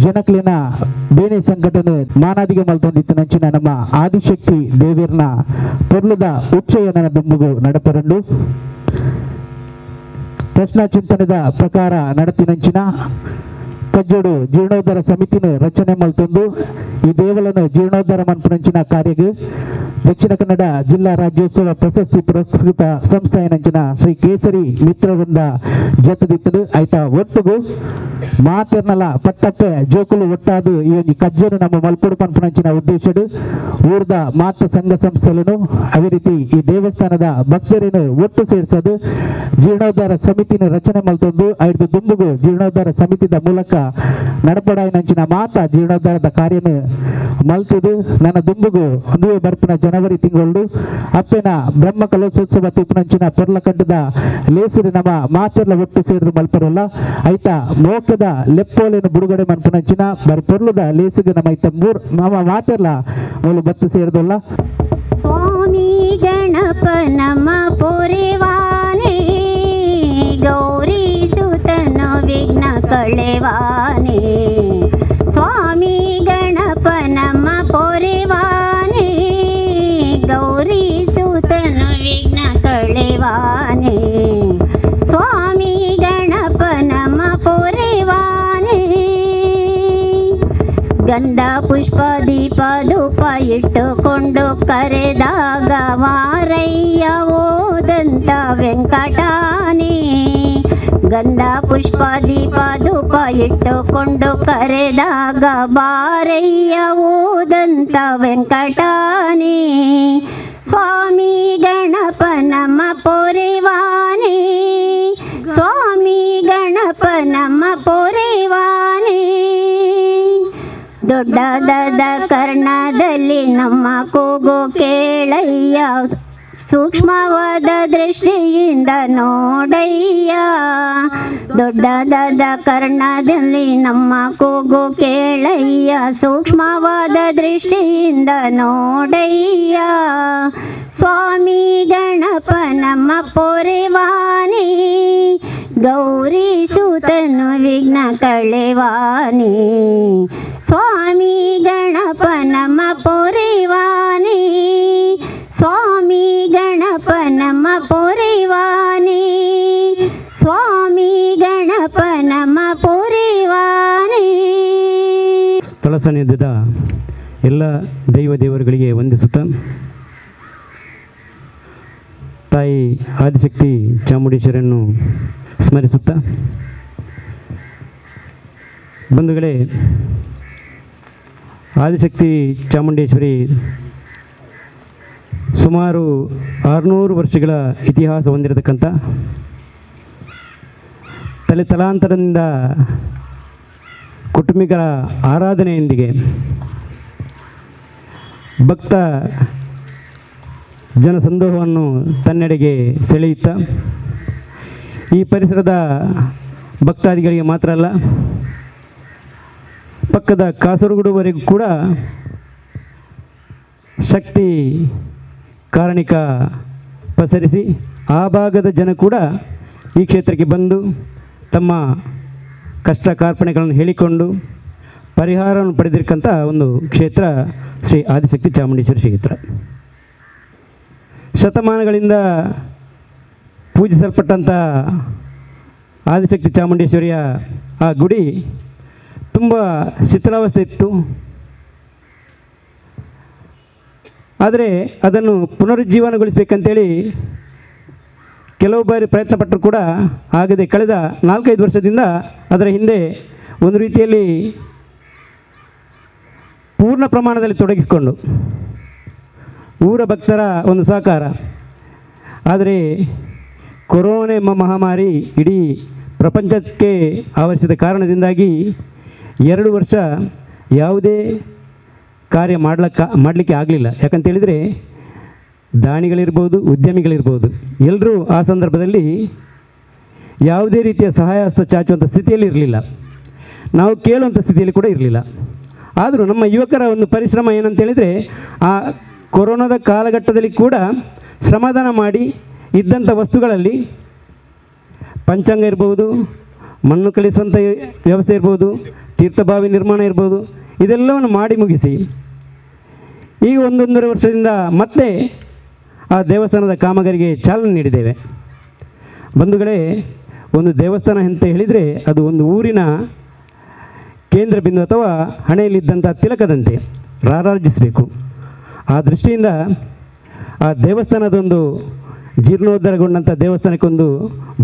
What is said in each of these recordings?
ಜನಕ್ಲೆನ ಬೇನೆ ಸಂಘಟನೆ ಮಾನಾದಿಗೆ ಮಲ್ತೊಂದಿತ್ತು ನಂಚಿನ ನಮ್ಮ ಆದಿಶಕ್ತಿ ದೇವಿರ್ನ ಪೊರ್ಲುದ ಉಚ್ಚಯನ ದುಂಬುಗು ನಡಪರಂಡು ಪ್ರಶ್ನಾ ಚಿಂತನೆದ ಪ್ರಕಾರ ನಡತಿನಂಚಿನ ಕಜ್ಜೋಡು ಜೀರ್ಣೋದ್ಧಾರ ಸಮಿತಿನ ರಚನೆ ಮಲ್ತೊಂದು ಈ ದೇವಲನ್ನು ಜೀರ್ಣೋದ್ಧಾರ ಮನ್ಪುನಂಚಿನ ಕಾರ್ಯಗ್ ದಕ್ಷಿಣ ಕನ್ನಡ ಜಿಲ್ಲಾ ರಾಜ್ಯೋತ್ಸವ ಪ್ರಶಸ್ತಿ ಪುರಸ್ಕೃತ ಸಂಸ್ಥೆಯನಂಚಿನ ಶ್ರೀ ಕೇಸರಿ ಮಿತ್ರವೃಂದ ಜೊತೆದಿತ್ತದು. ಆಯ್ತಾ ಒಟ್ಟುಗು ಮಾತೆರ್ನಲ ಪತ್ತಪ್ಪೆ ಜೋಕುಲು ಒಟ್ಟಾದು ಈ ಒಂಜಿ ಕಜ್ಜನು ನಮ್ಮ ಮಲ್ಪೊಡು ಪನ್ಪುನಂಚಿನ ಉದ್ದೇಶಡು ಊರ್ದ ಮಾತ ಸಂಘ ಸಂಸ್ಥೆలను ಅದೇ ರೀತಿ ಈ ದೇವಸ್ಥಾನದ ಭಕ್ತರನ್ನು ಒಟ್ಟು ಸೇರಿಸೋದು ಜೀರ್ಣೋದ್ಧಾರ ಸಮಿತಿನ ರಚನೆ ಮಲ್ತೊಂದು ಐದು ದುಂಬುಗು ಜೀರ್ಣೋದ್ಧಾರ ಸಮಿತಿದ ಮೂಲಕ ನಡಪಡಾಯಿನಂಚಿನ ಮಾತ ಜೀರ್ಣೋದ್ಧಾರದ ಕಾರ್ಯನು ಮಲ್ತದು. ನನ್ನ ದುಂಬುಗು ಒಂದುವೆ ಬರ್ಪಿನ ಜನವರಿ ತಿಂಗಳು ಅಪ್ಪೆನ ಬ್ರಹ್ಮ ಕಲಶೋತ್ಸವ ತಿಪ್ಪುನಂಚಿನ ಪೊರ್ಲಕಂಡದ ಲೇಸಿರು ನಮ್ಮ ಮಾತೆರ್ಲ ಒಟ್ಟು ಸೇರಿದು ಮಲ್ಪರಲ್ಲ. ಐತ ಮೋಕದ ಲೆಪ್ಪೋಲೆನು ಬಿಡುಗಡೆ ಮನ್ಪುನಂಚಿನ ಬರಿ ಪೊರ್ಲುದ ಲೇಸಿಗೆ ನಮ್ಮ ಐತ ಮೂರ್ ನಮ್ಮ ಮಾತೆರ್ಲ ಮೂಲು ಬತ್ತು ಸೇರಿದಲ್ಲ. ಸ್ವಾಮಿ ಗಣಪ ನಮ ಪೊರೆವಾನೆ, ಗೌರಿ ಸುತನ ವಿಘ್ನ ಕಳೆವಾನೆ. ಸ್ವಾಮಿ ಗಣಪ ನಮ ಪೊರೆವಾನೆ, ಗೌರಿ ಸುತನ ವಿಘ್ನ ಕಳೆವಾನೆ. ಸ್ವಾಮಿ ಗಣಪ ನಮ ಪೊರೆವಾನೆ, ಗಂಧ ಪುಷ್ಪ ದೀಪ ಧೂಪ ಇಟ್ಟುಕೊಂಡು ಕರೆದಾಗ ವಾರಯ್ಯ ಓದಂತ ವೆಂಕಟಾನೆ. ಗಂಧ ಪುಷ್ಪ ದೀಪ ಧೂಪ ಇಟ್ಟುಕೊಂಡು ಕರೆದಾಗ ಬಾರಯ್ಯ ಓದಂತ ವೆಂಕಟಾನೆ. ಸ್ವಾಮಿ ಗಣಪ ನಮ ಪೊರೆವಾನೆ, ಸ್ವಾಮಿ ಗಣಪ ನಮ ಪೊರೆವಾನೆ. ದೊಡ್ಡದಾದ ಕರ್ಣದಲ್ಲಿ ನಮ್ಮ ಕೂಗು ಕೇಳಯ್ಯ, ಸೂಕ್ಷ್ಮವಾದ ದೃಷ್ಟಿಯಿಂದ ನೋಡಯ್ಯ. ದೊಡ್ಡದಾದ ಕರ್ಣದಲ್ಲಿ ನಮ್ಮ ಕೂಗು ಕೇಳಯ್ಯ, ಸೂಕ್ಷ್ಮವಾದ ದೃಷ್ಟಿಯಿಂದ ನೋಡಯ್ಯ. ಸ್ವಾಮಿ ಗಣಪ ನಮ್ಮ ಪೊರೆವಾನೆ, ಗೌರಿ ಸುತನು ವಿಘ್ನ ಕಳೆವಾನೆ. ಸ್ವಾಮಿ ಗಣಪ ನಮ್ಮ ಪೊರೆವಾನೆ, ಸ್ವಾಮಿ ಗಣಪ ನಮ್ಮ ಪೊರೆವಾನೆ. ಸ್ವಾಮಿ ಗಣಪ ನಮ್ಮ ಪೊರೆವಾನೆ. ಸ್ಥಳ ಸನ್ನಿಧ್ಯದ ಎಲ್ಲ ದೈವ ದೇವರುಗಳಿಗೆ ವಂದಿಸುತ್ತಾ ತಾಯಿ ಆದಿಶಕ್ತಿ ಚಾಮುಂಡೇಶ್ವರಿಯನ್ನು ಸ್ಮರಿಸುತ್ತಾ, ಬಂಧುಗಳೇ, ಆದಿಶಕ್ತಿ ಚಾಮುಂಡೇಶ್ವರಿ ಸುಮಾರು 600 ವರ್ಷಗಳ ಇತಿಹಾಸ ಹೊಂದಿರತಕ್ಕಂಥ ತಲೆ ತಲಾಂತರದಿಂದ ಕುಟುಂಬಿಕರ ಆರಾಧನೆಯೊಂದಿಗೆ ಭಕ್ತ ಜನಸಂದೋಹವನ್ನು ತನ್ನೆಡೆಗೆ ಸೆಳೆಯುತ್ತಾ ಈ ಪರಿಸರದ ಭಕ್ತಾದಿಗಳಿಗೆ ಮಾತ್ರ ಅಲ್ಲ, ಪಕ್ಕದ ಕಾಸರಗೋಡುವರೆಗೂ ಕೂಡ ಶಕ್ತಿ ಕಾರಣಿಕ ಪಸರಿಸಿ ಆ ಭಾಗದ ಜನ ಕೂಡ ಈ ಕ್ಷೇತ್ರಕ್ಕೆ ಬಂದು ತಮ್ಮ ಕಷ್ಟ ಕಾರ್ಪಣೆಗಳನ್ನು ಹೇಳಿಕೊಂಡು ಪರಿಹಾರವನ್ನು ಪಡೆದಿರಕ್ಕಂಥ ಒಂದು ಕ್ಷೇತ್ರ ಶ್ರೀ ಆದಿಶಕ್ತಿ ಚಾಮುಂಡೇಶ್ವರಿ ಕ್ಷೇತ್ರ. ಶತಮಾನಗಳಿಂದ ಪೂಜಿಸಲ್ಪಟ್ಟಂಥ ಆದಿಶಕ್ತಿ ಚಾಮುಂಡೇಶ್ವರಿಯ ಆ ಗುಡಿ ತುಂಬ ಶಿಥಿಲಾವಸ್ಥೆ ಇತ್ತು. ಆದರೆ ಅದನ್ನು ಪುನರುಜ್ಜೀವನಗೊಳಿಸಬೇಕಂತೇಳಿ ಕೆಲವು ಬಾರಿ ಪ್ರಯತ್ನ ಪಟ್ಟರೂ ಕೂಡ ಆಗದೆ ಕಳೆದ 4-5 ವರ್ಷದಿಂದ ಅದರ ಹಿಂದೆ ಒಂದು ರೀತಿಯಲ್ಲಿ ಪೂರ್ಣ ಪ್ರಮಾಣದಲ್ಲಿ ತೊಡಗಿಸಿಕೊಂಡು ಊರ ಭಕ್ತರ ಒಂದು ಸಹಕಾರ. ಆದರೆ ಕೊರೋನಾ ಎಂಬ ಮಹಾಮಾರಿ ಇಡೀ ಪ್ರಪಂಚಕ್ಕೆ ಆವರಿಸಿದ ಕಾರಣದಿಂದಾಗಿ 2 ವರ್ಷ ಯಾವುದೇ ಕಾರ್ಯ ಮಾಡಲಿಕ್ಕೆ ಆಗಲಿಲ್ಲ. ಯಾಕಂತೇಳಿದರೆ ದಾನಿಗಳಿರ್ಬೋದು, ಉದ್ಯಮಿಗಳಿರ್ಬೋದು, ಎಲ್ಲರೂ ಆ ಸಂದರ್ಭದಲ್ಲಿ ಯಾವುದೇ ರೀತಿಯ ಸಹಾಯ ಹಸ್ತ ಚಾಚುವಂಥ ಸ್ಥಿತಿಯಲ್ಲಿ ಇರಲಿಲ್ಲ, ನಾವು ಕೇಳುವಂಥ ಸ್ಥಿತಿಯಲ್ಲಿ ಕೂಡ ಇರಲಿಲ್ಲ. ಆದರೂ ನಮ್ಮ ಯುವಕರ ಒಂದು ಪರಿಶ್ರಮ ಏನಂತೇಳಿದರೆ ಆ ಕೊರೋನಾದ ಕಾಲಘಟ್ಟದಲ್ಲಿ ಕೂಡ ಶ್ರಮದಾನ ಮಾಡಿ ಇದ್ದಂಥ ವಸ್ತುಗಳಲ್ಲಿ ಪಂಚಾಂಗ ಇರ್ಬೋದು, ಮಣ್ಣು ಕಳಿಸುವಂಥ ವ್ಯವಸ್ಥೆ ಇರ್ಬೋದು, ತೀರ್ಥಬಾವಿ ನಿರ್ಮಾಣ ಇರ್ಬೋದು, ಇದೆಲ್ಲವನ್ನು ಮಾಡಿ ಮುಗಿಸಿ ಈ 1.5 ವರ್ಷದಿಂದ ಮತ್ತೆ ಆ ದೇವಸ್ಥಾನದ ಕಾಮಗಾರಿಗೆ ಚಾಲನೆ ನೀಡಿದ್ದೇವೆ. ಬಂಧುಗಳೇ, ಒಂದು ದೇವಸ್ಥಾನ ಅಂತ ಹೇಳಿದರೆ ಅದು ಒಂದು ಊರಿನ ಕೇಂದ್ರ ಬಿಂದು ಅಥವಾ ಹಣೆಯಲ್ಲಿದ್ದಂಥ ತಿಲಕದಂತೆ ರಾರಾಜಿಸಬೇಕು. ಆ ದೃಷ್ಟಿಯಿಂದ ಆ ದೇವಸ್ಥಾನದೊಂದು ಜೀರ್ಣೋದ್ಧಾರಗೊಂಡಂಥ ದೇವಸ್ಥಾನಕ್ಕೊಂದು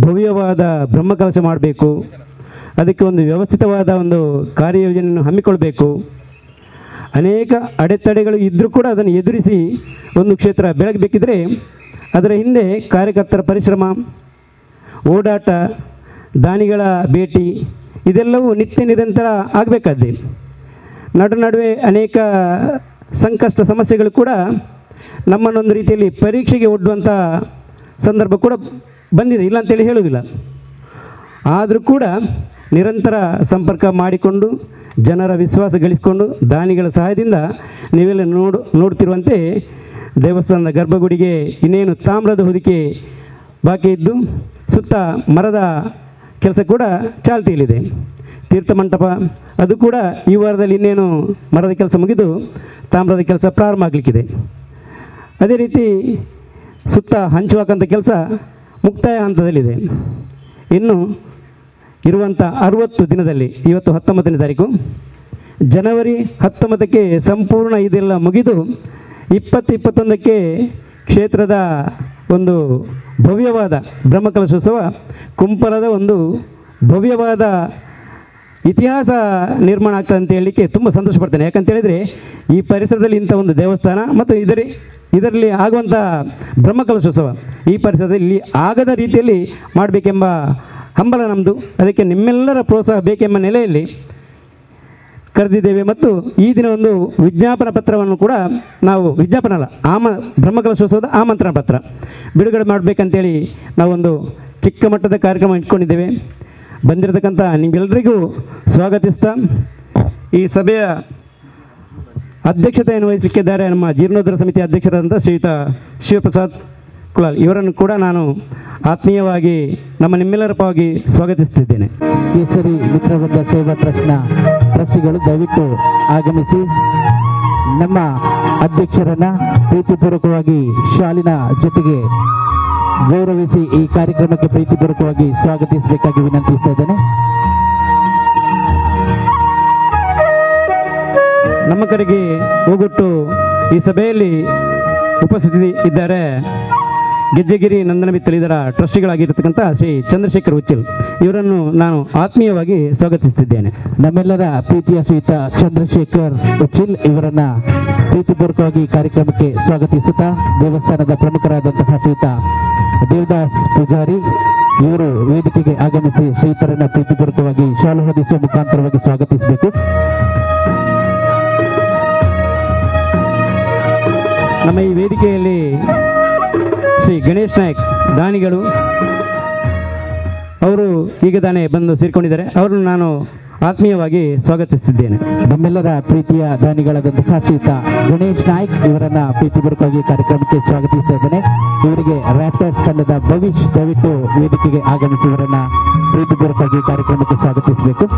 ಭವ್ಯವಾದ ಬ್ರಹ್ಮಕಲಶ ಮಾಡಬೇಕು, ಅದಕ್ಕೆ ಒಂದು ವ್ಯವಸ್ಥಿತವಾದ ಒಂದು ಕಾರ್ಯಯೋಜನೆಯನ್ನು ಹಮ್ಮಿಕೊಳ್ಬೇಕು. ಅನೇಕ ಅಡೆತಡೆಗಳು ಇದ್ದರೂ ಕೂಡ ಅದನ್ನು ಎದುರಿಸಿ ಒಂದು ಕ್ಷೇತ್ರ ಬೆಳಗಬೇಕಿದ್ರೆ ಅದರ ಹಿಂದೆ ಕಾರ್ಯಕರ್ತರ ಪರಿಶ್ರಮ, ಓಡಾಟ, ದಾನಿಗಳ ಭೇಟಿ ಇದೆಲ್ಲವೂ ನಿತ್ಯ ನಿರಂತರ ಆಗಬೇಕಾದ್ದೆ. ನಡು ನಡುವೆ ಅನೇಕ ಸಂಕಷ್ಟ ಸಮಸ್ಯೆಗಳು ಕೂಡ ನಮ್ಮನ್ನೊಂದು ರೀತಿಯಲ್ಲಿ ಪರೀಕ್ಷೆಗೆ ಒಡ್ಡುವಂಥ ಸಂದರ್ಭ ಕೂಡ ಬಂದಿದೆ, ಇಲ್ಲ ಅಂತೇಳಿ ಹೇಳುವುದಿಲ್ಲ. ಆದರೂ ಕೂಡ ನಿರಂತರ ಸಂಪರ್ಕ ಮಾಡಿಕೊಂಡು ಜನರ ವಿಶ್ವಾಸ ಗಳಿಸಿಕೊಂಡು ದಾನಿಗಳ ಸಹಾಯದಿಂದ ನೀವೆಲ್ಲ ನೋಡ್ತಿರುವಂತೆ ದೇವಸ್ಥಾನದ ಗರ್ಭಗುಡಿಗೆ ಇನ್ನೇನು ತಾಮ್ರದ ಹೊದಿಕೆ ಬಾಕಿ ಇದ್ದು ಸುತ್ತ ಮರದ ಕೆಲಸ ಕೂಡ ಚಾಲ್ತಿಯಲ್ಲಿದೆ. ತೀರ್ಥಮಂಟಪ ಅದು ಕೂಡ ಈ ವಾರದಲ್ಲಿ ಇನ್ನೇನು ಮರದ ಕೆಲಸ ಮುಗಿದು ತಾಮ್ರದ ಕೆಲಸ ಪ್ರಾರಂಭ ಆಗಲಿಕ್ಕಿದೆ. ಅದೇ ರೀತಿ ಸುತ್ತ ಹಂಚುವಾಕಂಥ ಕೆಲಸ ಮುಕ್ತಾಯ ಹಂತದಲ್ಲಿದೆ. ಇನ್ನು ಇರುವಂಥ 60 ದಿನದಲ್ಲಿ, ಇವತ್ತು 19ನೇ ತಾರೀಕು, ಜನವರಿ 19ಕ್ಕೆ ಸಂಪೂರ್ಣ ಇದೆಲ್ಲ ಮುಗಿದು 20, 21ಕ್ಕೆ ಕ್ಷೇತ್ರದ ಒಂದು ಭವ್ಯವಾದ ಬ್ರಹ್ಮಕಲಶೋತ್ಸವ, ಕುಂಪಲದ ಒಂದು ಭವ್ಯವಾದ ಇತಿಹಾಸ ನಿರ್ಮಾಣ ಆಗ್ತದೆ ಅಂತ ಹೇಳಲಿಕ್ಕೆ ತುಂಬ ಸಂತೋಷ ಪಡ್ತೇನೆ. ಯಾಕಂತೇಳಿದರೆ ಈ ಪರಿಸರದಲ್ಲಿ ಇಂಥ ಒಂದು ದೇವಸ್ಥಾನ ಮತ್ತು ಇದರಲ್ಲಿ ಆಗುವಂಥ ಬ್ರಹ್ಮಕಲಶೋತ್ಸವ ಈ ಪರಿಸರದಲ್ಲಿ ಇಲ್ಲಿ ಆಗದ ರೀತಿಯಲ್ಲಿ ಮಾಡಬೇಕೆಂಬ ಹಂಬಲ ನಮ್ಮದು. ಅದಕ್ಕೆ ನಿಮ್ಮೆಲ್ಲರ ಪ್ರೋತ್ಸಾಹ ಬೇಕೆಂಬ ನೆಲೆಯಲ್ಲಿ ಕರೆದಿದ್ದೇವೆ. ಮತ್ತು ಈ ದಿನ ಒಂದು ವಿಜ್ಞಾಪನ ಪತ್ರವನ್ನು ಕೂಡ ನಾವು, ವಿಜ್ಞಾಪನ ಅಲ್ಲ, ಬ್ರಹ್ಮಕಲಶೋತ್ಸವದ ಆಮಂತ್ರಣ ಪತ್ರ ಬಿಡುಗಡೆ ಮಾಡಬೇಕಂತೇಳಿ ನಾವೊಂದು ಚಿಕ್ಕ ಮಟ್ಟದ ಕಾರ್ಯಕ್ರಮ ಇಟ್ಕೊಂಡಿದ್ದೇವೆ. ಬಂದಿರತಕ್ಕಂಥ ನಿಮ್ಗೆಲ್ಲರಿಗೂ ಸ್ವಾಗತಿಸ್ತಾ ಈ ಸಭೆಯ ಅಧ್ಯಕ್ಷತೆಯನ್ನು ವಹಿಸಲಿಕ್ಕಿದ್ದಾರೆ ನಮ್ಮ ಜೀರ್ಣೋದ್ಧಾರ ಸಮಿತಿ ಅಧ್ಯಕ್ಷರಾದಂಥ ಶ್ರೀಯುತ ಶಿವಪ್ರಸಾದ್ ಕುಲಾಲ್ ಇವರನ್ನು ಕೂಡ ನಾನು ಆತ್ಮೀಯವಾಗಿ ನಮ್ಮ ನಿಮ್ಮೆಲ್ಲರ ಪರವಾಗಿ ಸ್ವಾಗತಿಸುತ್ತಿದ್ದೇನೆ. ಕೇಸರಿ ಮಿತ್ರವೃಂದ ಸೇವಾ ಟ್ರಸ್ಟ್ನ ಟ್ರಸ್ಟಿಗಳು ದಯವಿಟ್ಟು ಆಗಮಿಸಿ ನಮ್ಮ ಅಧ್ಯಕ್ಷರನ್ನ ಪ್ರೀತಿಪೂರ್ವಕವಾಗಿ ಶಾಲಿನ ಜೊತೆಗೆ ಗೌರವಿಸಿ ಈ ಕಾರ್ಯಕ್ರಮಕ್ಕೆ ಪ್ರೀತಿಪೂರ್ವಕವಾಗಿ ಸ್ವಾಗತಿಸಬೇಕಾಗಿ ವಿನಂತಿಸ್ತಾ ಇದ್ದೇನೆ. ನಮ್ಮ ಕರೆಗೆ ಹೋಗೊಟ್ಟು ಈ ಸಭೆಯಲ್ಲಿ ಉಪಸ್ಥಿತಿ ಇದ್ದಾರೆ ಗೆಜ್ಜೆಗಿರಿ ನಂದನಬಿತ್ತಲ್ ಇದರ ಟ್ರಸ್ಟಿಗಳಾಗಿರ್ತಕ್ಕಂಥ ಶ್ರೀ ಚಂದ್ರಶೇಖರ್ ಉಚ್ಚಿಲ್ ಇವರನ್ನು ನಾನು ಆತ್ಮೀಯವಾಗಿ ಸ್ವಾಗತಿಸುತ್ತಿದ್ದೇನೆ. ನಮ್ಮೆಲ್ಲರ ಪ್ರೀತಿಯ ಶ್ರೀಯುತ ಚಂದ್ರಶೇಖರ್ ಉಚ್ಚಿಲ್ ಇವರನ್ನ ಪ್ರೀತಿಪೂರ್ವಕವಾಗಿ ಕಾರ್ಯಕ್ರಮಕ್ಕೆ ಸ್ವಾಗತಿಸುತ್ತಾ ದೇವಸ್ಥಾನದ ಪ್ರಮುಖರಾದಂತಹ ಶ್ರೀಯುತ ದೇವದಾಸ್ ಪೂಜಾರಿ ಇವರು ವೇದಿಕೆಗೆ ಆಗಮಿಸಿ ಶ್ರೀಯುತರನ್ನ ಪ್ರೀತಿಪೂರ್ವಕವಾಗಿ ಶಾಲು ಹೊದಿಸುವ ಮುಖಾಂತರವಾಗಿ ಸ್ವಾಗತಿಸಬೇಕು. ನಮ್ಮ ಈ ವೇದಿಕೆಯಲ್ಲಿ ಶ್ರೀ ಗಣೇಶ್ ನಾಯಕ್ ದಾನಿಗಳು ಅವರು ಈಗ ತಾನೇ ಬಂದು ಸೇರಿಕೊಂಡಿದ್ದಾರೆ. ಅವರನ್ನು ನಾನು ಆತ್ಮೀಯವಾಗಿ ಸ್ವಾಗತಿಸುತ್ತಿದ್ದೇನೆ. ನಮ್ಮೆಲ್ಲರ ಪ್ರೀತಿಯ ದಾನಿಗಳಾದಂತಹ ಶ್ರೀಯುತ ಗಣೇಶ್ ನಾಯ್ಕ್ ಇವರನ್ನ ಪ್ರೀತಿಪೂರ್ವಕವಾಗಿ ಕಾರ್ಯಕ್ರಮಕ್ಕೆ ಸ್ವಾಗತಿಸ್ತಾ ಇದ್ದೇನೆ. ಇವರಿಗೆ ರ್ಯಾಪ್ಟರ್ಸ್ ತಂಡದ ಭವಿಷ್ ದಯವಿಟ್ಟು ವೇದಿಕೆಗೆ ಆಗಮಿಸಿ ಇವರನ್ನ ಪ್ರೀತಿಪೂರ್ವಕವಾಗಿ ಕಾರ್ಯಕ್ರಮಕ್ಕೆ ಸ್ವಾಗತಿಸಬೇಕು.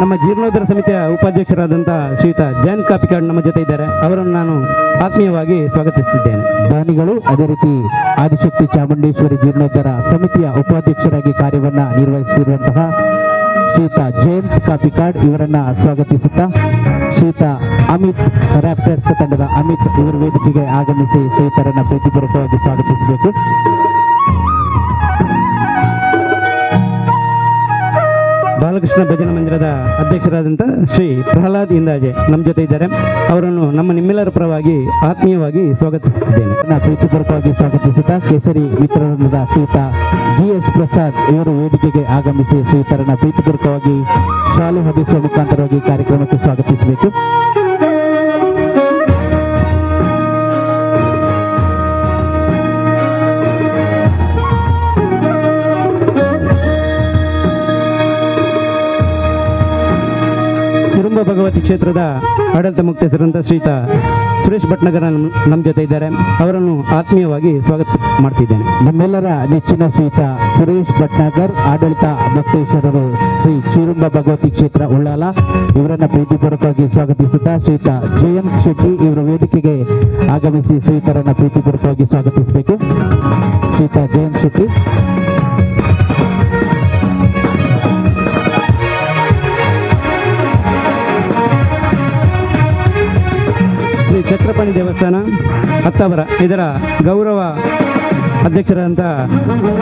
ನಮ್ಮ ಜೀರ್ಣೋದ್ಧಾರ ಸಮಿತಿಯ ಉಪಾಧ್ಯಕ್ಷರಾದಂಥ ಶ್ರೀಯುತ ಜಯಂತ್ ಕಾಪಿಕಾಡ್ ನಮ್ಮ ಜೊತೆ ಇದ್ದಾರೆ. ಅವರನ್ನು ನಾನು ಆತ್ಮೀಯವಾಗಿ ಸ್ವಾಗತಿಸುತ್ತಿದ್ದೇನೆ. ದಾನಿಗಳು ಅದೇ ರೀತಿ ಆದಿಶಕ್ತಿ ಚಾಮುಂಡೇಶ್ವರಿ ಜೀರ್ಣೋದ್ಧಾರ ಸಮಿತಿಯ ಉಪಾಧ್ಯಕ್ಷರಾಗಿ ಕಾರ್ಯವನ್ನು ನಿರ್ವಹಿಸುತ್ತಿರುವಂತಹ ಶ್ರೀಯುತ ಜಯಂತ್ ಕಾಪಿಕಾಡ್ ಇವರನ್ನ ಸ್ವಾಗತಿಸುತ್ತಾ ಶ್ರೀಯುತ ಅಮಿತ್ ರ್ಯಾಪ್ಟರ್ಸ್ ತಂಡದ ಅಮಿತ್ ಇವರು ವೇದಿಕೆಗೆ ಆಗಮಿಸಿ ಶ್ರೀಯುತರನ್ನ ಪ್ರೀತಿಪೂರ್ವಕವಾಗಿ ಸ್ವಾಗತಿಸಬೇಕು. ಬಾಲಕೃಷ್ಣ ಭಜನಾ ಮಂದಿರದ ಅಧ್ಯಕ್ಷರಾದಂಥ ಶ್ರೀ ಪ್ರಹ್ಲಾದ್ ಇಂದಾಜೆ ನಮ್ಮ ಜೊತೆ ಇದ್ದಾರೆ. ಅವರನ್ನು ನಮ್ಮ ನಿಮ್ಮೆಲ್ಲರ ಪರವಾಗಿ ಆತ್ಮೀಯವಾಗಿ ಸ್ವಾಗತಿಸುತ್ತಿದ್ದೇನೆ. ಪ್ರೀತಿಪೂರ್ವಕವಾಗಿ ಸ್ವಾಗತಿಸುತ್ತಾ ಕೇಸರಿ ಮಿತ್ರವೃಂದದ ಶ್ರೀಯುತ ಜಿ.ಎಸ್. ಪ್ರಸಾದ್ ಇವರು ವೇದಿಕೆಗೆ ಆಗಮಿಸಿ ಶ್ರೀಯುತರನ್ನ ಪ್ರೀತಿಪೂರ್ವಕವಾಗಿ ಶಾಲು ಹೊದಿಸುವ ಮುಖಾಂತರವಾಗಿ ಕಾರ್ಯಕ್ರಮಕ್ಕೆ ಸ್ವಾಗತಿಸಬೇಕು. ತಿರುಂಬ ಭಗವತಿ ಕ್ಷೇತ್ರದ ಆಡಳಿತ ಮುಕ್ತೇಸರಂತ ಶ್ರೀಯುತ ಸುರೇಶ್ ಭಟ್ನಗರ ನಮ್ಮ ಜೊತೆ ಇದ್ದಾರೆ. ಅವರನ್ನು ಆತ್ಮೀಯವಾಗಿ ಸ್ವಾಗತ ಮಾಡ್ತಿದ್ದೇನೆ. ನಮ್ಮೆಲ್ಲರ ನೆಚ್ಚಿನ ಶ್ರೀಯುತ ಸುರೇಶ್ ಭಟ್ನಾಗರ್, ಆಡಳಿತ ಮೊಕ್ತೇಶ್ವರರು, ಶ್ರೀ ಚೀರುಂಬ ಭಗವತಿ ಕ್ಷೇತ್ರ ಉಳ್ಳಾಲ ಇವರನ್ನ ಪ್ರೀತಿಪೂರ್ವಕವಾಗಿ ಸ್ವಾಗತಿಸುತ್ತಾ ಶ್ರೀಯುತ ಜಯಂತ್ ಶೆಟ್ಟಿ ಇವರ ವೇದಿಕೆಗೆ ಆಗಮಿಸಿ ಶ್ರೀಯುತರನ್ನ ಪ್ರೀತಿಪೂರ್ವಕವಾಗಿ ಸ್ವಾಗತಿಸಬೇಕು. ಶ್ರೀಯುತ ಜಯಂತ್ ಶೆಟ್ಟಿ. ಶ್ರೀ ಚಕ್ರಪಾಣಿ ದೇವಸ್ಥಾನ ಅತ್ತಾವರ ಇದರ ಗೌರವ ಅಧ್ಯಕ್ಷರಾದಂಥ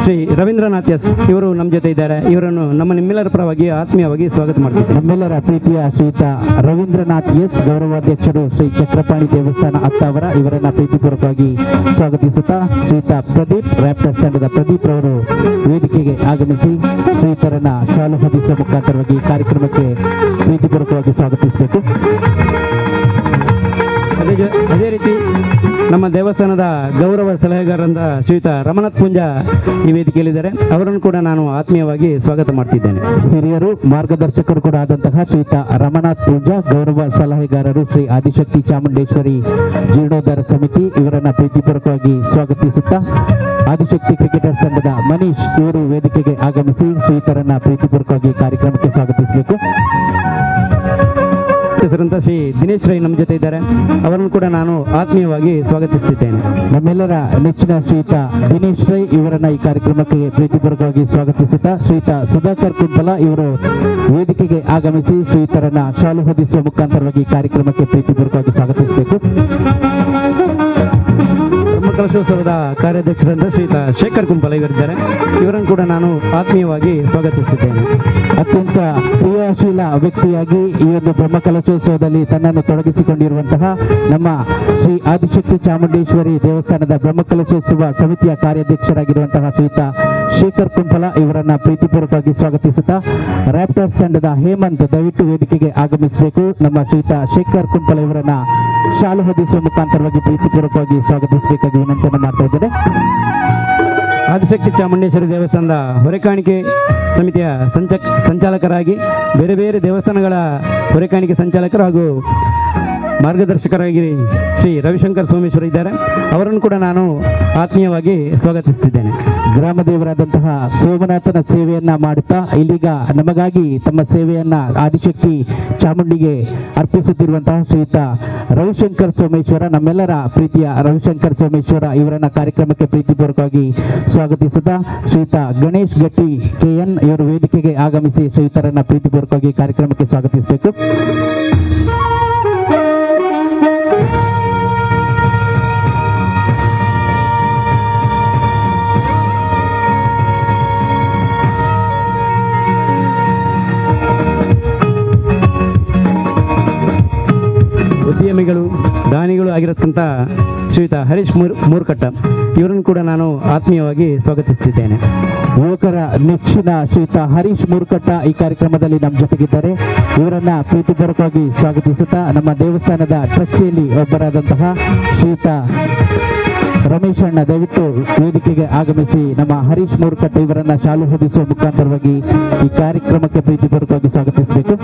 ಶ್ರೀ ರವೀಂದ್ರನಾಥ್ ಎಸ್ ಇವರು ನಮ್ಮ ಜೊತೆ ಇದ್ದಾರೆ. ಇವರನ್ನು ನಮ್ಮ ನಿಮ್ಮೆಲ್ಲರ ಪರವಾಗಿ ಆತ್ಮೀಯವಾಗಿ ಸ್ವಾಗತ ಮಾಡ್ತಿದ್ದೇನೆ. ನಮ್ಮೆಲ್ಲರ ಪ್ರೀತಿಯ ಶ್ರೀಯುತ ರವೀಂದ್ರನಾಥ್ ಎಸ್, ಗೌರವಾಧ್ಯಕ್ಷರು ಶ್ರೀ ಚಕ್ರಪಾಣಿ ದೇವಸ್ಥಾನ ಅತ್ತಾವರ ಇವರನ್ನ ಪ್ರೀತಿಪೂರ್ವಕವಾಗಿ ಸ್ವಾಗತಿಸುತ್ತಾ ಶ್ರೀಯುತ ಪ್ರದೀಪ್, ರ್ಯಾಪ್ಟರ್ಸ್ ತಂಡದ ಪ್ರದೀಪ್ ರವರು ವೇದಿಕೆಗೆ ಆಗಮಿಸಿ ಶ್ರೀಯುತರನ್ನ ಶಾಲು ಹೊದಿಸುವ ಮುಖಾಂತರವಾಗಿ ಕಾರ್ಯಕ್ರಮಕ್ಕೆ ಪ್ರೀತಿಪೂರ್ವಕವಾಗಿ ಸ್ವಾಗತಿಸಬೇಕು. ಅದೇ ರೀತಿ ನಮ್ಮ ದೇವಸ್ಥಾನದ ಗೌರವ ಸಲಹೆಗಾರರಾದ ಶ್ರೀಯುತ ರಮನಾಥ್ ಪೂಂಜಾ ಈ ವೇದಿಕೆಯಲ್ಲಿದ್ದಾರೆ. ಅವರನ್ನು ಕೂಡ ನಾನು ಆತ್ಮೀಯವಾಗಿ ಸ್ವಾಗತ ಮಾಡ್ತಿದ್ದೇನೆ. ಹಿರಿಯರು ಮಾರ್ಗದರ್ಶಕರು ಕೂಡ ಆದಂತಹ ಶ್ರೀಯುತ ರಮನಾಥ್ ಪೂಂಜಾ, ಗೌರವ ಸಲಹೆಗಾರರು ಶ್ರೀ ಆದಿಶಕ್ತಿ ಚಾಮುಂಡೇಶ್ವರಿ ಜೀರ್ಣೋದ್ಧಾರ ಸಮಿತಿ ಇವರನ್ನ ಪ್ರೀತಿಪೂರ್ವಕವಾಗಿ ಸ್ವಾಗತಿಸುತ್ತಾ ಆದಿಶಕ್ತಿ ಕ್ರಿಕೆಟರ್ಸ್ ತಂಡದ ಮನೀಶ್ ಇವರು ವೇದಿಕೆಗೆ ಆಗಮಿಸಿ ಶ್ರೀಯುತರನ್ನ ಪ್ರೀತಿಪೂರ್ವಕವಾಗಿ ಕಾರ್ಯಕ್ರಮಕ್ಕೆ ಸ್ವಾಗತಿಸಬೇಕು. ಹೆಸರಂತ ಶ್ರೀ ದಿನೇಶ್ ರೈ ನಮ್ಮ ಜೊತೆ ಇದ್ದಾರೆ. ಅವರನ್ನು ಕೂಡ ನಾನು ಆತ್ಮೀಯವಾಗಿ ಸ್ವಾಗತಿಸುತ್ತಿದ್ದೇನೆ. ನಮ್ಮೆಲ್ಲರ ನೆಚ್ಚಿನ ಶ್ರೀಯುತ ದಿನೇಶ್ ರೈ ಇವರನ್ನ ಈ ಕಾರ್ಯಕ್ರಮಕ್ಕೆ ಪ್ರೀತಿಪೂರ್ವಕವಾಗಿ ಸ್ವಾಗತಿಸುತ್ತಾ ಶ್ರೀಯುತ ಸುಧಾಕರ್ ಕುಂಪಲ ಇವರು ವೇದಿಕೆಗೆ ಆಗಮಿಸಿ ಶ್ರೀಯುತರನ್ನ ಶಾಲು ಹೊದಿಸುವ ಮುಖಾಂತರವಾಗಿ ಕಾರ್ಯಕ್ರಮಕ್ಕೆ ಪ್ರೀತಿಪೂರ್ವಕವಾಗಿ ಸ್ವಾಗತಿಸಬೇಕು. ಬ್ರಹ್ಮಕಲಶೋತ್ಸವದ ಕಾರ್ಯಾಧ್ಯಕ್ಷರಾದ ಶ್ರೀಯುತ ಶೇಖರ್ ಕುಂಪಲ ಇವರಿದ್ದಾರೆ. ಇವರನ್ನು ಕೂಡ ನಾನು ಆತ್ಮೀಯವಾಗಿ ಸ್ವಾಗತಿಸುತ್ತಿದ್ದೇನೆ. ಅತ್ಯಂತ ಕ್ರಿಯಾಶೀಲ ವ್ಯಕ್ತಿಯಾಗಿ ಈ ಒಂದು ಬ್ರಹ್ಮಕಲಶೋತ್ಸವದಲ್ಲಿ ತನ್ನನ್ನು ತೊಡಗಿಸಿಕೊಂಡಿರುವಂತಹ ನಮ್ಮ ಶ್ರೀ ಆದಿಶಕ್ತಿ ಚಾಮುಂಡೇಶ್ವರಿ ದೇವಸ್ಥಾನದ ಬ್ರಹ್ಮಕಲಶೋತ್ಸವ ಸಮಿತಿಯ ಕಾರ್ಯಾಧ್ಯಕ್ಷರಾಗಿರುವಂತಹ ಶ್ರೀಯುತ ಶೇಖರ್ ಕುಂಪಲ ಇವರನ್ನ ಪ್ರೀತಿಪೂರ್ವಕವಾಗಿ ಸ್ವಾಗತಿಸುತ್ತಾ ರ್ಯಾಪ್ಟರ್ಸ್ ತಂಡದ ಹೇಮಂತ್ ದಯವಿಟ್ಟು ವೇದಿಕೆಗೆ ಆಗಮಿಸಬೇಕು. ನಮ್ಮ ಶ್ರೀಯುತ ಶೇಖರ್ ಕುಂಪಲ ಇವರನ್ನ ಶಾಲು ಹೊದಿಸುವ ಮುಖಾಂತರವಾಗಿ ಪ್ರೀತಿಪೂರ್ವಕವಾಗಿ ಸ್ವಾಗತಿಸಬೇಕಾಗಿ ವಿನಂತಿಯನ್ನು ಮಾಡ್ತಾ ಇದ್ದೇನೆ. ಆದಿಶಕ್ತಿ ಚಾಮುಂಡೇಶ್ವರಿ ದೇವಸ್ಥಾನದ ಹೊರೆಕಾಣಿಕೆ ಸಮಿತಿಯ ಸಂಚಾಲಕರಾಗಿ ಬೇರೆ ಬೇರೆ ದೇವಸ್ಥಾನಗಳ ಹೊರೆಕಾಣಿಕೆ ಸಂಚಾಲಕರು ಹಾಗೂ ಮಾರ್ಗದರ್ಶಕರಾಗಿ ಶ್ರೀ ರವಿಶಂಕರ್ ಸೋಮೇಶ್ವರ ಇದ್ದಾರೆ. ಅವರನ್ನು ಕೂಡ ನಾನು ಆತ್ಮೀಯವಾಗಿ ಸ್ವಾಗತಿಸುತ್ತಿದ್ದೇನೆ. ಗ್ರಾಮ ದೇವರಾದಂತಹ ಸೋಮನಾಥನ ಸೇವೆಯನ್ನ ಮಾಡುತ್ತಾ ಇಲ್ಲಿಗ ನಮಗಾಗಿ ತಮ್ಮ ಸೇವೆಯನ್ನ ಆದಿಶಕ್ತಿ ಚಾಮುಂಡಿಗೆ ಅರ್ಪಿಸುತ್ತಿರುವಂತಹ ಶ್ರೀಯುತ ರವಿಶಂಕರ್ ಸೋಮೇಶ್ವರ, ನಮ್ಮೆಲ್ಲರ ಪ್ರೀತಿಯ ರವಿಶಂಕರ್ ಸೋಮೇಶ್ವರ ಇವರನ್ನ ಕಾರ್ಯಕ್ರಮಕ್ಕೆ ಪ್ರೀತಿಪೂರ್ವಕವಾಗಿ ಸ್ವಾಗತಿಸುತ್ತಾ ಶ್ರೀಯುತ ಗಣೇಶ್ ಗಟ್ಟಿ ಕೆಎನ್ ಇವರು ವೇದಿಕೆಗೆ ಆಗಮಿಸಿ ಶ್ರೀಯುತರನ್ನ ಪ್ರೀತಿಪೂರ್ವಕವಾಗಿ ಕಾರ್ಯಕ್ರಮಕ್ಕೆ ಸ್ವಾಗತಿಸಬೇಕು. ಉದ್ಯಮಿಗಳು, ದಾನಿಗಳು ಆಗಿರತಕ್ಕಂಥ ಶ್ರೀಯುತ ಹರೀಶ್ ಮೂರ್ಕಟ್ಟ ಇವರನ್ನು ಕೂಡ ನಾನು ಆತ್ಮೀಯವಾಗಿ ಸ್ವಾಗತಿಸುತ್ತಿದ್ದೇನೆ. ಯುವಕರ ನೆಚ್ಚಿನ ಶ್ರೀಯುತ ಹರೀಶ್ ಮೂರ್ಕಟ್ಟ ಈ ಕಾರ್ಯಕ್ರಮದಲ್ಲಿ ನಮ್ಮ ಜೊತೆಗಿದ್ದಾರೆ. ಇವರನ್ನ ಪ್ರೀತಿಪೂರ್ವಕವಾಗಿ ಸ್ವಾಗತಿಸುತ್ತಾ ನಮ್ಮ ದೇವಸ್ಥಾನದ ಟ್ರಸ್ಟಿಯಲ್ಲಿ ಒಬ್ಬರಾದಂತಹ ಶ್ರೀಯುತ ರಮೇಶ್ ಅಣ್ಣ ದಯವಿಟ್ಟು ವೇದಿಕೆಗೆ ಆಗಮಿಸಿ ನಮ್ಮ ಹರೀಶ್ ಮೂರ್ಕಟ್ಟ ಇವರನ್ನ ಶಾಲು ಹೊದಿಸುವ ಮುಖಾಂತರವಾಗಿ ಈ ಕಾರ್ಯಕ್ರಮಕ್ಕೆ ಪ್ರೀತಿಪೂರ್ವಕವಾಗಿ ಸ್ವಾಗತಿಸಬೇಕು.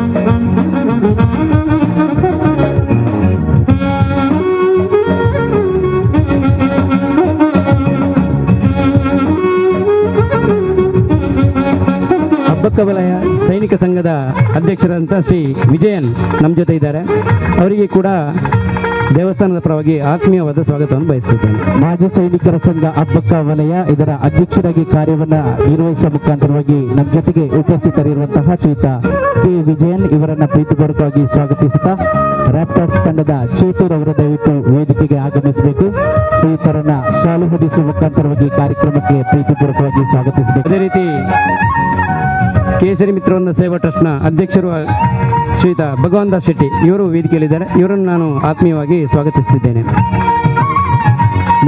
ಹಬ್ಬಕ್ಕ ವಲಯ ಸೈನಿಕ ಸಂಘದ ಅಧ್ಯಕ್ಷರಾದಂಥ ಶ್ರೀ ವಿಜಯನ್ ನಮ್ಮ ಜೊತೆ ಇದ್ದಾರೆ. ಅವರಿಗೆ ಕೂಡ ದೇವಸ್ಥಾನದ ಪರವಾಗಿ ಆತ್ಮೀಯವಾದ ಸ್ವಾಗತವನ್ನು ಬಯಸುತ್ತಿದ್ದೇನೆ. ಮಾಜಿ ಸೈನಿಕರ ಸಂಘ ಹಬ್ಬಕ್ಕ ವಲಯ ಇದರ ಅಧ್ಯಕ್ಷರಾಗಿ ಕಾರ್ಯವನ್ನು ನಿರ್ವಹಿಸುವ ಮುಖಾಂತರವಾಗಿ ನಮ್ಮ ಜೊತೆಗೆ ಉಪಸ್ಥಿತರಿರುವಂತಹ ಶ್ರೀಯುತ ಕೆ ವಿಜಯನ್ ಇವರನ್ನ ಪ್ರೀತಿಪೂರ್ವಕವಾಗಿ ಸ್ವಾಗತಿಸುತ್ತಾ ರ್ಯಾಪ್ಟರ್ಸ್ ತಂಡದ ಚೇತೂರ್ ಅವರ ದಯವಿಟ್ಟು ವೇದಿಕೆಗೆ ಆಗಮಿಸಬೇಕು. ಶ್ರೀಯುತರನ್ನ ಶಾಲು ಹೊದಿಸುವ ಮುಖಾಂತರವಾಗಿ ಕಾರ್ಯಕ್ರಮಕ್ಕೆ ಪ್ರೀತಿಪೂರ್ವಕವಾಗಿ ಸ್ವಾಗತಿಸಬೇಕು. ಅದೇ ರೀತಿ ಕೇಸರಿ ಮಿತ್ರವೃಂದ ಸೇವಾ ಟ್ರಸ್ಟ್ನ ಅಧ್ಯಕ್ಷರು ಶ್ರೀಯುತ ಭಗವಾನ್ ದಾಸ್ ಶೆಟ್ಟಿ ಇವರು ವೇದಿಕೆಯಲ್ಲಿದ್ದಾರೆ. ಇವರನ್ನು ನಾನು ಆತ್ಮೀಯವಾಗಿ ಸ್ವಾಗತಿಸುತ್ತಿದ್ದೇನೆ.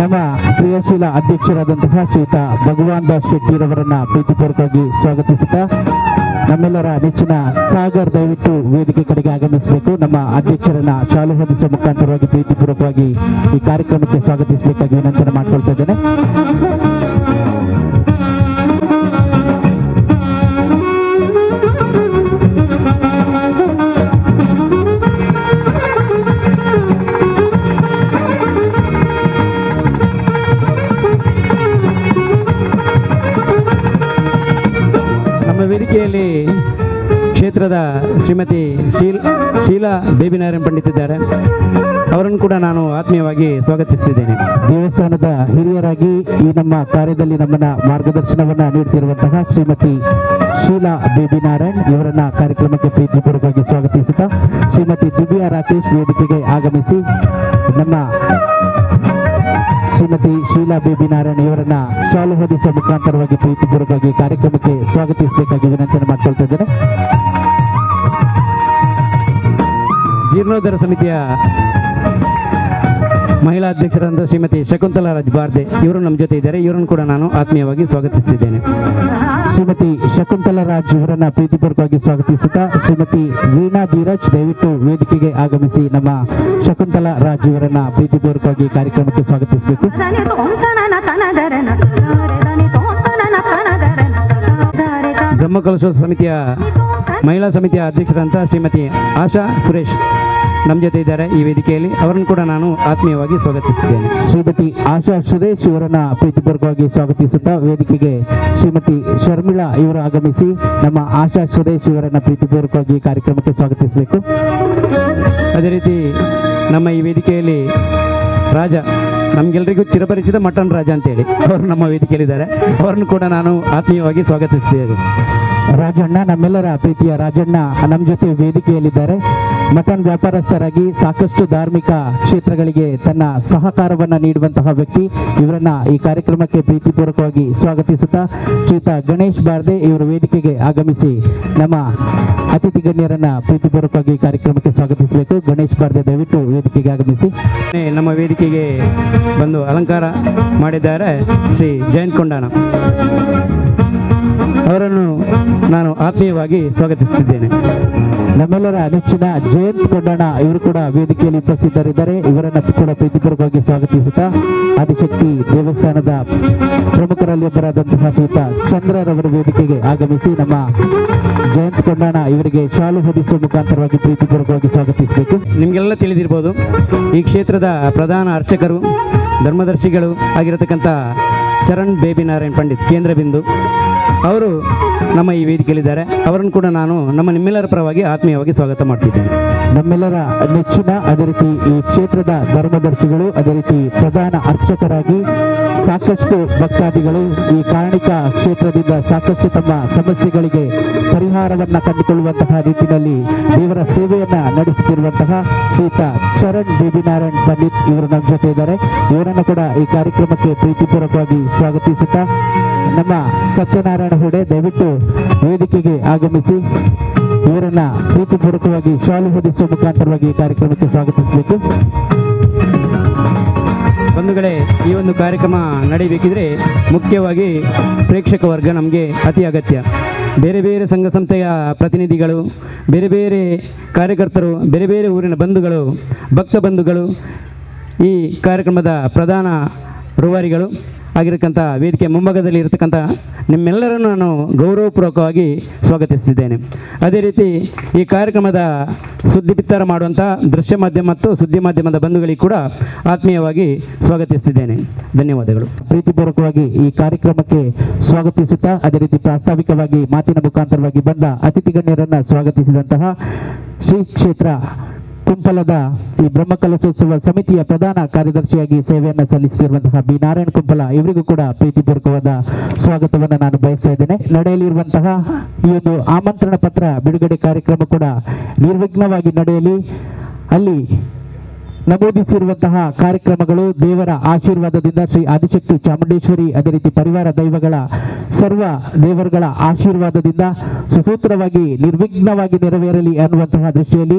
ನಮ್ಮ ಕ್ರಿಯಾಶೀಲ ಅಧ್ಯಕ್ಷರಾದಂತಹ ಶ್ರೀಯುತ ಭಗವಾನ್ ದಾಸ್ ಶೆಟ್ಟಿರವರನ್ನ ಪ್ರೀತಿಪೂರ್ವಕವಾಗಿ ಸ್ವಾಗತಿಸುತ್ತಾ ನಮ್ಮೆಲ್ಲರ ನೆಚ್ಚಿನ ಸಾಗರ್ ದಯವಿಟ್ಟು ವೇದಿಕೆ ಕಡೆಗೆ ಆಗಮಿಸಬೇಕು. ನಮ್ಮ ಅಧ್ಯಕ್ಷರನ್ನ ಶಾಲು ಹೊದಿಸುವ ಮುಖಾಂತರವಾಗಿ ಪ್ರೀತಿಪೂರ್ವಕವಾಗಿ ಈ ಕಾರ್ಯಕ್ರಮಕ್ಕೆ ಸ್ವಾಗತಿಸಬೇಕಾಗಿ ವಿನಂತಿಯನ್ನು ಮಾಡಿಕೊಳ್ತಾ ಇದ್ದೇನೆ. ವೇದಿಕೆಯಲ್ಲಿ ಕ್ಷೇತ್ರದ ಶ್ರೀಮತಿ ಶೀಲಾ ಬೇಬಿನಾರಾಯಣ್ ಪಂಡಿತ್ ಇದ್ದಾರೆ. ಅವರನ್ನು ಕೂಡ ನಾನು ಆತ್ಮೀಯವಾಗಿ ಸ್ವಾಗತಿಸುತ್ತಿದ್ದೇನೆ. ದೇವಸ್ಥಾನದ ಹಿರಿಯರಾಗಿ ಈ ನಮ್ಮ ಕಾರ್ಯದಲ್ಲಿ ನಮ್ಮನ್ನ ಮಾರ್ಗದರ್ಶನವನ್ನ ನೀಡುತ್ತಿರುವಂತಹ ಶ್ರೀಮತಿ ಶೀಲಾ ಬೇಬಿ ನಾರಾಯಣ್ ಇವರನ್ನ ಕಾರ್ಯಕ್ರಮಕ್ಕೆ ಪ್ರೀತಿಪೂರ್ವಕವಾಗಿ ಸ್ವಾಗತಿಸುತ್ತಾ, ಶ್ರೀಮತಿ ದಿವ್ಯಾ ರಾಕೇಶ್ ವೇದಿಕೆಗೆ ಆಗಮಿಸಿ ನಮ್ಮ ಶ್ರೀಮತಿ ಶೀಲಾ ಬೇಬಿ ನಾರಾಯಣ್ ಇವರನ್ನ ಶಾಲು ಹೊದಿಸುವ ಮುಖಾಂತರವಾಗಿ ಪ್ರೀತಿಪೂರ್ವಕವಾಗಿ ಕಾರ್ಯಕ್ರಮಕ್ಕೆ ಸ್ವಾಗತಿಸಬೇಕಾಗಿ ವಿನಂತಿಯನ್ನು ಮಾಡ್ಕೊಳ್ತಾ ಇದ್ದೇನೆ. ಜೀರ್ಣೋದ್ಧಾರ ಸಮಿತಿಯ ಮಹಿಳಾ ಅಧ್ಯಕ್ಷರಾದ ಶ್ರೀಮತಿ ಶಕುಂತಲಾ ರಾಜ್ ಬಾರ್ದೆ ಇವರು ನಮ್ಮ ಜೊತೆ ಇದ್ದಾರೆ. ಇವರನ್ನು ಕೂಡ ನಾನು ಆತ್ಮೀಯವಾಗಿ ಸ್ವಾಗತಿಸುತ್ತಿದ್ದೇನೆ. ಶ್ರೀಮತಿ ಶಕುಂತಲಾ ರಾಜ್ ಇವರನ್ನ ಪ್ರೀತಿಪೂರ್ವಕವಾಗಿ ಸ್ವಾಗತಿಸುತ್ತಾ, ಶ್ರೀಮತಿ ವೀಣಾ ಧೀರಜ್ ದಯವಿಟ್ಟು ವೇದಿಕೆಗೆ ಆಗಮಿಸಿ ನಮ್ಮ ಶಕುಂತಲಾ ರಾಜ್ ಇವರನ್ನ ಪ್ರೀತಿಪೂರ್ವಕವಾಗಿ ಕಾರ್ಯಕ್ರಮಕ್ಕೆ ಸ್ವಾಗತಿಸಬೇಕು. ಬ್ರಹ್ಮಕಲಶೋತ್ಸವ ಸಮಿತಿಯ ಮಹಿಳಾ ಸಮಿತಿಯ ಅಧ್ಯಕ್ಷರಾದಂಥ ಶ್ರೀಮತಿ ಆಶಾ ಸುರೇಶ್ ನಮ್ಮ ಜೊತೆ ಇದ್ದಾರೆ ಈ ವೇದಿಕೆಯಲ್ಲಿ. ಅವರನ್ನು ಕೂಡ ನಾನು ಆತ್ಮೀಯವಾಗಿ ಸ್ವಾಗತಿಸುತ್ತೇನೆ. ಶ್ರೀಮತಿ ಆಶಾ ಸುರೇಶ್ ಇವರನ್ನ ಪ್ರೀತಿಪೂರ್ವಕವಾಗಿ ಸ್ವಾಗತಿಸುತ್ತಾ ವೇದಿಕೆಗೆ ಶ್ರೀಮತಿ ಶರ್ಮಿಳಾ ಇವರು ಆಗಮಿಸಿ ನಮ್ಮ ಆಶಾ ಸುರೇಶ್ ಇವರನ್ನ ಪ್ರೀತಿಪೂರ್ವಕವಾಗಿ ಕಾರ್ಯಕ್ರಮಕ್ಕೆ ಸ್ವಾಗತಿಸಬೇಕು. ಅದೇ ರೀತಿ ನಮ್ಮ ಈ ವೇದಿಕೆಯಲ್ಲಿ ರಾಜ, ನಮಗೆಲ್ಲರಿಗೂ ಚಿರಪರಿಚಿತ ಮಟನ್ ರಾಜ ಅಂತೇಳಿ ಅವರು ನಮ್ಮ ವೇದಿಕೆಯಲ್ಲಿದ್ದಾರೆ. ಅವರನ್ನು ಕೂಡ ನಾನು ಆತ್ಮೀಯವಾಗಿ ಸ್ವಾಗತಿಸುತ್ತೇನೆ. ರಾಜಣ್ಣ, ನಮ್ಮೆಲ್ಲರ ಪ್ರೀತಿಯ ರಾಜಣ್ಣ ನಮ್ಮ ಜೊತೆ ವೇದಿಕೆಯಲ್ಲಿದ್ದಾರೆ. ಮಟನ್ ವ್ಯಾಪಾರಸ್ಥರಾಗಿ ಸಾಕಷ್ಟು ಧಾರ್ಮಿಕ ಕ್ಷೇತ್ರಗಳಿಗೆ ತನ್ನ ಸಹಕಾರವನ್ನು ನೀಡುವಂತಹ ವ್ಯಕ್ತಿ. ಇವರನ್ನ ಈ ಕಾರ್ಯಕ್ರಮಕ್ಕೆ ಪ್ರೀತಿಪೂರ್ವಕವಾಗಿ ಸ್ವಾಗತಿಸುತ್ತಾ ಶ್ರೀಯುತ ಗಣೇಶ್ ಬಾರ್ದೆ ಇವರು ವೇದಿಕೆಗೆ ಆಗಮಿಸಿ ನಮ್ಮ ಅತಿಥಿ ಗಣ್ಯರನ್ನ ಪ್ರೀತಿಪೂರ್ವಕವಾಗಿ ಕಾರ್ಯಕ್ರಮಕ್ಕೆ ಸ್ವಾಗತಿಸಬೇಕು. ಗಣೇಶ್ ಬಾರ್ದೆ ದಯವಿಟ್ಟು ವೇದಿಕೆಗೆ ಆಗಮಿಸಿ. ನಮ್ಮ ವೇದಿಕೆಗೆ ಬಂದು ಅಲಂಕಾರ ಮಾಡಿದ್ದಾರೆ ಶ್ರೀ ಜಯಂತ್ ಕೊಂಡಾಣ ಅವರನ್ನು ನಾನು ಆತ್ಮೀಯವಾಗಿ ಸ್ವಾಗತಿಸುತ್ತಿದ್ದೇನೆ. ನಮ್ಮೆಲ್ಲರ ನೆಚ್ಚಿನ ಜಯಂತ್ ಕೊಂಡಾಣ ಇವರು ಕೂಡ ವೇದಿಕೆಯಲ್ಲಿ ಉಪಸ್ಥಿತರಿದ್ದಾರೆ. ಇವರನ್ನು ಕೂಡ ಪ್ರೀತಿಪೂರ್ವಕವಾಗಿ ಸ್ವಾಗತಿಸುತ್ತಾ ಆದಿಶಕ್ತಿ ದೇವಸ್ಥಾನದ ಪ್ರಮುಖರಲ್ಲಿ ಒಬ್ಬರಾದಂತಹ ಶ್ರೀಯುತ ಚಂದ್ರರವರು ವೇದಿಕೆಗೆ ಆಗಮಿಸಿ ನಮ್ಮ ಜಯಂತ್ ಕೊಂಡಾಣ ಇವರಿಗೆ ಶಾಲು ಹೊದಿಸುವ ಮುಖಾಂತರವಾಗಿ ಪ್ರೀತಿಪೂರ್ವಕವಾಗಿ ಸ್ವಾಗತಿಸಬೇಕು. ನಿಮಗೆಲ್ಲ ತಿಳಿದಿರ್ಬೋದು, ಈ ಕ್ಷೇತ್ರದ ಪ್ರಧಾನ ಅರ್ಚಕರು ಧರ್ಮದರ್ಶಿಗಳು ಆಗಿರತಕ್ಕಂಥ ಚರಣ್ ಬೇಬಿ ನಾರಾಯಣ್ ಪಂಡಿತ್ ಕೇಂದ್ರ ಬಿಂದು ಅವರು ನಮ್ಮ ಈ ವೇದಿಕೆಯಲ್ಲಿದ್ದಾರೆ. ಅವರನ್ನು ಕೂಡ ನಾನು ನಮ್ಮ ನಿಮ್ಮೆಲ್ಲರ ಪರವಾಗಿ ಆತ್ಮೀಯವಾಗಿ ಸ್ವಾಗತ ಮಾಡ್ತಿದ್ದೇನೆ. ನಮ್ಮೆಲ್ಲರ ನೆಚ್ಚಿನ ಅದೇ ರೀತಿ ಈ ಕ್ಷೇತ್ರದ ಧರ್ಮದರ್ಶಿಗಳು, ಅದೇ ರೀತಿ ಪ್ರಧಾನ ಅರ್ಚಕರಾಗಿ ಸಾಕಷ್ಟು ಭಕ್ತಾದಿಗಳು ಈ ಕಾರಣಿಕ ಕ್ಷೇತ್ರದಿಂದ ಸಾಕಷ್ಟು ತಮ್ಮ ಸಮಸ್ಯೆಗಳಿಗೆ ಪರಿಹಾರವನ್ನು ಕಂಡುಕೊಳ್ಳುವಂತಹ ನಿಟ್ಟಿನಲ್ಲಿ ದೇವರ ಸೇವೆಯನ್ನ ನಡೆಸುತ್ತಿರುವಂತಹ ಶ್ರೀಯುತ ಚರಣ್ ಬೇಬಿ ನಾರಾಯಣ್ ಪಂಡಿತ್ ಇವರು ನಮ್ಮ ಜೊತೆ ಇದ್ದಾರೆ. ಇವರನ್ನು ಕೂಡ ಈ ಕಾರ್ಯಕ್ರಮಕ್ಕೆ ಪ್ರೀತಿಪೂರ್ವಕವಾಗಿ ಸ್ವಾಗತಿಸುತ್ತಾ ನಮ್ಮ ಸತ್ಯನಾರಾಯಣ ಹುಡೆ ದಯವಿಟ್ಟು ವೇದಿಕೆಗೆ ಆಗಮಿಸಿ ಇವರನ್ನ ಪ್ರೀತಿಪೂರ್ವಕವಾಗಿ ಶಾಲು ಹೊದಿಸುವ ಮುಖಾಂತರವಾಗಿ ಈ ಕಾರ್ಯಕ್ರಮಕ್ಕೆ ಸ್ವಾಗತಿಸಬೇಕು. ಬಂಧುಗಳೇ, ಈ ಒಂದು ಕಾರ್ಯಕ್ರಮ ನಡೆಯಬೇಕಿದ್ರೆ ಮುಖ್ಯವಾಗಿ ಪ್ರೇಕ್ಷಕ ವರ್ಗ ನಮಗೆ ಅತಿ ಅಗತ್ಯ. ಬೇರೆ ಬೇರೆ ಸಂಘ ಸಂಸ್ಥೆಯ ಪ್ರತಿನಿಧಿಗಳು, ಬೇರೆ ಬೇರೆ ಕಾರ್ಯಕರ್ತರು, ಬೇರೆ ಬೇರೆ ಊರಿನ ಬಂಧುಗಳು, ಭಕ್ತ ಬಂಧುಗಳು, ಈ ಕಾರ್ಯಕ್ರಮದ ಪ್ರಧಾನ ರೂವಾರಿಗಳು ಆಗಿರತಕ್ಕಂಥ ವೇದಿಕೆ ಮುಂಭಾಗದಲ್ಲಿ ಇರತಕ್ಕಂಥ ನಿಮ್ಮೆಲ್ಲರನ್ನು ನಾನು ಗೌರವಪೂರ್ವಕವಾಗಿ ಸ್ವಾಗತಿಸುತ್ತಿದ್ದೇನೆ. ಅದೇ ರೀತಿ ಈ ಕಾರ್ಯಕ್ರಮದ ಸುದ್ದಿ ಬಿತ್ತರ ಮಾಡುವಂಥ ದೃಶ್ಯ ಮಾಧ್ಯಮ ಮತ್ತು ಸುದ್ದಿ ಮಾಧ್ಯಮದ ಬಂಧುಗಳಿಗೆ ಕೂಡ ಆತ್ಮೀಯವಾಗಿ ಸ್ವಾಗತಿಸುತ್ತಿದ್ದೇನೆ. ಧನ್ಯವಾದಗಳು. ಪ್ರೀತಿಪೂರ್ವಕವಾಗಿ ಈ ಕಾರ್ಯಕ್ರಮಕ್ಕೆ ಸ್ವಾಗತಿಸುತ್ತಾ ಅದೇ ರೀತಿ ಪ್ರಾಸ್ತಾವಿಕವಾಗಿ ಮಾತಿನ ಮುಖಾಂತರವಾಗಿ ಬಂದ ಅತಿಥಿ ಗಣ್ಯರನ್ನು ಸ್ವಾಗತಿಸಿದಂತಹ ಶ್ರೀ ಕ್ಷೇತ್ರ ಕುಂಪಲದ ಈ ಬ್ರಹ್ಮಕಲಶೋತ್ಸವ ಸಮಿತಿಯ ಪ್ರಧಾನ ಕಾರ್ಯದರ್ಶಿಯಾಗಿ ಸೇವೆಯನ್ನು ಸಲ್ಲಿಸುತ್ತಿರುವಂತಹ ಬಿ ನಾರಾಯಣ್ ಕುಂಪಲ ಇವರಿಗೂ ಕೂಡ ಪ್ರೀತಿಪೂರ್ವಕವಾದ ಸ್ವಾಗತವನ್ನು ನಾನು ಬಯಸ್ತಾ ಇದ್ದೇನೆ. ನಡೆಯಲಿರುವಂತಹ ಈ ಒಂದು ಆಮಂತ್ರಣ ಪತ್ರ ಬಿಡುಗಡೆ ಕಾರ್ಯಕ್ರಮ ಕೂಡ ನಿರ್ವಿಘ್ನವಾಗಿ ನಡೆಯಲಿ. ಅಲ್ಲಿ ನಮೂದಿಸಿರುವಂತಹ ಕಾರ್ಯಕ್ರಮಗಳು ದೇವರ ಆಶೀರ್ವಾದದಿಂದ ಶ್ರೀ ಆದಿಶಕ್ತಿ ಚಾಮುಂಡೇಶ್ವರಿ ಅದೇ ರೀತಿ ಪರಿವಾರ ದೈವಗಳ ಸರ್ವ ದೇವರುಗಳ ಆಶೀರ್ವಾದದಿಂದ ಸುಸೂತ್ರವಾಗಿ ನಿರ್ವಿಘ್ನವಾಗಿ ನೆರವೇರಲಿ ಅನ್ನುವಂತಹ ದೃಷ್ಟಿಯಲ್ಲಿ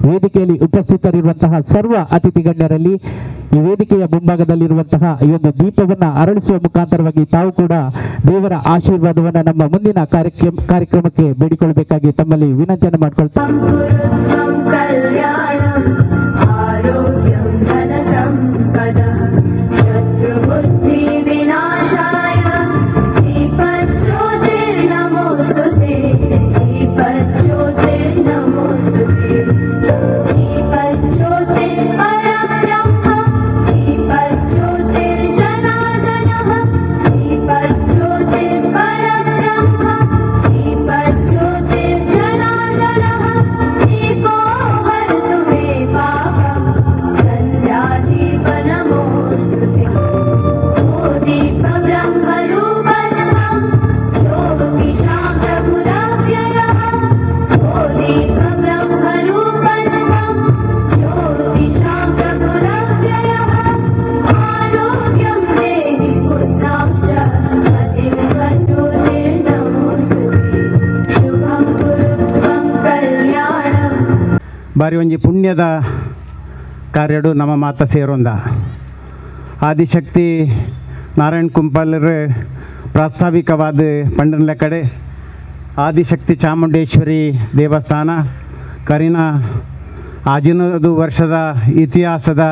ವೇದಿಕೆಯಲ್ಲಿ ಉಪಸ್ಥಿತರಿರುವಂತಹ ಸರ್ವ ಅತಿಥಿ ಗಣ್ಯರಲ್ಲಿ ಈ ವೇದಿಕೆಯ ಮುಂಭಾಗದಲ್ಲಿರುವಂತಹ ಈ ಒಂದು ದೀಪವನ್ನು ಅರಳಿಸುವ ಮುಖಾಂತರವಾಗಿ ತಾವು ಕೂಡ ದೇವರ ಆಶೀರ್ವಾದವನ್ನು ನಮ್ಮ ಮುಂದಿನ ಕಾರ್ಯಕ್ರಮಕ್ಕೆ ಬೇಡಿಕೊಳ್ಳಬೇಕಾಗಿ ತಮ್ಮಲ್ಲಿ ವಿನಂತಿಯನ್ನು ಮಾಡಿಕೊಳ್ತಾ ಬಾರಿ ಒಂಜಿ ಪುಣ್ಯದ ಕಾರ್ಯಡು ನಮ್ಮ ಮಾತ ಸೇರೊಂದ ಆದಿಶಕ್ತಿ ನಾರಾಯಣ್ ಕುಂಪಾಲರು ಪ್ರಾಸ್ತಾವಿಕವಾದ ಪಂಡನ್ಲ ಕಡೆ ಆದಿಶಕ್ತಿ ಚಾಮುಂಡೇಶ್ವರಿ ದೇವಸ್ಥಾನ ಕರಿನ ಆಜಿನದು ವರ್ಷದ ಇತಿಹಾಸದ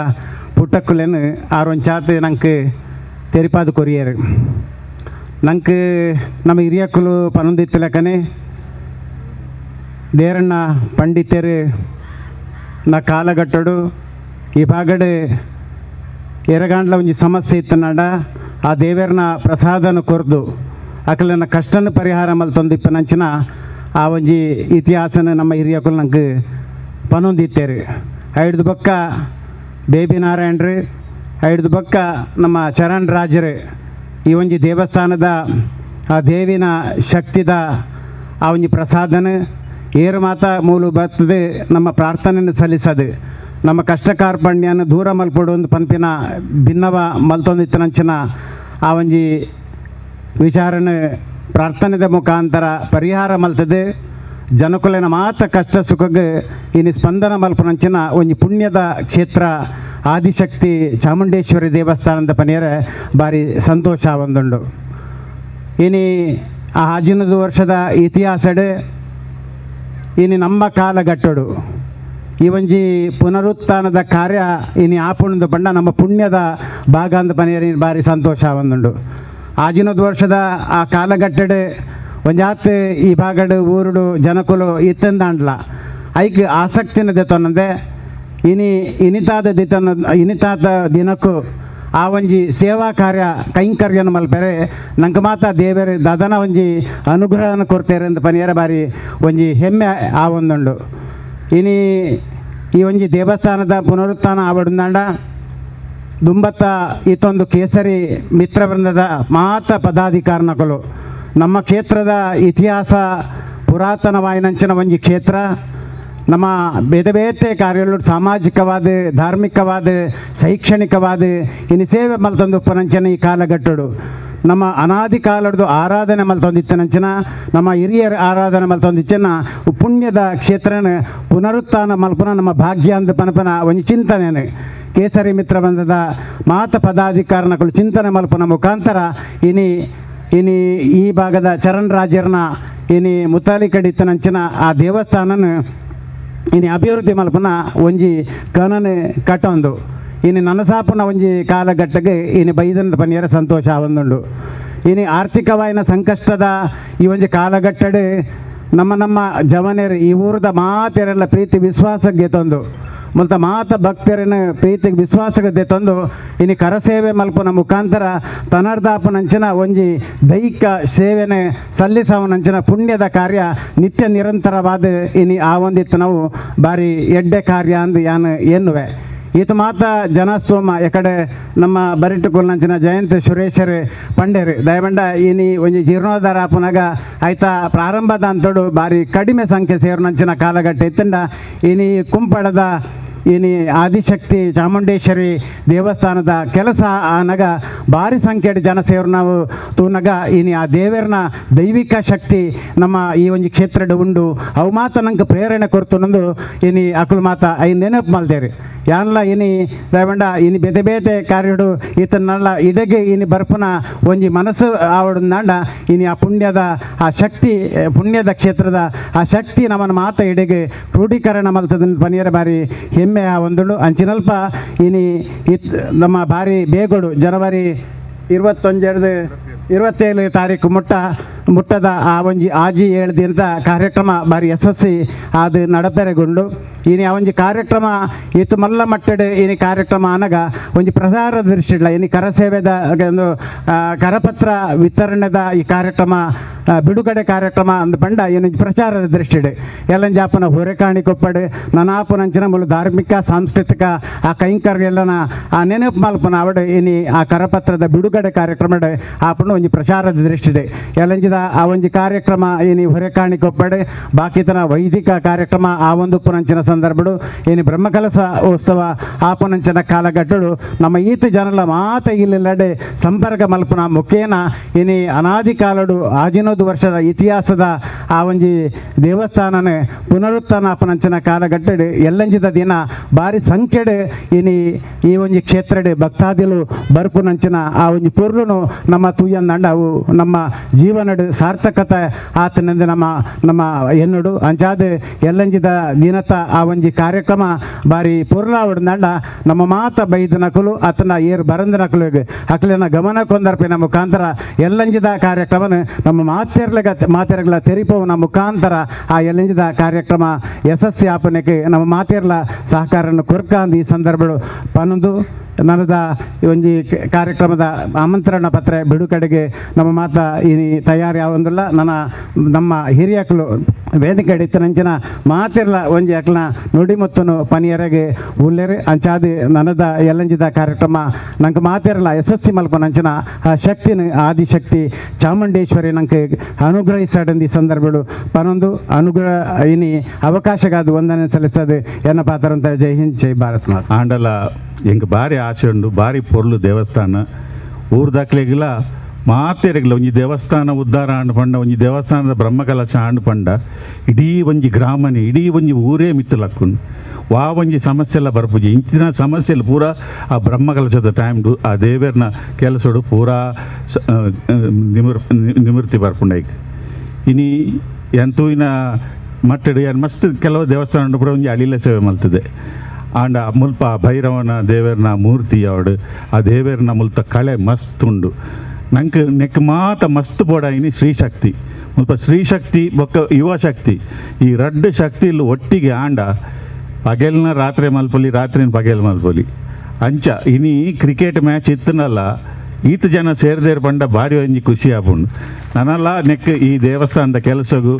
ಪುಟಕ್ಕುಲೆನು ಆರೊಂಚಾತು ನಂಗೆ ತೆರಿಪಾದ ಕೊರಿಯರು ನಂಗೆ ನಮ್ಮ ಹಿರಿಯಕ್ಕಲು ಪನೊಂದಿತ್ತಲಕನೆ ದೇರಣ್ಣ ಪಂಡಿತರು ನ ಕಾಲಗಟ್ಟಡು ಈ ಭಾಗಡೆ ಎರಗಾಂಡ್ಲ ಒಂಜಿ ಸಮಸ್ಯೆ ಇತ್ತನಾಡ ಆ ದೇವರನ ಪ್ರಸಾದನ ಕೊರ್ದು ಅಕಲನ ಕಷ್ಟನ ಪರಿಹಾರ ಮಲ್ತೊಂದು ಇಪ್ಪನಂಚಿನ ಆ ಒಂಜಿ ಇತಿಹಾಸನ ನಮ್ಮ ಹಿರಿಯಕುಲು ನಂಗೆ ಪನೊಂದಿತ್ತೇರು. ಐಡ್ದು ಬೊಕ್ಕ ಬೇಬಿ ನಾರಾಯಣರು, ಐಡ್ದು ಬೊಕ್ಕ ನಮ್ಮ ಚರಣ್ ರಾಜರು ಈ ಒಂಜಿ ದೇವಸ್ಥಾನದ ಆ ದೇವಿನ ಶಕ್ತಿದ ಆ ಒಂಜಿ ಪ್ರಸಾದನ ಏರು ಮಾತ ಮೂಲು ಬರ್ತದೆ ನಮ್ಮ ಪ್ರಾರ್ಥನೆಯನ್ನು ಸಲ್ಲಿಸದು ನಮ್ಮ ಕಷ್ಟ ಕಾರ್ಪಣ್ಯನ ದೂರ ಮಲ್ಪಡು ಒಂದು ಪಂಪಿನ ಭಿನ್ನವ ಮಲ್ತೊಂದಿತ್ತನಂಚಿನ ಆ ಒಂಜಿ ವಿಚಾರನ ಪ್ರಾರ್ಥನೆದ ಮುಖಾಂತರ ಪರಿಹಾರ ಮಲ್ತದೆ ಜನಕುಲೆನ ಮಾತ ಕಷ್ಟ ಸುಖಗೆ ಇನ್ನು ಸ್ಪಂದನ ಮಲ್ಪನಂಚಿನ ಒಂಜಿ ಪುಣ್ಯದ ಕ್ಷೇತ್ರ ಆದಿಶಕ್ತಿ ಚಾಮುಂಡೇಶ್ವರಿ ದೇವಸ್ಥಾನದ ಪನಿಯರೆ ಭಾರಿ ಸಂತೋಷ ಒಂದುಂಡು. ಇನಿ ಆ ಆಜಿನದು ವರ್ಷದ ಇತಿಹಾಸಡು ಇನಿ ನಮ್ಮ ಕಾಲಗಟ್ಟಡು ಈ ಒಂಜಿ ಪುನರುತ್ಥಾನದ ಕಾರ್ಯ ಇನಿ ಆಪುಣದ ಬಣ್ಣ ನಮ್ಮ ಪುಣ್ಯದ ಭಾಗ ಅಂದ ಪನಿಯರೆ ಭಾರಿ ಸಂತೋಷ ಒಂದುಂಡು. ಆಜಿನದು ವರ್ಷದ ಆ ಕಾಲಗಟ್ಟಡು ಒಂಜಾತ್ ಈ ಭಾಗಡು ಊರುಡು ಜನಕುಲು ಇತ್ತಂದಾಂಡ್ಲ ಐಕ್ ಆಸಕ್ತಿನ ದೆತೊನ್ನಂದೆ ಇನಿ ಇನಿತಾದ ದಿತನ ಇನಿತಾದ ದಿನಕ್ಕೂ ಆ ಒಂಜಿ ಸೇವಾ ಕಾರ್ಯ ಕೈಂಕರ್ಯನ ಮಲ್ಪೆರೆ ನಂಗೆ ಮಾತ ದೇವರು ದದನ ಒಂಜಿ ಅನುಗ್ರಹನ ಕೊಡ್ತೇರೆ ಅಂತ ಪನಿಯರ ಬಾರಿ ಒಂಜಿ ಹೆಮ್ಮೆ ಆ ಒಂದುಂಡು. ಇನಿ ಈ ಒಂಜಿ ದೇವಸ್ಥಾನದ ಪುನರುತ್ಥಾನ ಆವಡುಂದಾಂಡ ದುಂಬತ್ತ ಇತ್ತೊಂದು ಕೇಸರಿ ಮಿತ್ರವೃಂದದ ಮಾತ ಪದಾಧಿಕಾರನಕಲು ನಮ್ಮ ಕ್ಷೇತ್ರದ ಇತಿಹಾಸ ಪುರಾತನವಾಯಿನಂಚಿನ ಒಂಜಿ ಕ್ಷೇತ್ರ ನಮ್ಮ ಬೇರೆ ಬೇರೆ ಕಾರ್ಯಗಳು ಸಾಮಾಜಿಕವಾದ ಧಾರ್ಮಿಕವಾದ ಶೈಕ್ಷಣಿಕವಾದ ಇನ್ನು ಸೇವೆ ಮಲ್ತೊಂದು ಉಪ್ಪನಂಚಿನ ಈ ಕಾಲಗಟ್ಟಡು ನಮ್ಮ ಅನಾದಿ ಕಾಲಡ್ದು ಆರಾಧನೆ ಮಲ್ತೊಂದಿತ್ತನಂಚಿನ ನಮ್ಮ ಹಿರಿಯರ ಆರಾಧನೆ ಮಲ್ತೊಂದಿಚ್ಚನ ಪುಣ್ಯದ ಕ್ಷೇತ್ರನ ಪುನರುತ್ಥಾನ ಮಲ್ಪನ ನಮ್ಮ ಭಾಗ್ಯ ಅಂದ ಪನಪನ ಒಂಜಿ ಚಿಂತನೆ ಕೇಸರಿ ಮಿತ್ರ ಬಂದದ ಮಾತ ಪದಾಧಿಕಾರನಗಳು ಚಿಂತನೆ ಮಲ್ಪನ ಮುಖಾಂತರ ಇನಿ ಇನಿ ಈ ಭಾಗದ ಚರಣ್ ರಾಜರನ ಇನಿ ಮುತಾಲಿ ಕಡಿತನಂಚಿನ ಆ ದೇವಸ್ಥಾನನ ಇನಿ ಅಭಿವೃದ್ಧಿ ಮಲ್ಪನ ಒಂಜಿ ಕನನೆ ಕಟ್ಟೊಂದು ಇನಿ ನನಸಾಪನ ಒಂಜಿ ಕಾಲಘಟ್ಟಗೆ ಇನಿ ಬೈದನ ಪನಿಯರ ಸಂತೋಷ ಒಂದುಂಡು. ಇನಿ ಆರ್ಥಿಕವಾಯಿನ ಸಂಕಷ್ಟದ ಈ ಒಂಜಿ ಕಾಲಘಟ್ಟಡೆ ನಮ್ಮ ನಮ್ಮ ಜವನೇರು ಈ ಊರದ ಮಾತೆರೆಲ್ಲ ಪ್ರೀತಿ ವಿಶ್ವಾಸಕ್ಕೆ ತಂದು ಮುಲ್ತ ಮಾತ ಭಕ್ತರನ್ನ ಪ್ರೀತಿಗೆ ವಿಶ್ವಾಸಕ್ಕೆ ತಂದು ಇನಿ ಕರಸೇವೆ ಮಲ್ಪನ ಮುಖಾಂತರ ತನರ್ದಾಪನಂಚಿನ ಒಂಜಿ ದೈಹಿಕ ಸೇವೆನೆ ಸಲ್ಲಿಸವನಂಚಿನ ಪುಣ್ಯದ ಕಾರ್ಯ ನಿತ್ಯ ನಿರಂತರವಾದ ಇನಿ ಆ ಒಂದಿತ್ತು ನಾವು ಭಾರಿ ಎಡ್ಡೆ ಕಾರ್ಯ ಅಂದು ಯಾನು ಎನ್ನುವೆ. ಈತ ಮಾತ ಜನಸ್ತೋಮ ಎಕಡೆ ನಮ್ಮ ಬರಿಟುಕೊಲ್ನಂಚಿನ ಜಯಂತ್ ಸುರೇಶರ್ ಪಂಡೇರು ದಯಬಂಡ ಇನಿ ಒಂಜಿ ಜೀರ್ಣೋದ್ಧಾರ ಆಪುನಗ ಆಯ್ತಾ ಪ್ರಾರಂಭದ ಅಂತೋಡು ಭಾರಿ ಕಡಿಮೆ ಸಂಖ್ಯೆ ಸೇರುನಂಚಿನ ಕಾಲಘಟ್ಟ ಇತ್ತಂಡ ಇನಿ ಕುಂಪಡದ ಇನಿ ಆದಿಶಕ್ತಿ ಚಾಮುಂಡೇಶ್ವರಿ ದೇವಸ್ಥಾನದ ಕೆಲಸ ಆನಗ ಭಾರಿ ಸಂಖ್ಯೆಯ ಜನ ಸೇರು ನಾವು ತೂನಗ ಇನಿ ಆ ದೇವರನ ದೈವಿಕ ಶಕ್ತಿ ನಮ್ಮ ಈ ಒಂಜಿ ಕ್ಷೇತ್ರದ ಉಂಡು ಅವು ಮಾತ ನಂಗೆ ಪ್ರೇರಣೆ ಕೊಡ್ತು ಇನಿ ಅಕುಲು ಮಾತ I ನೆನಪು ಮಲ್ದೇರಿ ಯಾನ್ಲ ಇನಿ ದಯಬಂಡ ಇನಿ ಬೇತೆ ಬೇತೆ ಕಾರ್ಯಡು ಈತನಲ್ಲ ಇಡಗೆ ಇನಿ ಬರ್ಪನ ಒಂಜಿ ಮನಸ್ಸು ಆವಡುಂದಾಂಡ ಇನಿ ಆ ಪುಣ್ಯದ ಆ ಶಕ್ತಿ ಪುಣ್ಯದ ಕ್ಷೇತ್ರದ ಆ ಶಕ್ತಿ ನಮ್ಮನ್ನು ಮಾತ ಇಡೆಗೆ ಕ್ರೋಢೀಕರಣ ಮಲ್ತದ ಪನಿಯರ ಬಾರಿ ಹೆಮ್ಮೆ ಆ ಒಂದುಂಡು. ಅಂಚಿನಲ್ಪ ಇನಿ ಇತ್ ನಮ್ಮ ಭಾರಿ ಬೇಗೋಡು ಜನವರಿ 21 27 ತಾರೀಕು ಮುಟ್ಟದ ಆ ಒಂಜಿ ಆಜಿ 7 ದಿನದ ಕಾರ್ಯಕ್ರಮ ಭಾರಿ ಯಶಸ್ವಿ ಅದು ನಡಪೆರೆಗೊಂಡು. ಇನಿ ಆ ಒಂಜಿ ಕಾರ್ಯಕ್ರಮ ಇತ್ತು ಮಲ್ಲ ಮಟ್ಟಡ್ ಇನಿ ಕಾರ್ಯಕ್ರಮ ಅನಗ ಒಂಜಿ ಪ್ರಸಾರ ದೃಷ್ಟಿಡ್ಲ ಇನಿ ಕರಸೇವೆದ ಒಂದು ಕರಪತ್ರ ವಿತರಣೆದ ಈ ಕಾರ್ಯಕ್ರಮ ಬಿಡುಗಡೆ ಕಾರ್ಯಕ್ರಮ ಅಂದ ಪಂಡ ಏನೊಂಜಿ ಪ್ರಚಾರದ ದೃಷ್ಟಿಡ್ ಎಲ್ಲಂಜಾಪನ ಹೊರೆಕಾಣಿ ಕೊಪ್ಪಡು ನನಾಪನಂಚಿನ ಮೂಲ ಧಾರ್ಮಿಕ ಸಾಂಸ್ಕೃತಿಕ ಆ ಕೈಂಕರ್ಯ ಎಲ್ಲನ ಆ ನೆನಪು ಮಲ್ಪನ ಅವಡು ಇನಿ ಆ ಕರಪತ್ರದ ಬಿಡುಗಡೆ ಕಾರ್ಯಕ್ರಮ ಆಪಣ ಒಂಜಿ ಪ್ರಚಾರದ ದೃಷ್ಟಿಡ್ ಎಲ್ಲಂಜಿದ ಆ ಒಂಜಿ ಕಾರ್ಯಕ್ರಮ ಇನಿ ಹೊರೆಕಾಣಿ ಕೊಪ್ಪಡು ಬಾಕಿತನ ವೈದಿಕ ಕಾರ್ಯಕ್ರಮ ಆ ಒಂದು ಪುನಂಚಿನ ಸಂದರ್ಭಡು ಇನಿ ಬ್ರಹ್ಮಕಲಸ ಉತ್ಸವ ಆಪನಂಚಿನ ಕಾಲಗಟ್ಟಡು ನಮ್ಮ ಈತ ಜನಲ ಮಾತ ಇಲ್ಲಡೆ ಸಂಪರ್ಕ ಮಲ್ಪನ ಮುಖೇನ ಇನಿ ಅನಾದಿ ಕಾಲಡು ಆಜಿನೋದು 150 ವರ್ಷದ ಇತಿಹಾಸದ ಆ ಒಂಜಿ ದೇವಸ್ಥಾನನೆ ಪುನರುತ್ಥಾನಾಪನಂಚಿನ ಕಾಲಘಟ್ಟಡ್ ಎಲ್ಲಂಜಿದ ದಿನ ಭಾರಿ ಸಂಖ್ಯೆಡ್ ಇನಿ ಈ ಒಂಜಿ ಕ್ಷೇತ್ರಡ್ ಭಕ್ತಾದಿಲು ಬರ್ಪುನಂಚಿನ ಆ ಒಂಜಿ ಪೊರ್ಲುನು ನಮ್ಮ ತೂಯಂದಂಡ ಅವು ನಮ್ಮ ಜೀವನಡ್ ಸಾರ್ಥಕತೆ ಆತನಿಂದ ನಮ್ಮ ನಮ್ಮ ಎನ್ನುಡು ಅಂಚಾದ ಎಲ್ಲಂಜಿದ ದಿನತ ಆ ಒಂಜಿ ಕಾರ್ಯಕ್ರಮ ಬಾರಿ ಪೊರ್ಲಾವಡ್ದಂಡ ನಮ್ಮ ಮಾತ ಬೈದ ನಕಲು ಆತನ ಏರ್ ಬರಂದ ನಕಲು ಅಕ್ಲಿನ ಗಮನ ಕೊಂದರ್ಪಿನ ಮುಖಾಂತರ ಎಲ್ಲಂಜಿದ ಕಾರ್ಯಕ್ರಮನ ನಮ್ಮ ಮಾತೆರ್ಗಳ ತೆರಿಪವನ ಮುಖಾಂತರ ಆ ಎಲ್ಲಂಜಿದ ಕಾರ್ಯಕ್ರಮ ಯಶಸ್ವಿ ಆಪನಕ್ಕೆ ನಮ್ಮ ಮಾತೆರ್ಲ ಸಹಕಾರನ್ನು ಕೊರ್ಕಾಂದು ಈ ಸಂದರ್ಭಗಳು ಪನ್ನೊಂದು ನನದ ಒಂಜಿ ಕಾರ್ಯಕ್ರಮದ ಆಮಂತ್ರಣ ಪತ್ರ ಬಿಡುಗಡೆಗೆ ನಮ್ಮ ಮಾತ ಈ ತಯಾರಿ ಆವೊಂದಿಲ್ಲ. ನನ್ನ ನಮ್ಮ ಹಿರಿಯಕಲು ವೇದಿಕೆ ಇತ್ತನಂಚಿನ ಮಾತಿರ್ಲ ಒಂಜಿ ಅಕ್ಲನ ನುಡಿ ಮುತ್ತನು ಪನಿಯರೆಗೆ ಉಲ್ಲೇರು ಅಂಚಾದಿ ನನದ ಎಲ್ಲಂಜಿದ ಕಾರ್ಯಕ್ರಮ ನಂಗೆ ಮಾತಿರಲ್ಲ ಯಶಸ್ವಿ ಮಲ್ಪನಂಚಿನ ಆ ಶಕ್ತಿನ ಆದಿಶಕ್ತಿ ಚಾಮುಂಡೇಶ್ವರಿ ನಂಗೆ ಅನುಗ್ರಹಿಸಾಡಂದು ಈ ಸಂದರ್ಭಗಳು ಪನೊಂದು ಅನುಗ್ರಹ ಇನಿ ಅವಕಾಶಗಾದ ವಂದನೆ ಸಲ್ಲಿಸೋದು ಎನ್ನ ಪಾತ್ರ ಅಂತ. ಜೈ ಹಿಂದ್, ಜೈ ಭಾರತ್ ಮಾತಾ. ಆಂಡಲ ಎಂಕ್ ಭಾರಿ ಆಸೆ ಉಂಡು, ಭಾರಿ ಪೊರ್ಲು ದೇವಸ್ಥಾನ ಊರ್ದಾಕ್ಲೆಗಿಲ್ಲ ಮಾತೆರೆಗ್ಲ ಒಂಜಿ ದೇವಸ್ಥಾನ ಉದ್ಧಾರ ಆಂಡ್ ಪಂಡ ಒಂಜಿ ದೇವಸ್ಥಾನದ ಬ್ರಹ್ಮಕಲಶ ಆಂಡ್ ಪಂಡ ಇಡೀ ಒಂಜಿ ಗ್ರಾಮನೆ ಇಡೀ ಒಂಜಿ ಊರೇ ಮಿತ್ತಲಕ್ಕುಂಡು. ವಾ ಒಂಜಿ ಸಮಸ್ಯೆಲ್ಲ ಬರ್ಪುಜಿ, ಇಂಚಿನ ಸಮಸ್ಯೆಲ್ಲ ಪೂರಾ ಆ ಬ್ರಹ್ಮಕಲಶದ ಟೈಮ್ಡು ಆ ದೇವೆರ್ನ ಕೆಲಸಡು ಪೂರಾ ನಿವೃತ್ತಿ ಬರ್ಪುಂಡೈಕ್. ಇನಿ ಎಂತೂಯಿನ ಮಟ್ಟಡು ಯಾನ್ ಮಸ್ತ್ ಕೆಲವು ದೇವಸ್ಥಾನ ಪೂರ ಒಂಜಿ ಅಳಿಲ ಸೇವೆ ಮಲ್ತದೆ. ಆಂಡ ಮುಲ್ಪ ಭೈರವನ ದೇವೆರ್ನ ಮೂರ್ತಿ ಅವಡು ಆ ದೇವೆರ್ನ ಮುಲ್ತ ಕಳೆ ಮಸ್ತ್ ಉಂಡು. ನಂಗೆ ನೆಕ್ ಮಾತ ಮಸ್ತ್ ಬೋಡಾಯಿನಿ ಶ್ರೀಶಕ್ತಿ ಮುಲ್ಪ ಶ್ರೀಶಕ್ತಿ ಬೊಕ್ಕ ಯುವಶಕ್ತಿ ಈ ರಡ್ಡು ಶಕ್ತಿ ಇಲ್ಲಿ ಒಟ್ಟಿಗೆ ಆಂಡ ಪಗೆಲ್ನ ರಾತ್ರಿ ಮಲ್ಪೊಲಿ, ರಾತ್ರಿನ ಪಗೆಲ್ ಮಲ್ಪೊಲಿ. ಅಂಚ ಇನಿ ಕ್ರಿಕೆಟ್ ಮ್ಯಾಚ್ ಇತ್ತನಲ್ಲ ಈತ ಜನ ಸೇರ್ದೇರು ಪಂಡ ಭಾರಿ ಒಂಜಿ ಖುಷಿ ಆಪುಂಡು. ನನಲ್ಲ ನೆಕ್ ಈ ದೇವಸ್ಥಾನದ ಕೆಲಸಗು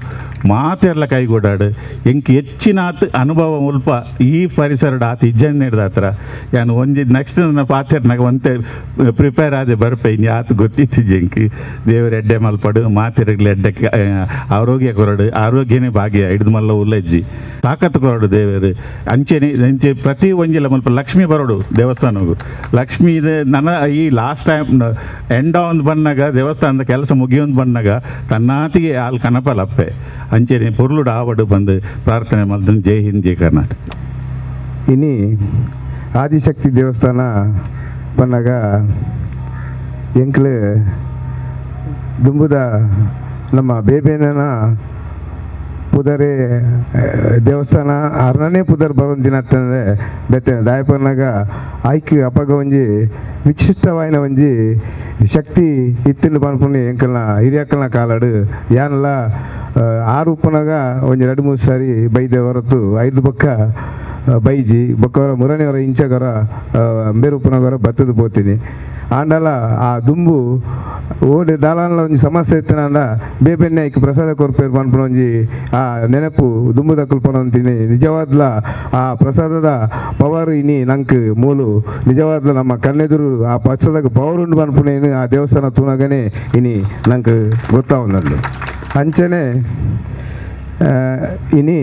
ಮಾತೆರ್ಲ ಕೈಗೂಡಾಡು ಎಂಕ್ ಹೆಚ್ಚಿನಾತ್ ಅನುಭವ ಮುಲ್ಪ ಈ ಪರಿಸರದ ಆತ ಇಜ್ಜನ್ನೇಡ್ದ ಹತ್ರ ಯಾನು ಒಂಜಿ ನೆಕ್ಸ್ಟ್ ನನ್ನ ಪಾತೆರ್ನಾಗ ಒಂತೆ ಪ್ರಿಪೇರ್ ಆದೆ ಬರ್ಪೆ ಇನ್ನು ಆತ ಗೊತ್ತಿತ್ತಿಜ್ಜಿ. ಎಂಕ್ ದೇವರ ಎಡ್ಡೆ ಮಲ್ಪಡು ಮಾತೆರ್ಗ್ಲ ಎಡ್ಡೆ ಆರೋಗ್ಯ ಕೊರಡು, ಆರೋಗ್ಯನೇ ಭಾಗ್ಯ ಹಿಡಿದು ಮಲ್ಲ ಉಲ್ಲಜ್ಜಿ ತಾಕತ್ತು ಕೊರಡು ದೇವರು. ಅಂಚೆನೆ ಅಂಚೆ ಪ್ರತಿ ಒಂಜಿಲ ಮುಲ್ಪ ಲಕ್ಷ್ಮೀ ಬರೋಡು ದೇವಸ್ಥಾನಗು ಲಕ್ಷ್ಮೀ ಇದೆ. ನನ್ನ ಈ last time end ಒಂದು ಬಂದಾಗ ದೇವಸ್ಥಾನದ ಕೆಲಸ ಮುಗಿಯೊಂದು ಬಂದಾಗ ತನ್ನಾತಿಗೆ ಆಲ್ ಕನಪಲಪ್ಪೆ ಅಂಚೆನೆ ಪೊರ್ಲುಡು ಆವಡು ಬಂದು ಪ್ರಾರ್ಥನೆ ಮಲ್ದನ್. ಜೈ ಹಿಂದ್, ಜೈ ಕರ್ನಾಟಕ. ಇನಿ ಆದಿಶಕ್ತಿ ದೇವಸ್ಥಾನ ಪನ್ನಾಗ ಎಂಕ್ಲು ದುಂಬುದ ನಮ್ಮ ಬೇಬೇನ ಪುದರೆ ದೇವಸ್ಥಾನ ಅರ್ಣನೇ ಪುದರ್ ಬರೋನ್ ದಿನ ಅಂತಂದರೆ ಬೆತ್ತೆ ದಾಯಪನ್ನಾಗ ಆಯ್ಕೆ ಅಪಗ ಒಂಜಿ ವಿಶಿಷ್ಟವಾಯಿನ ಒಂಜಿ ಶಕ್ತಿ ಇತ್ತಿನ ಪನ್ಪುನಿ ಎಂಕಲ್ನ ಹಿರಿಯಕ್ಕಲ್ನ ಕಾಲಡು ಯಾನಲ್ಲ ಆರು ಉಪ್ಪನಾಗ ಒಂಜಿ 2-3 ಸಾರಿ ಬೈದೆ ಹೊರತು 5 ಬೊಕ್ಕ ಬೈಜಿ ಬೊಕ್ಕವರ ಮುರಣಿಯವರ ಇಂಚಗರ ಬೇರುಪ್ಪನಗರ ಬತ್ತದ ಪೋತೀನಿ. ಆಂಡಲ ಆ ದುಂಬು ಓಡೆ ದಾಲಾನ್ಲ ಒಂಜಿ ಸಮಸ್ಯೆ ಇತ್ತನಾಂಡ ಬೇಬೆನ್ನೆ ಐಕ್ ಪ್ರಸಾದ ಕೊರ್ಪೇರು ಪನ್ಪುನ ಒಂಜಿ ಆ ನೆನಪು ದುಂಬುದ ಪನೊಂತೀನಿ. ನಿಜವಾದ್ಲ ಆ ಪ್ರಸಾದದ ಪವರ್ ಇನಿ ನಂಕ್ ಮೂಲು ನಿಜವಾದ್ಲ ನಮ್ಮ ಕಣ್ಣೆದುರು ಆ ಪ್ರಸಾದಕ್ಕೆ ಪವರ್ ಉಂಡು ಪನ್ಪುನೇನು ಆ ದೇವಸ್ಥಾನ ತೂನಗನೆ ಇನಿ ನಂಕ್ ಗೊತ್ತಾവുಂದು. ಅಂಚನೆ ಇನಿ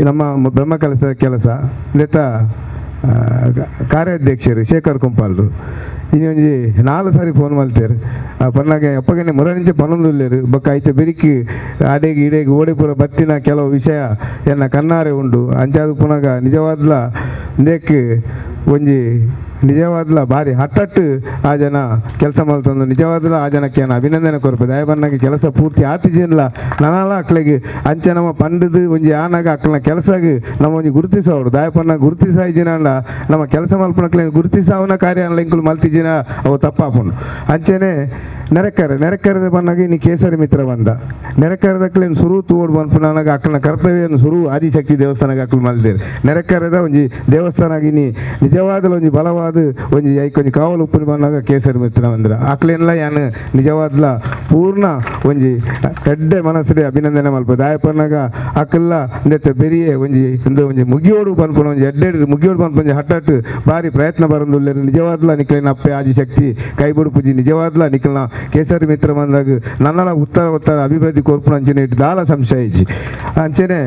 ನಮ್ಮ ಬ್ರಹ್ಮಕಲಶದ ಕೆಲಸ ನೆತ್ತ ಕಾರ್ಯಾಧ್ಯಕ್ಷರು ಶೇಖರ್ ಕುಂಪಾಲ್ರು ಇನ್ನೊಂಜಿ 4 ಸಾರಿ ಫೋನ್ ಮಲ್ತೇರು ಪನ್ನಾಗ ಅಪ್ಪಗನೆ ಮುರಣಿಂಚೆ ಪನೊಂದುಲ್ಲೇರು ಬೊಕ್ಕ ಐತೆ ಬೆರಿಕಿ ಆಡೇಗೆ ಇಡೇಗೆ ಓಡಿಪುರ ಬತ್ತಿನ ಕೆಲವು ವಿಷಯ ಎನ್ನ ಕಣ್ಣಾರೆ ಉಂಡು. ಅಂಚಾದ ಪುನಗ ನಿಜವಾದ್ಲ ನೇಕ್ ಒಂಜಿ ನಿಜವಾದ್ಲ ಭಾರಿ ಹಟ್ಟಟ್ಟು ಆ ಜನ ಕೆಲಸ ಮಲ್ತಂದು ನಿಜವಾದ್ಲ ಆ ಜನಕ್ಕೆ ನಾನು ಅಭಿನಂದನೆ ಕೊರ್ಪೆ. ದಯಬನ್ನಾಗ ಕೆಲಸ ಪೂರ್ತಿ ಆತಿಜಿಲ್ಲ ನನಲ ಅಕ್ಲೆಗೆ ಅಂಚೆ ನಮ್ಮ ಪಂಡದು ಒಂಜಿ ಆನಾಗ ಅಕ್ಲನ ಕೆಲಸಗೆ ನಮ್ಮ ಒಂಜಿ ಗುರುತಿಸೋರು ದಯಪನ್ನ ಗುರುತಿಸಾಯಿಜಿನ ನಮ್ಮ ಕೆಲಸ ಮಲ್ಪನಕ್ಲೆ ಗುರುತಿಸಾವನ ಕಾರ್ಯ ಇಂಕುಲು ಮಲ್ತಿಜಿನ ಅವು ತಪ್ಪಾಪುಂಡು. ಅಂಚೆನೆ ನೆರೆಕರೆ ನೆರೆಕರೆದ ಬನ್ನಾಗ ಇನ್ನು ಕೇಸರಿ ಮಿತ್ರ ಬಂದ ನೆರೆಕರೆದಕ್ಲೆ ಸುರು ತೋಡ್ ಬಂದ್ಪುನಾಗ ಅಕ್ಲನ ಕರ್ತವ್ಯವನ್ನು ಸುರು ಆದಿಶಕ್ತಿ ದೇವಸ್ಥಾನಕ್ಕೆ ಅಕ್ಲು ಮಲ್ದೇರು. ನೆರೆಕರೆದ ಒಂಜಿ ದೇವಸ್ಥಾನ ಇನಿ ನಿಜವಾದಲ ಒಂಜಿ ಬಲವಾದ ಒಂಜಿ ಐಕೊಂಜಿ ಕಾವಲು ಉಪ್ಪು ಬಂದಾಗ ಕೇಸರಿ ಮಿತ್ರ ಬಂದ್ರ ಅಕ್ಲೇನ್ಲ ಯಾನು ನಿಜವಾದ್ಲ ಪೂರ್ಣ ಒಂಜಿ ಎಡ್ಡೆ ಮನಸ್ಸೇ ಅಭಿನಂದನೆ ಮಲ್ಪ. ದಾಯಪನ್ನಾಗ ಅಕ್ಲ ನೆತ್ತ ಬೆರಿಯೇ ಒಂಜಿ ಒಂದು ಒಂಜಿ ಮುಗಿಯೋಡು ಪನ್ಪುನ ಒಂಜಿ ಎಡ್ಡೆ ಮುಗಿಯೋಡು ಪನ್ಪು ಒಂಜಿ ಹಟ್ಟಟ್ಟು ಭಾರಿ ಪ್ರಯತ್ನ ಬರಂದುಲ್ಲೇರು. ನಿಜವಾದ್ಲ ನಿಕ್ಲೇನ ಅಪ್ಪೆ ಆದಿಶಕ್ತಿ ಕೈ ಬುಡುಪುಜಿ ನಿಜವಾದ್ಲ ನಿಕ್ಲನ ಕೇಸರಿ ಮಿತ್ರ ಬಂದಾಗ ನನ್ನಲ ಉತ್ತರ ಉತ್ತರ ಅಭಿವೃದ್ಧಿ ಕೊರ್ಪುನ ಅಂಚನೆ ಇಟ್ಟು ದಾಲ ಸಂಶಯ ಇಜ್ಜಿ. ಅಂಚನೆ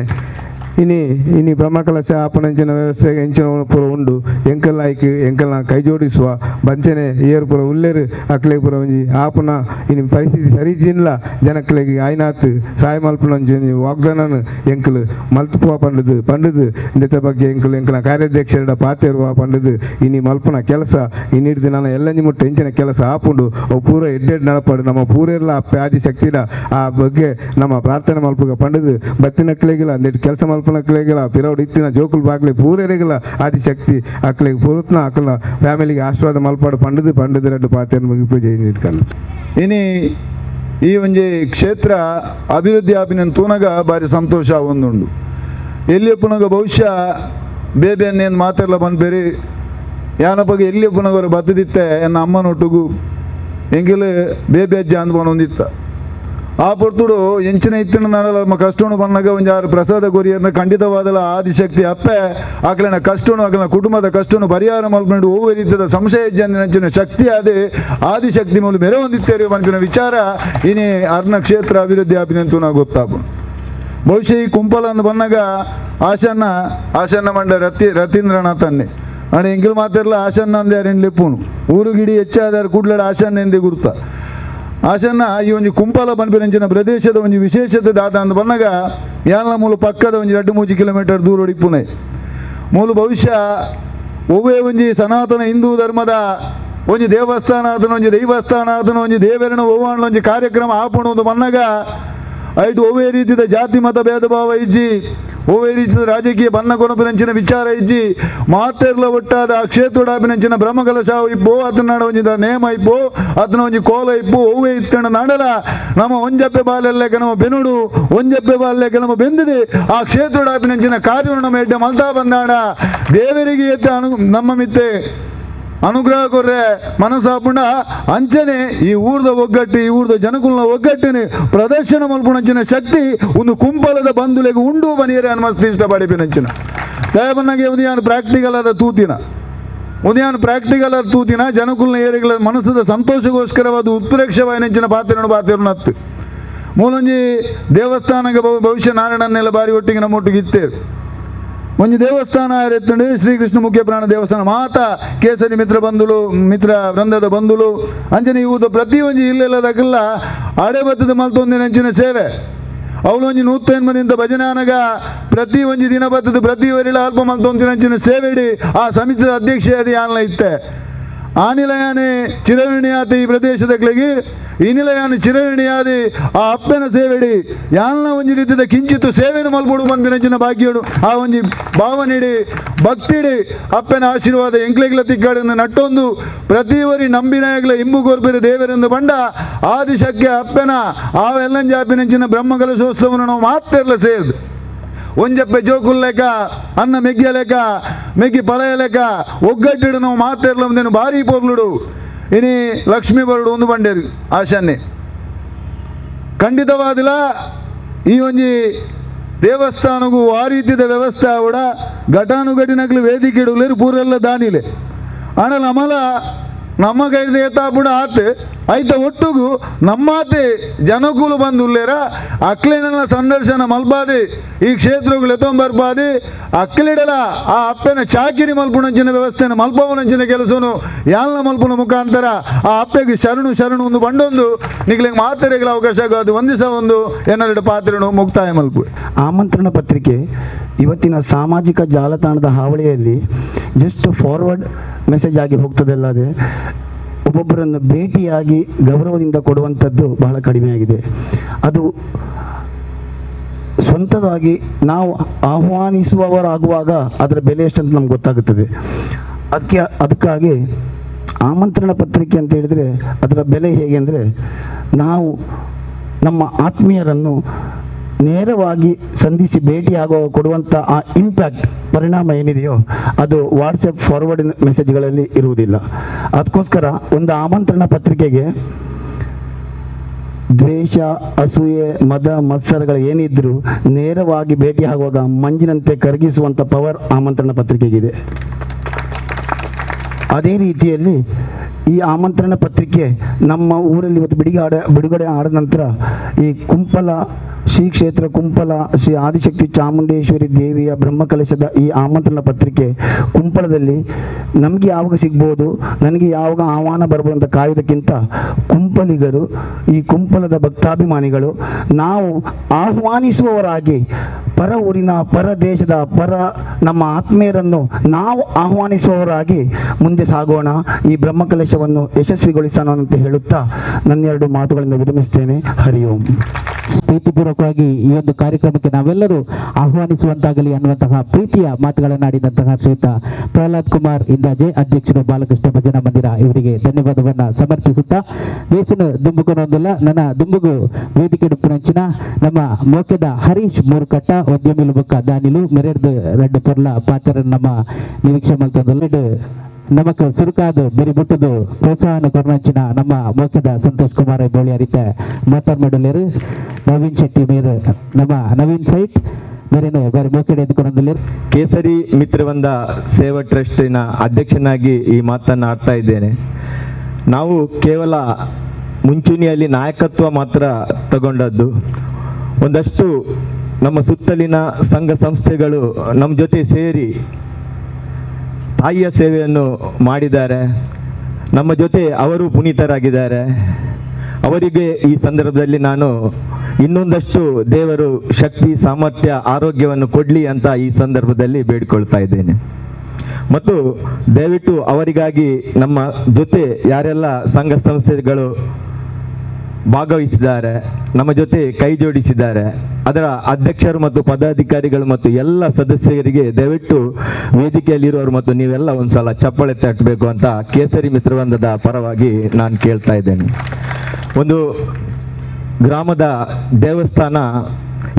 ಇನಿ ಇನಿ ಬ್ರಹ್ಮಕಲಶ ಆಪನಂಚಿನ ವ್ಯವಸ್ಥೆ ಎಂಚಿನ ಪೂರ ಉಂಡು ಎಂಕಲ್ ಆಯ್ಕೆ ಎಂಕಲ್ನ ಕೈ ಜೋಡಿಸುವ ಬಂಚನೆ ಏರು ಪೂರ ಉಲ್ಲೇರು ಅಕ್ಲೆ ಪೂರ ಒಂಜಿ ಆಪನ ಇನಿ ಪರಿಸ್ಥಿತಿ ಸರಿ ಜಿಲ್ಲ ಜನಕ್ಲೆಗ್ ಆಯ್ನಾತ್ ಸಹಾಯ ಮಲ್ಪುನಂಚಿ ವಾಗ್ದಾನನು ಎಂಕಲ್ ಮಲ್ತುಪುವ ಪಂಡುದು ಪಂಡುದು ಇಂದೆತ ಬಗ್ಗೆ ಎಂಕಲ್ ಎಂಕಲ್ನ ಕಾರ್ಯಾಧ್ಯಕ್ಷರ ಪಾತೆರುವ ಪಂಡುದು ಇನಿ ಮಲ್ಪನ ಕೆಲಸ ಇನ್ನಿಡ್ದು ನಾನು ಎಲ್ಲಂಜಿ ಮುಟ್ಟ ಎಂಚಿನ ಕೆಲಸ ಆಪುಂಡು ಅವು ಪೂರ ಎಡ್ಡೆಡ್ ನಡಪಾಡು ನಮ್ಮ ಪೂರೆಲ್ಲ ಅಪ್ಪೆ ಆದಿಶಕ್ತಿಡ ಆ ಬಗ್ಗೆ ನಮ್ಮ ಪ್ರಾರ್ಥನೆ ಮಲ್ಪುಗ ಪಂಡುದು ಬತ್ತಿನಕ್ಲೆಗಿಲ್ಲ ಅಂದೆಟ್ ಕೆಲಸ ಮಲ್ಪನಕ್ಲೆಗಿಲ್ಲ ಪಿರೌಡ್ ಇತ್ತಿನ ಜೋಕುಲ್ ಬಾಗ್ಲೆ ಪೂರೆರೆಗಿಲ್ಲ ಆದಿಶಕ್ತಿ ಅಕ್ಲೆಗ್ ಪೂರತ್ನ ಅಕ್ಲ ಫ್ಯಾಮಿಲಿಗೆ ಆಶೀರ್ವಾದ ಮಲ್ಪಾಡು ಪಂಡುದು ಪಂಡುದು ರಡ್ಡು ಪಾತೆಯನ್ನು ಮುಗಿಪು ಜೈ ಇಟ್ಕೊಂಡು. ಇನಿ ಈ ಒಂಜಿ ಕ್ಷೇತ್ರ ಅಭಿವೃದ್ಧಿ ಆಪಿನ ತೂನಗ ಬಾರಿ ಸಂತೋಷ ಒಂದುಂಡು. ಎಲ್ಲಿಯಪ್ಪನಗ ಬಹುಶಃ ಬೇಬೆನ್ನೇನು ಮಾತಾಡಲ ಬಂದ್ಬೇರಿ ಯಾನಪ್ಪಗ ಎಲ್ಲಿಯಪ್ಪನಗವರು ಬತ್ತದಿತ್ತೆ ಎನ್ನ ಅಮ್ಮನೊಟ್ಟುಗು ಎಂಗಿಲ್ ಬೇಬೆ ಅಜ್ಜ ಅಂದ್ ಬನೊಂದಿತ್ತ ಆ ಪೊರ್ತುಡು ಎಂಚಿನ ಇತ್ತಿನ ನಮ್ಮ ಕಷ್ಟನು ಬಂದಾಗ ಒಂಜಿ ಆರು ಪ್ರಸಾದ ಕೊರಿಯರ್ನ ಖಂಡಿತವಾದಲ ಆದಿಶಕ್ತಿ ಅಪ್ಪೆ ಆಕಲಿನ ಕಷ್ಟನು ಆಕಲಿನ ಕುಟುಂಬದ ಕಷ್ಟನು ಪರಿಹಾರ ಮಲ್ಪಂಡು ಓ ರೀತಿಯ ಸಂಶಯ ಅಂಚಿನ ಶಕ್ತಿ ಅದೇ ಆದಿಶಕ್ತಿ ಮೂಲ ಮೆರೆ ಹೊಂದಿತ್ತೇರಿ ಮನ್ಪಿನ ವಿಚಾರ ಇನಿ ಅರ್ಣ ಕ್ಷೇತ್ರ ಅಭಿವೃದ್ಧಿ ಆಪಿನಂತೂ ನಾವು ಗೊತ್ತಾಪು. ಬಹುಶಃ ಈ ಕುಂಪಲ ಅಂದ್ ಬಂದಾಗ ಆಶನ್ನ ಆಶನ್ನ ಮಂಡ ರತೀಂದ್ರನಾಥನ್ನೇ ಅಂದ್ರೆ ಎಂಗಿಲ್ ಮಾತಿರಲ್ಲ ಆಶನ್ನ ಅಂದೆ ಯಾರು ಲೆಪ್ಪುನು ಊರು ಗಿಡಿ ಹೆಚ್ಚಾದಾರು ಕೂಡ್ಲಡ ಆಶನ್ನ ಎಂದೇ ಗುರುತ ಆಶನ್ನ ಈ ಒಂಜಿ ಕುಂಪಾಲ ಪನ್ಪಿನಂಚಿನ ಪ್ರದೇಶದ ಒಂಜಿ ವಿಶೇಷತೆ ದಾದ ಅಂದ್ ಬಂದಾಗ ಯಾನ ಮೂಲ ಪಕ್ಕದ ಒಂಜಿ 2-3 ಕಿಲೋಮೀಟರ್ ದೂರ ಇಪ್ಪುನೆ ಮೂಲ ಭವಿಷ್ಯ ಒವ್ವೇ ಒಂಜಿ ಸನಾತನ ಹಿಂದೂ ಧರ್ಮದ ಒಂಜಿ ದೇವಸ್ಥಾನ ಆತನ ಒಂಜಿ ದೈವಸ್ಥಾನ ಆತನ ಒಂಜಿ ದೇವರನ ಒವ್ವಾಣ ಒಂಜಿ ಕಾರ್ಯಕ್ರಮ ಆಪುಣ ಒಂದು ಬಂದಾಗ ಐಟು ಒವ್ವೇ ರೀತಿಯ ಜಾತಿ ಮತ ಭೇದ ಭಾವ ಇಜ್ಜಿ ಒವ್ವೇ ರೀತಿಯ ರಾಜಕೀಯ ಬನ್ನ ಕೊನಪಿನಂಚಿನ ವಿಚಾರ ಇಜ್ಜಿ ಮಾತೆರ್ಲ ಒಟ್ಟಾದ ಆ ಕ್ಷೇತ್ರಡಾಪಿನಂಚಿನ ಬ್ರಹ್ಮಕಲಶ ಇಪ್ಪೋ ಅತನಾಡ ಒಂಜಿ ನೇಮ ಇಪ್ಪೋ ಅತನ ಒಂಜಿ ಕೋಲ ಇಪ್ಪೋ ಒವ್ವೇ ಇತ್ಕಂಡ ನಾಡಲ ನಮ್ಮ ಒಂಜಪ್ಪೆ ಬಾಲೆಲ್ಲೆಕ ನಮ್ಮ ಬೆನುಡು ಒಂಜಪ್ಪೆ ಬಾಲೆಕ ನಮ್ಮ ಬೆಂದಿದೆ ಆ ಕ್ಷೇತ್ರಡಾಪಿನಂಚಿನ ಕಾರ್ಯವನ್ನು ನಮ್ಮ ಎಡ್ಡೆ ಮಲ್ತಾ ಬಂದಾಡ ದೇವರಿಗೆ ಎತ್ತ ನಮ್ಮ ಮಿತ್ತೆ ಅನುಗ್ರಹ ಕೊರ್ರೆ ಮನಸ್ಸಾಪುಂಡ ಅಂಚನೆ ಈ ಊರ್ದ ಒಗ್ಗಟ್ಟು ಈ ಊರ್ದ ಜನಕುಲ್ನ ಒಗ್ಗಟ್ಟಿನ ಪ್ರದರ್ಶನ ಮಲ್ಪುಣಂಚಿನ ಶಕ್ತಿ ಒಂದು ಕುಂಪಲದ ಬಂಧುಲೆಗೆ ಉಂಡು ಬನಿಯರೆ ಅನ್ಮಸ್ತಿ ಇಷ್ಟಪಡಿಪಿನಂಚಿನ ದಯಬನ್ನಾಗೆ ಒಂದು ಯಾನು ಪ್ರಾಕ್ಟಿಕಲ್ ಆದ ತೂತಿನ ಒಂದು ಯಾನು ಪ್ರಾಕ್ಟಿಕಲ್ ಆದ ತೂತಿನ ಜನಕುಲ್ನ ಏರಿಗಳ ಮನಸ್ಸದ ಸಂತೋಷಗೋಸ್ಕರವಾದ ಉತ್ಪ್ರೇಕ್ಷವಾಯಿನಂಚಿನ ಪಾತ್ರನು ಪಾತ್ರನತ್ತು ಮೂಲೊಂಜಿ ದೇವಸ್ಥಾನಕ್ಕೆ ಭವಿಷ್ಯ ನಾರಾಯಣನ್ನೆಲ್ಲ ಬಾರಿ ಒಟ್ಟಿಗೆ ನಮ್ಮೊಟ್ಟಿಗೆ ಇತ್ತೇರು ಒಂಜಿ ದೇವಸ್ಥಾನ ಎತ್ತಂಡು ಶ್ರೀಕೃಷ್ಣ ಮುಖ್ಯ ಪ್ರಾಣ ದೇವಸ್ಥಾನ ಮಾತಾ ಕೇಸರಿ ಮಿತ್ರ ಬಂಧುಲು ಮಿತ್ರ ವೃಂದದ ಬಂಧುಲು ಅಂಚನೆ ಇವು ಪ್ರತಿ ಒಂಜಿ ಇಲ್ಲೆಲ್ಲದಕ್ಕೆಲ್ಲ ಅಡೆ ಬತ್ತದ ಮಲ್ತೊಂದಿನ ಅಂಚಿನ ಸೇವೆ ಅವಳು ಒಂಜಿ 180 ಭಜನೆ ಅನಗ ಪ್ರತಿ ಒಂಜಿ ದಿನ ಬತ್ತದ ಪ್ರತಿ ವರಿಲ ಅಲ್ಪ ಮಲ್ತೊಂದಿನ ಅಂಚಿನ ಸೇವೆ ಇಡಿ ಆ ಸಮಿತಿದ ಅಧ್ಯಕ್ಷ ಅದು ಯಾನ್ಲ ಇತ್ತೆ ಆ ನಿಲಯಾನೆ ಚಿರಋಣಿಯಾದ ಈ ಪ್ರದೇಶದ ಈ ನಿಲಯಾನ ಚಿರಋಣಿಯಾದಿ ಆ ಅಪ್ಪನ ಸೇವೆಡಿ ಯಾಲ್ನ ಒಂಜಿ ರೀತಿಯ ಕಿಂಚಿತ್ತು ಸೇವೆಯನ್ನು ಮಲ್ಪಡು ಮನ್ಪಿನಂಚಿನ ಭಾಗ್ಯಡು ಆ ಒಂಜಿ ಭಾವನಿಡಿ ಭಕ್ತಿಡಿ ಅಪ್ಪನ ಆಶೀರ್ವಾದ ಎಂಕ್ಲೆಗ್ಲ ತಿಕ್ಕಾಡನ್ನು ನಟ್ಟೊಂದು ಪ್ರತಿಯವರಿ ನಂಬಿನಾಯಗ್ಲ ಇಂಬು ಕೋರ್ಪಿರ ದೇವರೆಂದು ಬಂಡ ಆದಿಶಕ್ಯ ಅಪ್ಪನ ಆ ಎಲ್ಲಂಜಾಪಿನಂಚಿನ ಬ್ರಹ್ಮಕಲಶೋತ್ಸವವನ್ನು ನಾವು ಮಾತೆರ್ಲ ಸೇರ್ದು ಒಂಜಪ್ಪೆ ಜೋಕುಲ್ ಲೆಕ್ಕ ಅನ್ನ ಮೆಗ್ಗಿಯ ಲೆಕ್ಕ ಮೆಗ್ಗಿ ಪಲಯ ಲೆಕ್ಕ ಒಗ್ಗಟ್ಟಿಡು ನಾವು ಮಾತೆರ್ಲ ಒಂದೇನು ಭಾರಿ ಪೊರ್ಲುಡು ಇನಿ ಲಕ್ಷ್ಮೀ ಬರುಡು ಒಂದು ಬಂಡೇರು ಆಶನ್ನೆ ಖಂಡಿತವಾದಿಲ್ಲ ಈ ಒಂಜಿ ದೇವಸ್ಥಾನಗೂ ಆ ರೀತಿಯ ವ್ಯವಸ್ಥೆ ಆವಡ ಘಟಾನುಘಟಿನಗ್ಲು ವೇದಿಕೆ ಇಡುಗಲೇರು ಪೂರೆಲ್ಲ ದಾನಿಲೆ ಆನಲ್ ಅಮಲ ನಮ್ಮ ಕೈದ ಏತಾಪುಡ ಆತೆ ಐತ ಒಟ್ಟುಗು ನಮ್ಮಾತೆ ಜನಕುಲು ಬಂದುಲ್ಲೇರ ಅಕ್ಲಿನ ಸಂದರ್ಶನ ಮಲ್ಪಾದಿ ಈ ಕ್ಷೇತ್ರಗಳು ಎತ್ತೊಂಬರ್ಪಾದಿ ಅಕ್ಲಿಡಲ ಆ ಅಪ್ಪನ ಚಾಕಿರಿ ಮಲ್ಪುಣಂಚಿನ ವ್ಯವಸ್ಥೆನ ಮಲ್ಪವನಂಚಿನ ಕೆಲಸನು ಯಾಲ್ನ ಮಲ್ಪುನ ಮುಖಾಂತರ ಆ ಅಪ್ಪೆಗೆ ಶರಣು ಶರಣು ಒಂದು ಬಂಡೊಂದು ನಿಗ್ಲಿಗೆ ಮಾತೆರೆಗಳ ಅವಕಾಶ ಆಗೋದು ಒಂದಿಸ ಒಂದು ಏನಾರು ಪಾತ್ರನು ಮುಕ್ತಾಯ ಮಲ್ಪು. ಆಮಂತ್ರಣ ಪತ್ರಿಕೆ ಇವತ್ತಿನ ಸಾಮಾಜಿಕ ಜಾಲತಾಣದ ಹಾವಳಿಯಲ್ಲಿ just forward message ಆಗಿ ಹೋಗ್ತದಲ್ಲದೆ ಒಬ್ಬೊಬ್ಬರನ್ನು ಭೇಟಿಯಾಗಿ ಗೌರವದಿಂದ ಕೊಡುವಂಥದ್ದು ಬಹಳ ಕಡಿಮೆಯಾಗಿದೆ. ಅದು ಸ್ವಂತವಾಗಿ ನಾವು ಆಹ್ವಾನಿಸುವವರಾಗುವಾಗ ಅದರ ಬೆಲೆ ಎಷ್ಟಂತ ನಮ್ಗೆ ಗೊತ್ತಾಗುತ್ತದೆ. ಅದಕ್ಕಾಗಿ ಆಮಂತ್ರಣ ಪತ್ರಿಕೆ ಅಂತ ಹೇಳಿದರೆ ಅದರ ಬೆಲೆ ಹೇಗೆ ಅಂದರೆ, ನಾವು ನಮ್ಮ ಆತ್ಮೀಯರನ್ನು ನೇರವಾಗಿ ಸಂಧಿಸಿ ಭೇಟಿಯಾಗುವ ಕೊಡುವಂಥ ಆ ಇಂಪ್ಯಾಕ್ಟ್ ಪರಿಣಾಮ ಏನಿದೆಯೋ ಅದು ವಾಟ್ಸಪ್ ಫಾರ್ವರ್ಡ್ ಮೆಸೇಜ್ಗಳಲ್ಲಿ ಇರುವುದಿಲ್ಲ. ಅದಕ್ಕೋಸ್ಕರ ಒಂದು ಆಮಂತ್ರಣ ಪತ್ರಿಕೆಗೆ ದ್ವೇಷ, ಅಸೂಯೆ, ಮದ, ಮತ್ಸರಗಳು ಏನಿದ್ದರೂ ನೇರವಾಗಿ ಭೇಟಿ ಆಗುವಾಗ ಮಂಜಿನಂತೆ ಕರಗಿಸುವಂಥ ಪವರ್ ಆಮಂತ್ರಣ ಪತ್ರಿಕೆಗಿದೆ. ಅದೇ ರೀತಿಯಲ್ಲಿ ಈ ಆಮಂತ್ರಣ ಪತ್ರಿಕೆ ನಮ್ಮ ಊರಲ್ಲಿ ಇವತ್ತು ಬಿಡುಗಡೆ ಆದ ನಂತರ ಈ ಕುಂಪಲ ಶ್ರೀ ಕ್ಷೇತ್ರ ಕುಂಪಲ ಶ್ರೀ ಆದಿಶಕ್ತಿ ಚಾಮುಂಡೇಶ್ವರಿ ದೇವಿಯ ಬ್ರಹ್ಮಕಲಶದ ಈ ಆಮಂತ್ರಣ ಪತ್ರಿಕೆ ಕುಂಪಲದಲ್ಲಿ ನಮಗೆ ಯಾವಾಗ ಸಿಗ್ಬೋದು, ನನಗೆ ಯಾವಾಗ ಆಹ್ವಾನ ಬರ್ಬೋದು ಅಂತ ಕಾಯುವುದಕ್ಕಿಂತ ಕುಂಪಲಿಗರು, ಈ ಕುಂಪಲದ ಭಕ್ತಾಭಿಮಾನಿಗಳು, ನಾವು ಆಹ್ವಾನಿಸುವವರಾಗಿ ಪರ ಊರಿನ, ಪರ ದೇಶದ, ಪರ ನಮ್ಮ ಆತ್ಮೀಯರನ್ನು ನಾವು ಆಹ್ವಾನಿಸುವವರಾಗಿ ಮುಂದೆ ಸಾಗೋಣ, ಈ ಬ್ರಹ್ಮಕಲಶವನ್ನು ಯಶಸ್ವಿಗೊಳಿಸೋಣ ಅಂತ ಹೇಳುತ್ತಾ ನನ್ನೆರಡು ಮಾತುಗಳನ್ನು ವಿರಮಿಸ್ತೇನೆ. ಹರಿ ಓಂ. ಪ್ರೀತಿಪೂರ್ವಕವಾಗಿ ಈ ಒಂದು ಕಾರ್ಯಕ್ರಮಕ್ಕೆ ನಾವೆಲ್ಲರೂ ಆಹ್ವಾನಿಸುವಂತಾಗಲಿ ಅನ್ನುವಂತಹ ಪ್ರೀತಿಯ ಮಾತುಗಳನ್ನಾಡಿದಂತಹ ಶ್ವೇತ ಪ್ರಹ್ಲಾದ್ ಕುಮಾರ್ ಇಂದಾಜೆ, ಅಧ್ಯಕ್ಷರು ಬಾಲಕೃಷ್ಣ ಭಜನಾ ಮಂದಿರ ಇವರಿಗೆ ಧನ್ಯವಾದವನ್ನು ಸಮರ್ಪಿಸುತ್ತಾ ದೇಶನ ದುಂಬುಕೊನೊಂದಿಲ್ಲ ನನ್ನ ದುಂಬುಗು ವೇದಿಕೆ ಡುಪ್ಪುನಂಚಿನ ನಮ್ಮ ಮೋಕೆದ ಹರೀಶ್ ಮೂರುಕಟ್ಟ ಉದ್ಯಮಿಲು ಬೊಕ್ಕ ದಾನಿಲು ಮೆರೆಡ್ದು ರಡ್ಡು ಪೊರ್ಲ ಪಾತ್ರ ನಮ್ಮ ನಿರೀಕ್ಷೆ ಮಲ್ತೊಂದುಲ್ಲ. ನಮಕ್ ಸುರುಕಾದ ಬೆರಿ ಬುಟ್ಟದು ಪ್ರೋತ್ಸಾಹನ ಕೊರ್ನಂಚಿನ ನಮ್ಮ ಮೋಕೆದ ಸಂತೋಷ್ ಕುಮಾರ್ ಬೋಳಿಯರಿತ ಮಾತಾಡ್ಮಾಡಲೇರು ನವೀನ್ ಶೆಟ್ಟಿ ಮೇರು ನಮ್ಮ ನವೀನ್ ಸೈಟ್ ಮೇರೇನು ಬಾರಿ ಮೋಕೆಡೆ ಎದ್ದುಕೊಂಡಲೇರು. ಕೇಸರಿ ಮಿತ್ರವೃಂದ ಸೇವಾ ಟ್ರಸ್ಟಿನ ಅಧ್ಯಕ್ಷನಾಗಿ ಈ ಮಾತನ್ನು ಆಡ್ತಾ ಇದ್ದೇನೆ. ನಾವು ಕೇವಲ ಮುಂಚೂಣಿಯಲ್ಲಿ ನಾಯಕತ್ವ ಮಾತ್ರ ತಗೊಂಡದ್ದು. ಒಂದಷ್ಟು ನಮ್ಮ ಸುತ್ತಲಿನ ಸಂಘ ಸಂಸ್ಥೆಗಳು ನಮ್ಮ ಜೊತೆ ಸೇರಿ ತಾಯಿಯ ಸೇವೆಯನ್ನು ಮಾಡಿದ್ದಾರೆ. ನಮ್ಮ ಜೊತೆ ಅವರು ಪುನೀತರಾಗಿದ್ದಾರೆ. ಅವರಿಗೆ ಈ ಸಂದರ್ಭದಲ್ಲಿ ನಾನು ಇನ್ನೊಂದಷ್ಟು ದೇವರು ಶಕ್ತಿ, ಸಾಮರ್ಥ್ಯ, ಆರೋಗ್ಯವನ್ನು ಕೊಡಲಿ ಅಂತ ಈ ಸಂದರ್ಭದಲ್ಲಿ ಬೇಡಿಕೊಳ್ತಾ ಇದ್ದೇನೆ. ಮತ್ತು ದಯವಿಟ್ಟು ಅವರಿಗಾಗಿ ನಮ್ಮ ಜೊತೆ ಯಾರೆಲ್ಲ ಸಂಘ ಸಂಸ್ಥೆಗಳು ಭಾಗವಹಿಸಿದ್ದಾರೆ, ನಮ್ಮ ಜೊತೆ ಕೈ ಜೋಡಿಸಿದ್ದಾರೆ, ಅದರ ಅಧ್ಯಕ್ಷರು ಮತ್ತು ಪದಾಧಿಕಾರಿಗಳು ಮತ್ತು ಎಲ್ಲ ಸದಸ್ಯರಿಗೆ ದಯವಿಟ್ಟು ವೇದಿಕೆಯಲ್ಲಿರುವವರು ಮತ್ತು ನೀವೆಲ್ಲ ಒಂದ್ಸಲ ಚಪ್ಪಾಳೆ ತಟ್ಟಬೇಕು ಅಂತ ಕೇಸರಿ ಮಿತ್ರವೃಂದದ ಪರವಾಗಿ ನಾನು ಕೇಳ್ತಾ ಇದ್ದೇನೆ. ಒಂದು ಗ್ರಾಮದ ದೇವಸ್ಥಾನ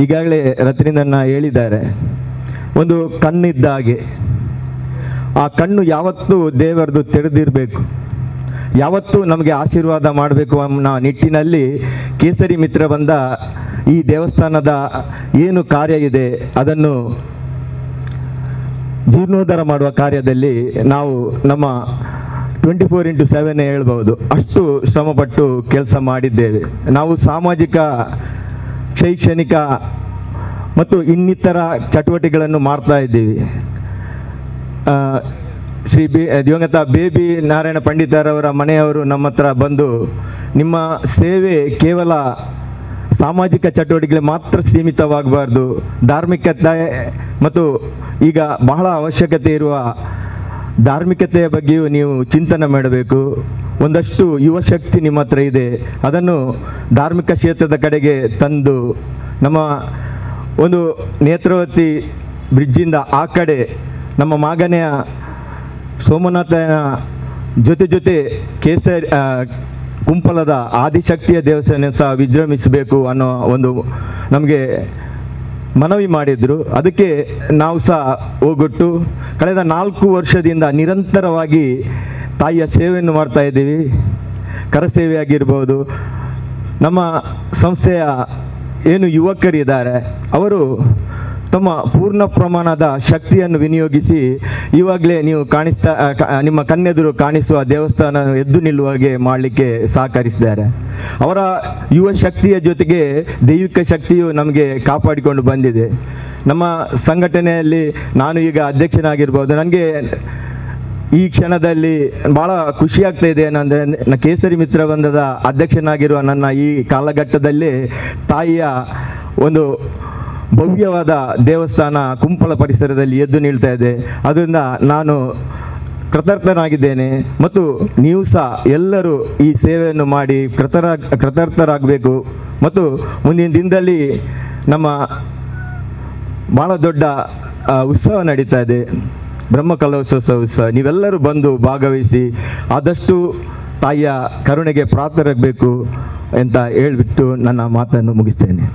ಈಗಾಗಲೇ ರತ್ನಿಂದನ್ನ ಹೇಳಿದ್ದಾರೆ, ಒಂದು ಕಣ್ಣಿದ್ದ ಹಾಗೆ. ಆ ಕಣ್ಣು ಯಾವತ್ತೂ ದೇವರದು ತೆರೆದಿರಬೇಕು, ಯಾವತ್ತೂ ನಮಗೆ ಆಶೀರ್ವಾದ ಮಾಡಬೇಕು ಅನ್ನೋ ನಿಟ್ಟಿನಲ್ಲಿ ಕೇಸರಿ ಮಿತ್ರ ಬಂದ ಈ ದೇವಸ್ಥಾನದ ಏನು ಕಾರ್ಯ ಇದೆ ಅದನ್ನು ಜೀರ್ಣೋದ್ಧಾರ ಮಾಡುವ ಕಾರ್ಯದಲ್ಲಿ ನಾವು ನಮ್ಮ 24x7 ಹೇಳ್ಬೋದು ಅಷ್ಟು ಶ್ರಮಪಟ್ಟು ಕೆಲಸ ಮಾಡಿದ್ದೇವೆ. ನಾವು ಸಾಮಾಜಿಕ, ಶೈಕ್ಷಣಿಕ ಮತ್ತು ಇನ್ನಿತರ ಚಟುವಟಿಕೆಗಳನ್ನು ಮಾಡ್ತಾ ಇದ್ದೀವಿ. ಶ್ರೀ ದಿವಂಗತ ಬೇಬಿ ನಾರಾಯಣ ಪಂಡಿತರವರ ಮನೆಯವರು ನಮ್ಮ ಹತ್ರ ಬಂದು, ನಿಮ್ಮ ಸೇವೆ ಕೇವಲ ಸಾಮಾಜಿಕ ಚಟುವಟಿಕೆಗಳಿಗೆ ಮಾತ್ರ ಸೀಮಿತವಾಗಬಾರ್ದು, ಧಾರ್ಮಿಕತೆ ಮತ್ತು ಈಗ ಬಹಳ ಅವಶ್ಯಕತೆ ಇರುವ ಧಾರ್ಮಿಕತೆಯ ಬಗ್ಗೆಯೂ ನೀವು ಚಿಂತನೆ ಮಾಡಬೇಕು. ಒಂದಷ್ಟು ಯುವಶಕ್ತಿ ನಿಮ್ಮ ಹತ್ರ ಇದೆ, ಅದನ್ನು ಧಾರ್ಮಿಕ ಕ್ಷೇತ್ರದ ಕಡೆಗೆ ತಂದು ನಮ್ಮ ಒಂದು ನೇತ್ರಾವತಿ ಬ್ರಿಡ್ಜಿಂದ ಆ ಕಡೆ ನಮ್ಮ ಮಾಗನೆಯ ಸೋಮನಾಥನ ಜೊತೆ ಜೊತೆ ಕೇಸರಿ ಕುಂಪಲದ ಆದಿಶಕ್ತಿಯ ದೇವಸ್ಥಾನ ಸಹ ವಿಜೃಂಭಿಸಬೇಕು ಅನ್ನೋ ಒಂದು ನಮಗೆ ಮನವಿ ಮಾಡಿದರು. ಅದಕ್ಕೆ ನಾವು ಸಹ ಹೋಗೊಟ್ಟು ಕಳೆದ 4 ವರ್ಷದಿಂದ ನಿರಂತರವಾಗಿ ತಾಯಿಯ ಸೇವೆಯನ್ನು ಮಾಡ್ತಾ ಇದ್ದೀವಿ. ಕರಸೇವೆಯಾಗಿರ್ಬೋದು, ನಮ್ಮ ಸಂಸ್ಥೆಯ ಏನು ಯುವಕರಿದ್ದಾರೆ ಅವರು ತಮ್ಮ ಪೂರ್ಣ ಪ್ರಮಾಣದ ಶಕ್ತಿಯನ್ನು ವಿನಿಯೋಗಿಸಿ ಇವಾಗಲೇ ನೀವು ಕಾಣಿಸ್ತಾ ನಿಮ್ಮ ಕಣ್ಣೆದುರು ಕಾಣಿಸುವ ದೇವಸ್ಥಾನ ಎದ್ದು ನಿಲ್ಲುವ ಹಾಗೆ ಮಾಡಲಿಕ್ಕೆ ಸಹಕರಿಸಿದ್ದಾರೆ. ಅವರ ಯುವ ಶಕ್ತಿಯ ಜೊತೆಗೆ ದೈವಿಕ ಶಕ್ತಿಯು ನಮಗೆ ಕಾಪಾಡಿಕೊಂಡು ಬಂದಿದೆ. ನಮ್ಮ ಸಂಘಟನೆಯಲ್ಲಿ ನಾನು ಈಗ ಅಧ್ಯಕ್ಷನಾಗಿರ್ಬೋದು. ನನಗೆ ಈ ಕ್ಷಣದಲ್ಲಿ ಭಾಳ ಖುಷಿಯಾಗ್ತಾ ಇದೆ ಏನಂದರೆ, ಕೇಸರಿ ಮಿತ್ರ ಬಂಧದ ಅಧ್ಯಕ್ಷನಾಗಿರುವ ನನ್ನ ಈ ಕಾಲಘಟ್ಟದಲ್ಲಿ ತಾಯಿಯ ಒಂದು ಭವ್ಯವಾದ ದೇವಸ್ಥಾನ ಕುಂಪಲ ಪರಿಸರದಲ್ಲಿ ಎದ್ದು ನಿಲ್ತಾ ಇದೆ. ಅದರಿಂದ ನಾನು ಕೃತಾರ್ಥನಾಗಿದ್ದೇನೆ ಮತ್ತು ನೀವು ಸಹ ಎಲ್ಲರೂ ಈ ಸೇವೆಯನ್ನು ಮಾಡಿ ಕೃತಾರ್ಥರಾಗಬೇಕು. ಮತ್ತು ಮುಂದಿನ ದಿನದಲ್ಲಿ ನಮ್ಮ ಭಾಳ ದೊಡ್ಡ ಉತ್ಸವ ನಡೀತಾ ಇದೆ, ಬ್ರಹ್ಮಕಲಶೋತ್ಸವ ಉತ್ಸವ. ನೀವೆಲ್ಲರೂ ಬಂದು ಭಾಗವಹಿಸಿ ಆದಷ್ಟು ತಾಯಿಯ ಕರುಣೆಗೆ ಪ್ರಾಪ್ತರಾಗಬೇಕು ಅಂತ ಹೇಳಿಬಿಟ್ಟು ನನ್ನ ಮಾತನ್ನು ಮುಗಿಸ್ತೇನೆ.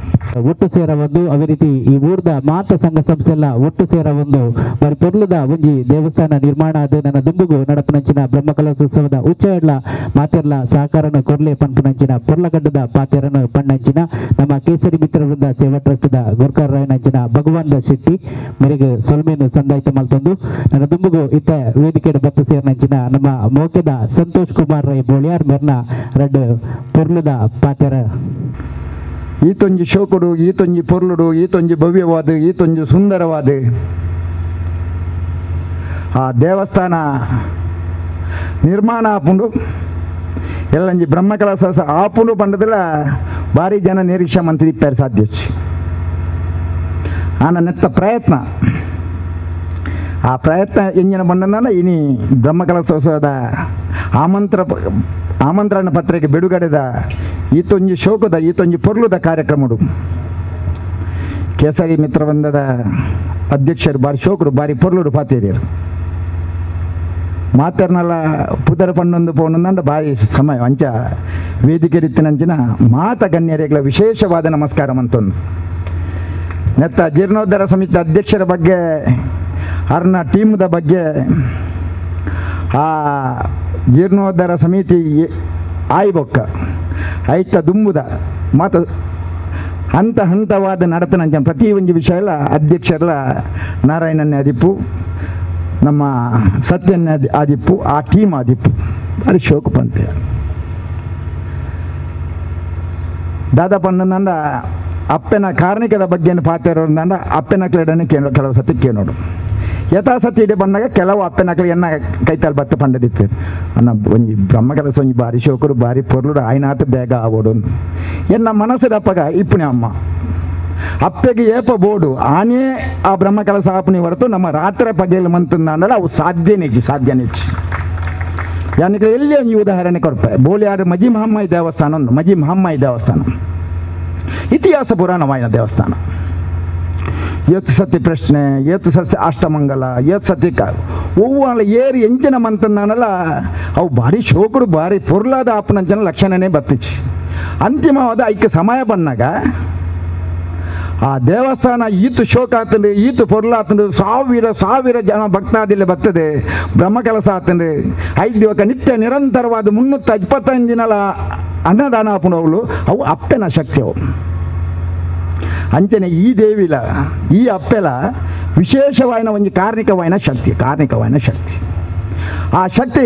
ಒಟ್ಟು ಸೇರ ಒಂದು ಅದೇ ರೀತಿ ಈ ಊರ್ದ ಮಾತ ಸಂಘ ಸಂಸ್ಥೆ ಎಲ್ಲ ಒಟ್ಟು ಸೇರ ಒಂದು ಬಾರಿ ಪೊರ್ಲುದ ಒಂಜಿ ದೇವಸ್ಥಾನ ನಿರ್ಮಾಣ ಅದು ನನ್ನ ದುಂಬುಗು ನಡಪುನಂಚಿನ ಬ್ರಹ್ಮಕಲಶೋತ್ಸವದ ಉಚ್ಚ ಮಾತೆರ್ಲ ಸಹಕಾರನು ಕೊರ್ಲೆ ಪನ್ಪುನಂಚಿನ ಪೊರ್ಲಗಡ್ಡದ ಪಾತೆರನು ಪಣ್ಣಂಚಿನ ನಮ್ಮ ಕೇಸರಿ ಮಿತ್ರ ವೃಂದ ಸೇವಾ ಟ್ರಸ್ಟ್ ಗೊರ್ಕರ್ರಾಯನಂಚಿನ ಭಗವಾನ್ ಶೆಟ್ಟಿ ಮೇರೆಗೆ ಸೊಲ್ಮೆಯನ್ನು ಸಂದಾಯಿತ ಮಲ್ತೊಂದು ನನ್ನ ದುಂಬುಗು ಇತ್ತ ವೇದಿಕೆ ಬತ್ತು ಸೇರಿನಂಚಿನ ನಮ್ಮ ಮೋಕೆದ ಸಂತೋಷ್ ಕುಮಾರ್ ರೈ ಬೋಳಿಯಾರ್ ಮೇರ್ನ ರಡ್ಡು ಪೊರ್ಲುದ ಪಾತೆರ. ಈತೊಂಜಿ ಶೋಕುಡು, ಈತೊಂಜಿ ಪೊರ್ಲುಡು, ಈತೊಂಜಿ ಭವ್ಯವಾದ, ಈತೊಂಜಿ ಸುಂದರವಾದ ಆ ದೇವಸ್ಥಾನ ನಿರ್ಮಾಣ ಆಪುಂಡು. ಎಲ್ಲಂಜಿ ಬ್ರಹ್ಮಕಲಶ ಆಪುಂಡು ಪಂಡದಲ್ಲ ಭಾರಿ ಜನ ನಿರೀಕ್ಷೆ ಮಂತ್ರಿ ಸಾಧ್ಯ. ಆನ ನೆತ್ತ ಪ್ರಯತ್ನ, ಆ ಪ್ರಯತ್ನ ಎಂಜಿನ ಬಂಡನ ಇನಿ ಬ್ರಹ್ಮಕಲಶೋತ್ಸವದ ಆಮಂತ್ರಣ ಪತ್ರಿಕೆ ಬಿಡುಗಡೆದ ಈತೊಂಜಿ ಶೋಕದ ಈತೊಂಜಿ ಪೊರ್ಲುದ ಕಾರ್ಯಕ್ರಮಡು ಕೇಸರಿ ಮಿತ್ರವೃಂದದ ಅಧ್ಯಕ್ಷರು ಬಾರಿ ಶೋಕರು ಬಾರಿ ಪೊರ್ಲುಡು ಪಾತೇರಿಯರು ಮಾತರ್ನಲ್ಲ ಪುದರ ಪಣ್ಣೊಂದು ಪೋನೊಂದಂಡ ಬಾರಿ ಸಮಯ ಅಂಚ ವೇದಿಕೆ ರೀತಿನಂಚಿನ ಮಾತ ಗಣ್ಯರಿಗಳ ವಿಶೇಷವಾದ ನಮಸ್ಕಾರ ಅಂತೊಂದು ನೆತ್ತ ಜೀರ್ಣೋದ್ಧಾರ ಸಮಿತಿ ಅಧ್ಯಕ್ಷರ ಬಗ್ಗೆ ಅರ್ನ ಟೀಮ್ದ ಬಗ್ಗೆ ಆ ಜೀರ್ಣೋದ್ಧಾರ ಸಮಿತಿ ಆಯ್ಬೊಕ್ಕ ಐತ ದುಂಬುದ ಮಾತು ಹಂತ ಹಂತವಾದ ನಡತನಂಚ ಪ್ರತಿ ಒಂಜಿ ವಿಷಯ ಎಲ್ಲ ಅಧ್ಯಕ್ಷರ ನಾರಾಯಣನ್ನೇ ಆದಿಪ್ಪು, ನಮ್ಮ ಸತ್ಯನ್ನೇ ಆದಿಪ್ಪು, ಆ ಟೀಮ್ ಆದಿಪ್ಪು ಭಾರಿ ಶೋಕ ಪಂತೆ ದಾದಾ ಪಣ್ಣಂದ ಅಪ್ಪನ ಕಾರ್ಣಿಕದ ಬಗ್ಗೆ ಪಾತಿರೋದಂಡ ಅಪ್ಪನ ಕ್ಲೇಡನ್ನು ಕೆಲವು ಸತಿ ಕೇಳೋಡು ಯಥಾಸತಿ ಇಡೆ ಬಂದಾಗ ಕೆಲವು ಅಪ್ಪನಕ್ಲು ಎನ್ನ ಕೈತಾಲ್ ಬತ್ತ ಪಂಡದಿತ್ತು ಅನ್ನ ಒಂಜಿ ಬ್ರಹ್ಮಕಲಸ ಒಂಜಿ ಬಾರಿ ಶೋಕರು ಬಾರಿ ಪೊರ್ಲುಡು ಆಯ್ನಾತ ಬೇಗ ಆವೋಡು ಎನ್ನ ಮನಸ್ಸದ ಅಪ್ಪಗ ಇಪ್ಪುನೆ ಅಮ್ಮ ಅಪ್ಪಗೆ ಏಪ ಬೋಡು ಆನೇ ಆ ಬ್ರಹ್ಮಕಲಸ ಆಪುನಿ ಹೊರತು ನಮ್ಮ ರಾತ್ರಿ ಪಗೆಲ್ ಮಂತಂದ ಅವು ಸಾಧ್ಯ ನಿಜ ಸಾಧ್ಯ ನಿಜ. ಯಾನಿಗೆ ಎಲ್ಲಿ ಒಂಜಿ ಉದಾಹರಣೆ ಕೊಡ್ಪೆ ಬೋಲಿಯಾರು ಮಜಿ ಮಹಮ್ಮಾಯಿ ದೇವಸ್ಥಾನ ಒಂದು ಮಜಿ ಮಹಮ್ಮಾಯಿ ದೇವಸ್ಥಾನ ಇತಿಹಾಸ ಪುರಾಣವಾಯಿನ ದೇವಸ್ಥಾನ. ಏತು ಸತಿ ಪ್ರಶ್ನೆ, ಏತು ಸತಿ ಅಷ್ಟಮಂಗಲ, ಏತು ಸತಿ ಒವ್ವಾಲ ಏರು ಎಂಚಿನ ಮಂತಂದಾನಲ್ಲ ಅವು ಭಾರಿ ಶೋಕರು ಭಾರಿ ಪೊರ್ಲಾದ ಆಪನಂಚನ ಲಕ್ಷಣನೇ ಬತ್ತಿச்சு. ಅಂತಿಮವಾದ ಐಕ್ಕೆ ಸಮಯ ಬಂದಾಗ ಆ ದೇವಸ್ಥಾನ ಈತು ಶೋಕ ಆತಂಡು ಈತು ಪೊರ್ಲಾತಂಡು ಸಾವಿರ ಸಾವಿರ ಜನ ಭಕ್ತಾದಿಲ್ಲ ಬರ್ತದೆ ಬ್ರಹ್ಮಕಲಸ ಆತಂಡು ಐದು ದಿವಕ ನಿತ್ಯ ನಿರಂತರವಾದ 325 ದಿನಲ ಅನ್ನದಾನ ಆಪುನವಳು ಅವು ಅಪ್ಪೆನ ಶಕ್ತಿ ಅವು. ಅಂಚನೆ ಈ ದೇವಿಲ ಈ ಅಪ್ಪೆಲ ವಿಶೇಷವಾಯಿನ ಒಂಜಿ ಕಾರ್ಣಿಕವಾಯಿನ ಶಕ್ತಿ ಕಾರ್ಣಿಕವಾಯಿನ ಶಕ್ತಿ. ಆ ಶಕ್ತಿ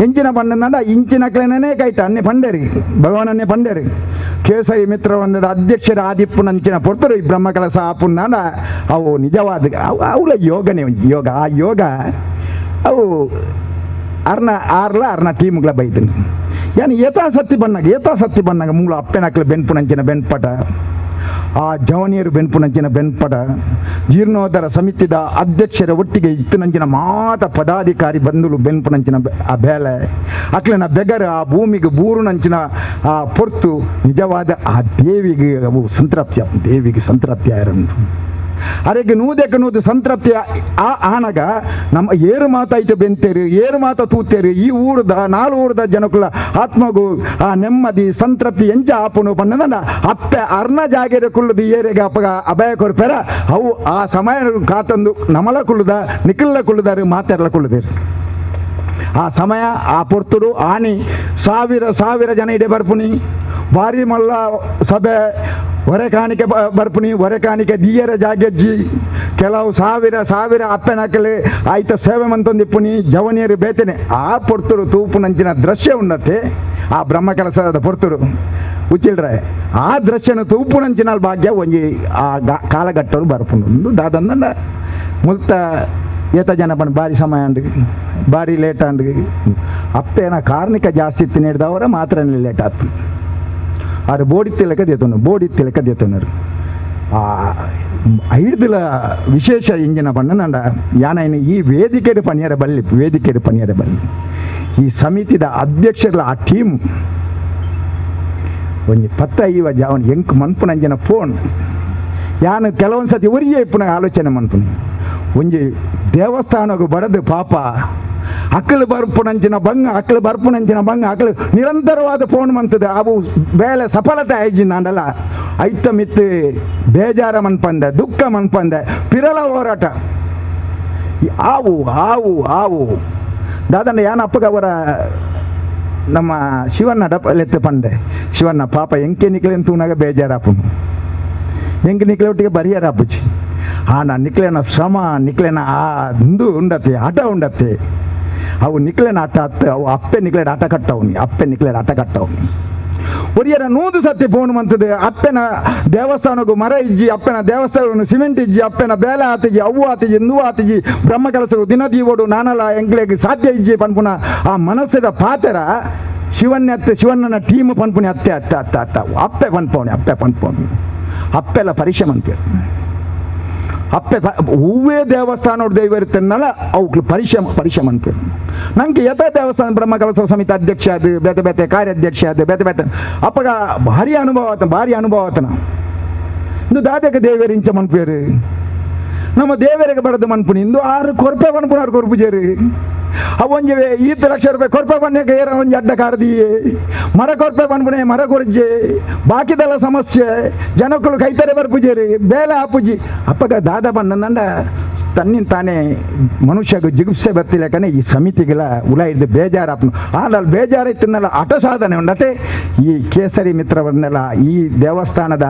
ಎಂಚಿನ ಪಂಡಂದ ಇಂಚಿನ ಕ್ಲೇನೇ ಕೈಟ ಅನ್ನೆ ಪಂಡೇರಿ ಭಗವಾನನ್ನೇ ಪಂಡೇರಿ ಕೇಸರಿ ಮಿತ್ರವೃಂದದ ಅಧ್ಯಕ್ಷರ ಆದಿಪ್ಪುನಂಚಿನ ಪೊರ್ತರು ಈ ಬ್ರಹ್ಮಕಲಸ ಆಪುನಾಡ ಅವು ನಿಜವಾದ ಅವುಲ ಯೋಗನೇ ಯೋಗ. ಆ ಯೋಗ ಅವು ಅರ್ನ ಆರ್ಲ ಅರ್ನ ಟೀಮ್ಗಳ ಬೈದನು ಯಾನು ಯಥಾಸತ್ತಿ ಬಣ್ಣಾಗ ಯಥಾಸತ್ತಿ ಬಣ್ಣಾಗ ಮೂಲ ಅಪ್ಪೆನಕ್ಲು ಬೆನ್ಪುನಂಚಿನ ಬೆನ್ಪಟ ಆ ಜವನಿಯರು ಬೆನ್ಪುನಂಚಿನ ಬೆನ್ಪಟ ಜೀರ್ಣೋದ್ಧಾರ ಸಮಿತಿದ ಅಧ್ಯಕ್ಷರ ಒಟ್ಟಿಗೆ ಇತ್ತುನಂಚಿನ ಮಾತ ಪದಾಧಿಕಾರಿ ಬಂಧುಲು ಬೆನ್ಪುನಂಚಿನ ಆ ಬೇಲೆ ಅಕ್ಲಿನ ಬೆಗರ ಆ ಭೂಮಿಗೆ ಬೂರುನಂಚಿನ ಆ ಪೊರ್ತು ನಿಜವಾದ ಆ ದೇವಿಗೆ ಅವು ಸಂತೃಪ್ತಿಯ ದೇವಿಗೆ ಸಂತೃಪ್ತಿಯ ಇರಂದು ಅರೆಗೆ ನೂದಕ್ಕೆ ನೂದು ಸಂತೃಪ್ತಿಯ ಆ ಆನಗ ನಮ್ಮ ಏರು ಮಾತಾಯ್ತು ಬೆಂತೇರು ಏರು ಮಾತ ತೂತೇರು ಈ ಊರದ ನಾಲು ಊರದ ಜನಕುಲ ಆತ್ಮಗು ಆ ನೆಮ್ಮದಿ ಸಂತೃಪ್ತಿ ಎಂಚ ಆಪುನು ಪಣ್ಣದ ಅಪ್ಪೆ ಅರ್ಣ ಜಾಗೆರೆ ಕುಲ್ಲುದು ಏರಿಗೆ ಅಪ್ಪಗ ಅಭಯ ಕೊರ್ಪೆರ ಅವು ಆ ಸಮಯ ಕಾತಂದು ನಮಲ ಕುಲ್ಲುದ ನಿಖಿಲ್ಲ ಕುಲ್ಲುದಾರು ಮಾತೆರ್ಲ ಕುಲ್ಲುದೇರು. ಆ ಸಮಯ ಆ ಪೊರ್ತುಡು ಆನಿ ಸಾವಿರ ಸಾವಿರ ಜನ ಇಡೆ ಬರ್ಪುನಿ ಭಾರಿ ಮಲ್ಲ ಸಭೆ ಹೊರೆ ಕಾಣಿಕೆ ಬರ್ಪುನಿ ಹೊರೆ ಕಾಣಿಕೆ ದಿಯರ ಜಾಗೆಜ್ಜಿ ಕೆಲವು ಸಾವಿರ ಸಾವಿರ ಅಪ್ಪನಕಲಿ ಆಯ್ತ ಸೇವೆ ಮಂತೊಂದಿಪ್ಪುನಿ ಜವನಿಯರು ಬೇತೇನೆ ಆ ಪೊರ್ತುಡು ತೂಪುನಂಚಿನ ದೃಶ್ಯ ಉನ್ನತೆ ಆ ಬ್ರಹ್ಮಕಲಸದ ಪೊರ್ತುಡು ಉಚ್ಚಿಲ್ರೆ ಆ ದೃಶ್ಯನ ತೂಪುನಂಚಿನ ಭಾಗ್ಯ ಒಂಜಿ ಆ ಕಾಲಘಟ್ಟರು ಬರ್ಪುಂಡು ದಾದಂದ ಮುಲ್ತ ಏತ ಜನ ಬಂದು ಭಾರಿ ಸಮಯ ಅಂಡ್ ಭಾರಿ ಲೇಟ್ ಅಂಡ್ ಅಪ್ಪೇನ ಕಾರ್ಣಿಕ ಜಾಸ್ತಿ ಇತ್ತು ನೀಡಿದವರ ಮಾತ್ರ ಲೇಟ್ ಆಯ್ತು. ಆರು ಬೋಡಿ ತಿಲಕ ದೇತನು ಬೋಡಿ ತಿಲಕ ದೇತನರು ಆ ಐದುಲ ವಿಶೇಷ ಇಂಜಿನ ಬಣ್ಣ ಯಾನ ಈ ವೇದಿಕೆಡು ಪನಿಯರ ಬಲ್ಲಿ ವೇದಿಕೆಡು ಪನಿಯರ ಬಲ್ಲಿ ಈ ಸಮಿತಿದ ಅಧ್ಯಕ್ಷರ ಆ ಟೀಮ್ ಒಂಜಿ 10 ಜಾವನ್ ಎಂಕ್ ಮನ್ಪುನಂಜಿನ ಫೋನ್ ಯಾನು ಕೆಲವೊಂದು ಸತಿ ಒರಿಯೇ ಇಪ್ಪುನ ಆಲೋಚನೆ ಮನ್ಪುನಿ ಒಂಜಿ ದೇವಸ್ಥಾನకు ಬಡದು ಪಾಪ ಅಕ್ಕಲು ಬರ್ಪುನಂಚಿನ ಬಂಗ ಅಕ್ಕಲು ಬರ್ಪುನಂಚಿನ ಬಂಗ ಅಕ್ಕಲು ನಿರಂತರವಾದ ಫೋನ್ ಮಂತದೆ ಅವು ಬೇಲೆ ಸಫಲತೆ ಆಯ್ಜಿಂದಾಂಡಲ್ಲ ಐತ ಮಿತ್ತು ಬೇಜಾರ ಮನ್ಪಂದೆ ದುಃಖ ಮನ್ಪಂದೆ ಪಿರಲ ಹೋರಾಟ ಆವು ಆವು ಆವು ದಾದಣ್ಣ ಯಾನ ಅಪ್ಪಗ ಅವರ ನಮ್ಮ ಶಿವಣ್ಣ ಡಪ್ಪಲೆತ್ತು ಪಂಡೆ ಶಿವಣ್ಣ ಪಾಪ ಎಂಕೆ ನಿಕ್ಲೆನ್ ತೂನಾಗ ಬೇಜಾರಾಪುನು ಎಂಕೆ ನಿಕ್ಲೆ ಒಟ್ಟಿಗೆ ಬರಿಯರಾಪುಚಿ ಆನ ನಿಕ್ಲೆನ ಶ್ರಮ ನಿಕ್ಲೆನ ಆ ಇಂದು ಉಂಡತ್ತೆ ಆಟ ಉಂಡತ್ತೆ ಅವು ನಿಕ್ಲೆನ ಆಟ ಅತ್ತ ಅವು ಅಪ್ಪೆ ನಿಕ್ಲೆಡ ಆಟ ಕಟ್ಟವನಿ ಅಪ್ಪೆ ನಿಕ್ಲೆಡ ಆಟ ಕಟ್ಟವನಿ ಒರಿಯರ ನೂದು ಸತಿ ಫೋನ್ ಮಂತದೆ ಅಪ್ಪೆನ ದೇವಸ್ಥಾನಕ್ಕೂ ಮರ ಇಜ್ಜಿ ಅಪ್ಪನ ದೇವಸ್ಥಾನ ಸಿಮೆಂಟ್ ಇಜ್ಜಿ ಅಪ್ಪನ ಬೇಲೆ ಆತಿಜಿ ಅವ್ವು ಆತಿಜಿ ಇಂದು ಆತಿಜಿ ಬ್ರಹ್ಮ ಕೆಲಸ ದಿನ ದೀವೋಡು ನಾನಲ್ಲ ಎಂಕ್ಲೆಗ್ ಸಾಧ್ಯ ಇಜ್ಜಿ ಪನ್ಪುನ ಆ ಮನಸ್ಸಿದ ಪಾತೆರ ಶಿವನ್ಯ ಶಿವಣ್ಣನ ಟೀಮ್ ಪನ್ಪುನಿ ಅತ್ತೆ ಅತ್ತೆ ಅತ್ತ ಅತ್ತ ಅಪ್ಪೆ ಪನ್ಪವನಿ ಅಪ್ಪೆ ಪನ್ಪವನಿ ಅಪ್ಪೆಲ್ಲ ಪರೀಕ್ಷೆ ಮಂತೀರ ಅಪ್ಪೆ ಹೂವೇ ದೇವಸ್ಥಾನ ದೈವ ಇರ್ತನ್ನಲ್ಲ ಅವುಗಳು ಪರೀಕ್ಷೆ ಪರೀಕ್ಷೆ ಮಂತೀರ ನಂಗೆ ಯಥ ದೇವಸ್ಥಾನ ಬ್ರಹ್ಮ ಕಲಸ ಸಮಿತಿ ಅಧ್ಯಕ್ಷ ಅದು ಬೇತೆ ಬೇತೆ ಕಾರ್ಯಾಧ್ಯಕ್ಷ ಅದು ಬೇತೆ ಬೇತೆ ಅಪ್ಪಗ ಭಾರಿ ಅನುಭವ ಆತನ ಭಾರಿ ಅನುಭವ ಆತನ ಇಂದು ದಾದಕ ದೇವೇರು ಇಂಚ ಮನ್ಪೇರು ನಮ್ಮ ದೇವರಿಗೆ ಬಡದು ಮನ್ಪುನಿ ಇಂದು ಆರು ಕೊರ್ಪೆ ಮನ್ಪುನಾರು ಕೊರ್ಪುಜೇರು ಅವೊಂಜಿ ಈತ ಲಕ್ಷ ರೂಪಾಯಿ ಕೊರ್ಪೆ ಬಣ್ಣಕ್ಕೆ ಏರ ಒಂಜಿ ಅಡ್ಡ ಕಾರದಿಯೇ ಮರ ಕೊರ್ಪೆ ಬನ್ಪುಣೆ ಮರ ಕೊರ್ಜೆ ಬಾಕಿದೆಲ್ಲ ಸಮಸ್ಯೆ ಜನಕ್ಕಳು ಕೈತರೆ ಬರ್ಪುಜೇರು ಬೇಲೆ ಆಪುಜಿ ಅಪ್ಪಗ ದಾದ ಬಣ್ಣಂದ ತನ್ನಿನ ತಾನೇ ಮನುಷ್ಯಗೆ ಜಿಗುಪ್ಸೆ ಬರ್ತಿಲ್ಲಕನೆ ಈ ಸಮಿತಿಗೆಲ್ಲ ಉಲ ಇದ್ದು ಬೇಜಾರಾಪನು ಆನಲ್ಲಿ ಬೇಜಾರಿತ್ತನ್ನೆಲ್ಲ ಹಠ ಸಾಧನೆ ಉಂಡತೆ ಈ ಕೇಸರಿ ಮಿತ್ರವನ್ನೆಲ್ಲ ಈ ದೇವಸ್ಥಾನದ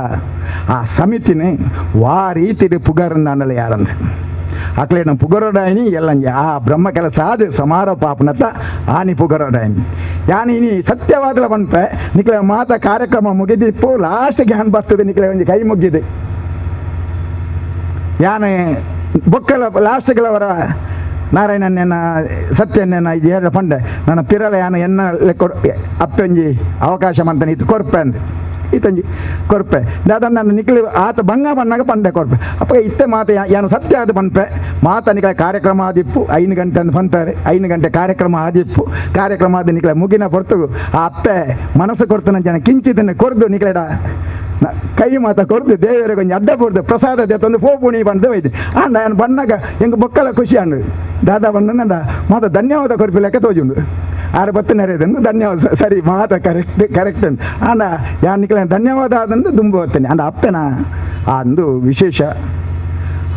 ಆ ಸಮಿತಿನೇ ವಾ ರೀತಿ ಪುಗರನ್ನಾನಲ್ಲ ಯಾರಂದ್ರೆ ಅಕ್ಲೇನ ಪುಗರೋಡಾಯಿನಿ ಎಲ್ಲಂಜೆ ಆ ಬ್ರಹ್ಮ ಕೆಲಸ ಅದು ಸಮಾರೋಪ ಆಪನತ್ತ ಆನಿ ಪುಗರೋಡಾಯಿನಿ ಯಾನಿ ಇನಿ ಸತ್ಯವಾದಲ ಪನ್ಪೆ ನಿಕ್ಲೆ ಮಾತ ಕಾರ್ಯಕ್ರಮ ಮುಗಿದಿಪ್ಪು ಲಾಸ್ಟ್ ಜ್ಞಾನ ಬರ್ತದೆ ನಿಕ್ಲೆ ಒಂಜಿ ಕೈ ಮುಗ್ಗಿದೆ ಯಾನೆ ಬೊಕ್ಕಲ ಲಾಸ್ಟ್ ಕೆಲವರ ನಾರಾಯಣನ್ನೆನ ಸತ್ಯನ್ನೆನ ಇದು ಹೇಳ ಪಂಡೆ ನನ್ನ ಪಿರಲ ಯಾನ ಎನ್ನ ಲೆಕ್ಕ ಅಪ್ಪಂಜಿ ಅವಕಾಶ ಮಂತನ ಇದು ಕೊರ್ಪೆ ಅಂದೆ ಇತ್ತಂಜಿ ಕೊರ್ಪೆ ದಾದ ನನ್ನ ನಿಕ್ಲಿ ಆತ ಬಂಗ ಬಣ್ಣಾಗ ಪಂಡೆ ಕೊರ್ಪೆ ಅಪ್ಪ ಇತ್ತೆ ಮಾತ ಯಾನ ಸತ್ಯ ಅದು ಪನ್ಪೆ ಮಾತ ನಿಕ್ಲೆ ಕಾರ್ಯಕ್ರಮ ಆದಿಪ್ಪು 5 ಗಂಟೆ ಅಂತ ಪಂತಾರೆ 5 ಗಂಟೆ ಕಾರ್ಯಕ್ರಮ ಆದಿಪ್ಪು ಕಾರ್ಯಕ್ರಮ ಆದ ನಿಕ್ಲೆ ಮುಗಿನ ಹೊರತು ಆ ಅಪ್ಪೆ ಮನಸ್ಸು ಕೊಡ್ತಾನ ಜನ ಕಿಂಚಿತನ್ನು ಕೊರ್ದು ನಿಕ್ಲೆಡ ಕೈ ಮಾತ ಕೊರ್ದು ದೇವರಿಗೆ ಕೊಂಚ ಅಡ್ಡ ಕೊರ್ದು ಪ್ರಸಾದ ತಂದು ಪೋಪುಣಿ ಬಂದು ಒಯ್ದು ಆಂಡ ನಾನು ಬಣ್ಣಾಗ ಎಂಗೆ ಬೊಕ್ಕಲ ಖುಷಿ ಅಂಡು ದಾದಾ ಬಣ್ಣ ಮಾತ ಧನ್ಯವಾದ ಕೊರ್ಪಿ ಲೆಕ್ಕ ತೋಜುಂಡು ಆರು ಬತ್ತು ನೆರೆದಂದು ಧನ್ಯವಾದ ಸರಿ ಮಾತ ಕರೆಕ್ಟ್ ಕರೆಕ್ಟ್ ಅಂತ ಆಂಡ ಯಾನಿಕ್ಲೆ ಧನ್ಯವಾದ ಆದಂದು ದುಂಬು ಹೋಗ್ತೇನೆ ಅಂಡ ಅಪ್ಪೆನ ಆ ಅಂದು ವಿಶೇಷ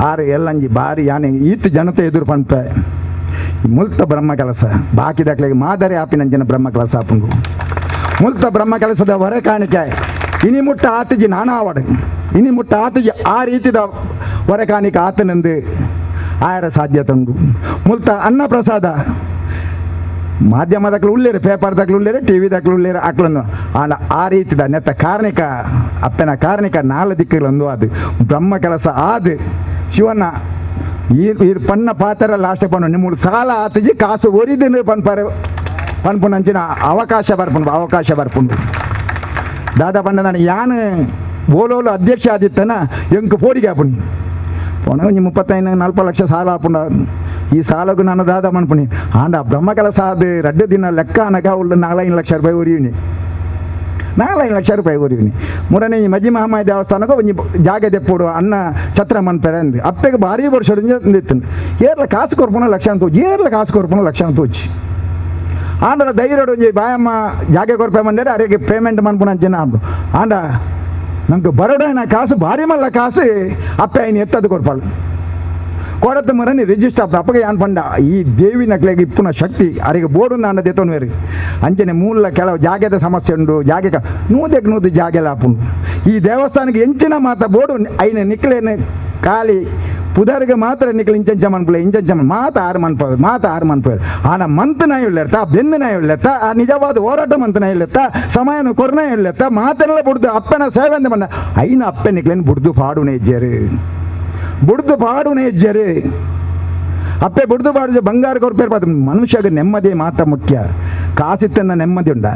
ಆರು ಎಲ್ಲಂಜಿ ಬಾರಿ ಯಾನೆ ಈತ ಜನತೆ ಎದುರು ಪನ್ಪೆ ಮುಲ್ತ ಬ್ರಹ್ಮ ಕೆಲಸ ಬಾಕಿದಾಕ್ಲಿಗೆ ಮಾದರಿ ಆಪಿನಂಜಿನ ಬ್ರಹ್ಮ ಕೆಲಸ ಆಪುಂಗು ಮುಲ್ತ ಬ್ರಹ್ಮ ಕೆಲಸದ ಹೊರೆ ಕಾಣಿಕೆ ಇನಿ ಮುಟ್ಟ ಆತಿಜಿ ನಾನಾ ಆವಡು ಇನಿ ಮುಟ್ಟ ಆತಿಜಿ ಆ ರೀತಿದ ಹೊರೆ ಕಾಣಿಕೆ ಆತನೆಂದು ಆಯರ ಸಾಧ್ಯತೆ ಉಂಟು ಮುಲ್ತ ಅನ್ನಪ್ರಸಾದ ಮಾಧ್ಯಮದಾಕ್ಲು ಉಳ್ಳೇರು ಪೇಪರ್ದಾಕ್ಲು ಉಳ್ಳೇರು ಟಿ ವಿದಾಕ್ಲು ಉಳ್ಳೇರು ಅಕ್ಲನ್ನು ಆಂಡ ಆ ರೀತಿದ ನೆತ್ತ ಕಾರ್ಣಿಕ ಅಪ್ಪನ ಕಾರ್ಣಿಕ ನಾಲ್ ದಿಕ್ಕುಗಳೊಂದು ಅದು ಬ್ರಹ್ಮ ಕೆಲಸ ಆದು ಶಿವನ ಈ ಪನ್ನ ಪಾತ್ರ ಲಾಸ್ಟ್ ಪಣ್ಣು ನಿಮ್ಮಳು ಸಾಲ ಆತಿಜಿ ಕಾಸು ಒರಿದಿನ ಪನ್ಪಾರೆ ಪನ್ಪುನಂಚಿನ ಅವಕಾಶ ಬರ್ಪುಂಡು ಅವಕಾಶ ಬರ್ಪುಂಡು ದಾದಾ ಪಂಡ ನಾನು ಯಾನು ಓಲೋಲು ಅಧ್ಯಕ್ಷ ಆದಿತ್ತನ ಎಂಕ್ ಪೋಡಿಗೆ ಆಪುಂಡು ಪೋಣ ಒಂಜಿ 35 40 ಲಕ್ಷ ಸಾಲ ಆಪುಂಡ ಈ ಸಾಲಗೂ ನಾನು ದಾದ ಮನ್ಪುಣಿ ಆಂಡ ಬ್ರಹ್ಮ ಕೆಲಸ ಅದು ರಡ್ಡು ದಿನ ಲೆಕ್ಕ ಅನಕ ಉಳ್ಳು 4-5 ಲಕ್ಷ ರೂಪಾಯಿ ಉರಿಯುನಿ 4-5 ಲಕ್ಷ ರೂಪಾಯಿ ಉರಿಯುನಿ ಮೂರನೇ ಈ ಮಜ್ಜಿ ಮಹಾಮಾಯ ದೇವಸ್ಥಾನಕ್ಕೆ ಒಂಜಿ ಜಾಗ ದೆಪ್ಪೋಡು ಅನ್ನ ಛತ್ರ ಮನ್ಪೆರೆ ಅಂದು ಅಪ್ಪೆಗೆ ಭಾರಿ ವರ್ಷ ಇತ್ತು ಏರ್ಲ ಕಾಸು ಕೊರ್ಪುನ ಲಕ್ಷ ತೋಚಿ ಏರ್ಲ ಕಾಸು ಕೊರ್ಪುನ ಲಕ್ಷ ತೋಚಿ ಆಂಡ ಧೈರ್ಯ ಒಂಜಿ ಬಾಯಮ್ಮ ಜಾಗೆ ಕೊರ್ಪೆ ಮಂಡೇರೆ ಅರೆಗೆ ಪೇಮೆಂಟ್ ಮನ್ಪುನ ಅಂಚಿನ ಆಂಡ ನಮ್ಗೆ ಬರೋಡನ ಕಾಸು ಭಾರಿ ಮಲ್ಲ ಕಾಸು ಅಪ್ಪೆ ಐನು ಎತ್ತದು ಕೊರ್ಪಾಳು ಕೊಡತ್ತ ಮರನಿ ರಿಜಿಸ್ಟರ್ ಆಪ್ತ ಅಪ್ಪಗೆ ಯಾನ್ ಪಂಡ ಈ ದೇವಿ ನಕ್ಲೆಗೆ ಇಪ್ಪುನ ಶಕ್ತಿ ಅರಿಗೆ ಬೋಡು ನಾನ ದೇತೋನು ಬೇರೆ ಅಂಚನೆ ಮೂಲ ಕೆಲವು ಜಾಗೆದ ಸಮಸ್ಯೆ ಉಂಡು ಜಾಗೆ ನೂದಕ್ಕೆ ನೂದು ಜಾಗೆಲ್ಲ ಆಪುಂಡು ಈ ದೇವಸ್ಥಾನಕ್ಕೆ ಎಂಚಿನ ಮಾತ ಬೋಡು ಐನ ನಿಕ್ಲೇನು ಖಾಲಿ ಪುದರ್ಗೆ ಮಾತ್ರ ನಿಕ್ಲು ಇಂಚಂಚ ಮನ್ಪುಲೆ ಇಂಚಂಚ ಮಾತ ಆರು ಮನ್ಪು ಮಾತ ಆರು ಮನ್ಪು ಆನ ಮಂತ್ ನಾಯಿ ಉಳ್ಳೆರ್ತ ಬೆನ್ನು ನಾಯಿ ಉಳ್ಳೆತ್ತ ಆ ನಿಜವಾದ ಹೋರಾಟ ಮಂತ್ ನಾಯಿ ಉಳ್ಳೆತ್ತ ಸಮಯನು ಕೊರ್ನ ಉಳ್ಳೆತ್ತ ಮಾತನೆಲ್ಲ ಬುಡ್ದು ಅಪ್ಪನ ಸೇವೆ ಅಂದ ಬಂದ ಐನ ಅಪ್ಪೆ ನಿಕ್ಲೇನು ಬುಡ್ದು ಪಾಡುನೆ ಇಜ್ಜೇರು ಬುಡ್ದು ಪಾಡುನೆ ಇಜ್ಜೇರು ಅಪ್ಪೆ ಬುಡ್ದು ಪಾಡು ಬಂಗಾರ ಕೊರ್ಪೇರ್ಪಾದು ಮನುಷ್ಯಗೆ ನೆಮ್ಮದಿ ಮಾತ ಮುಖ್ಯ ಕಾಸಿತ್ತನ್ನ ನೆಮ್ಮದಿ ಉಂಡ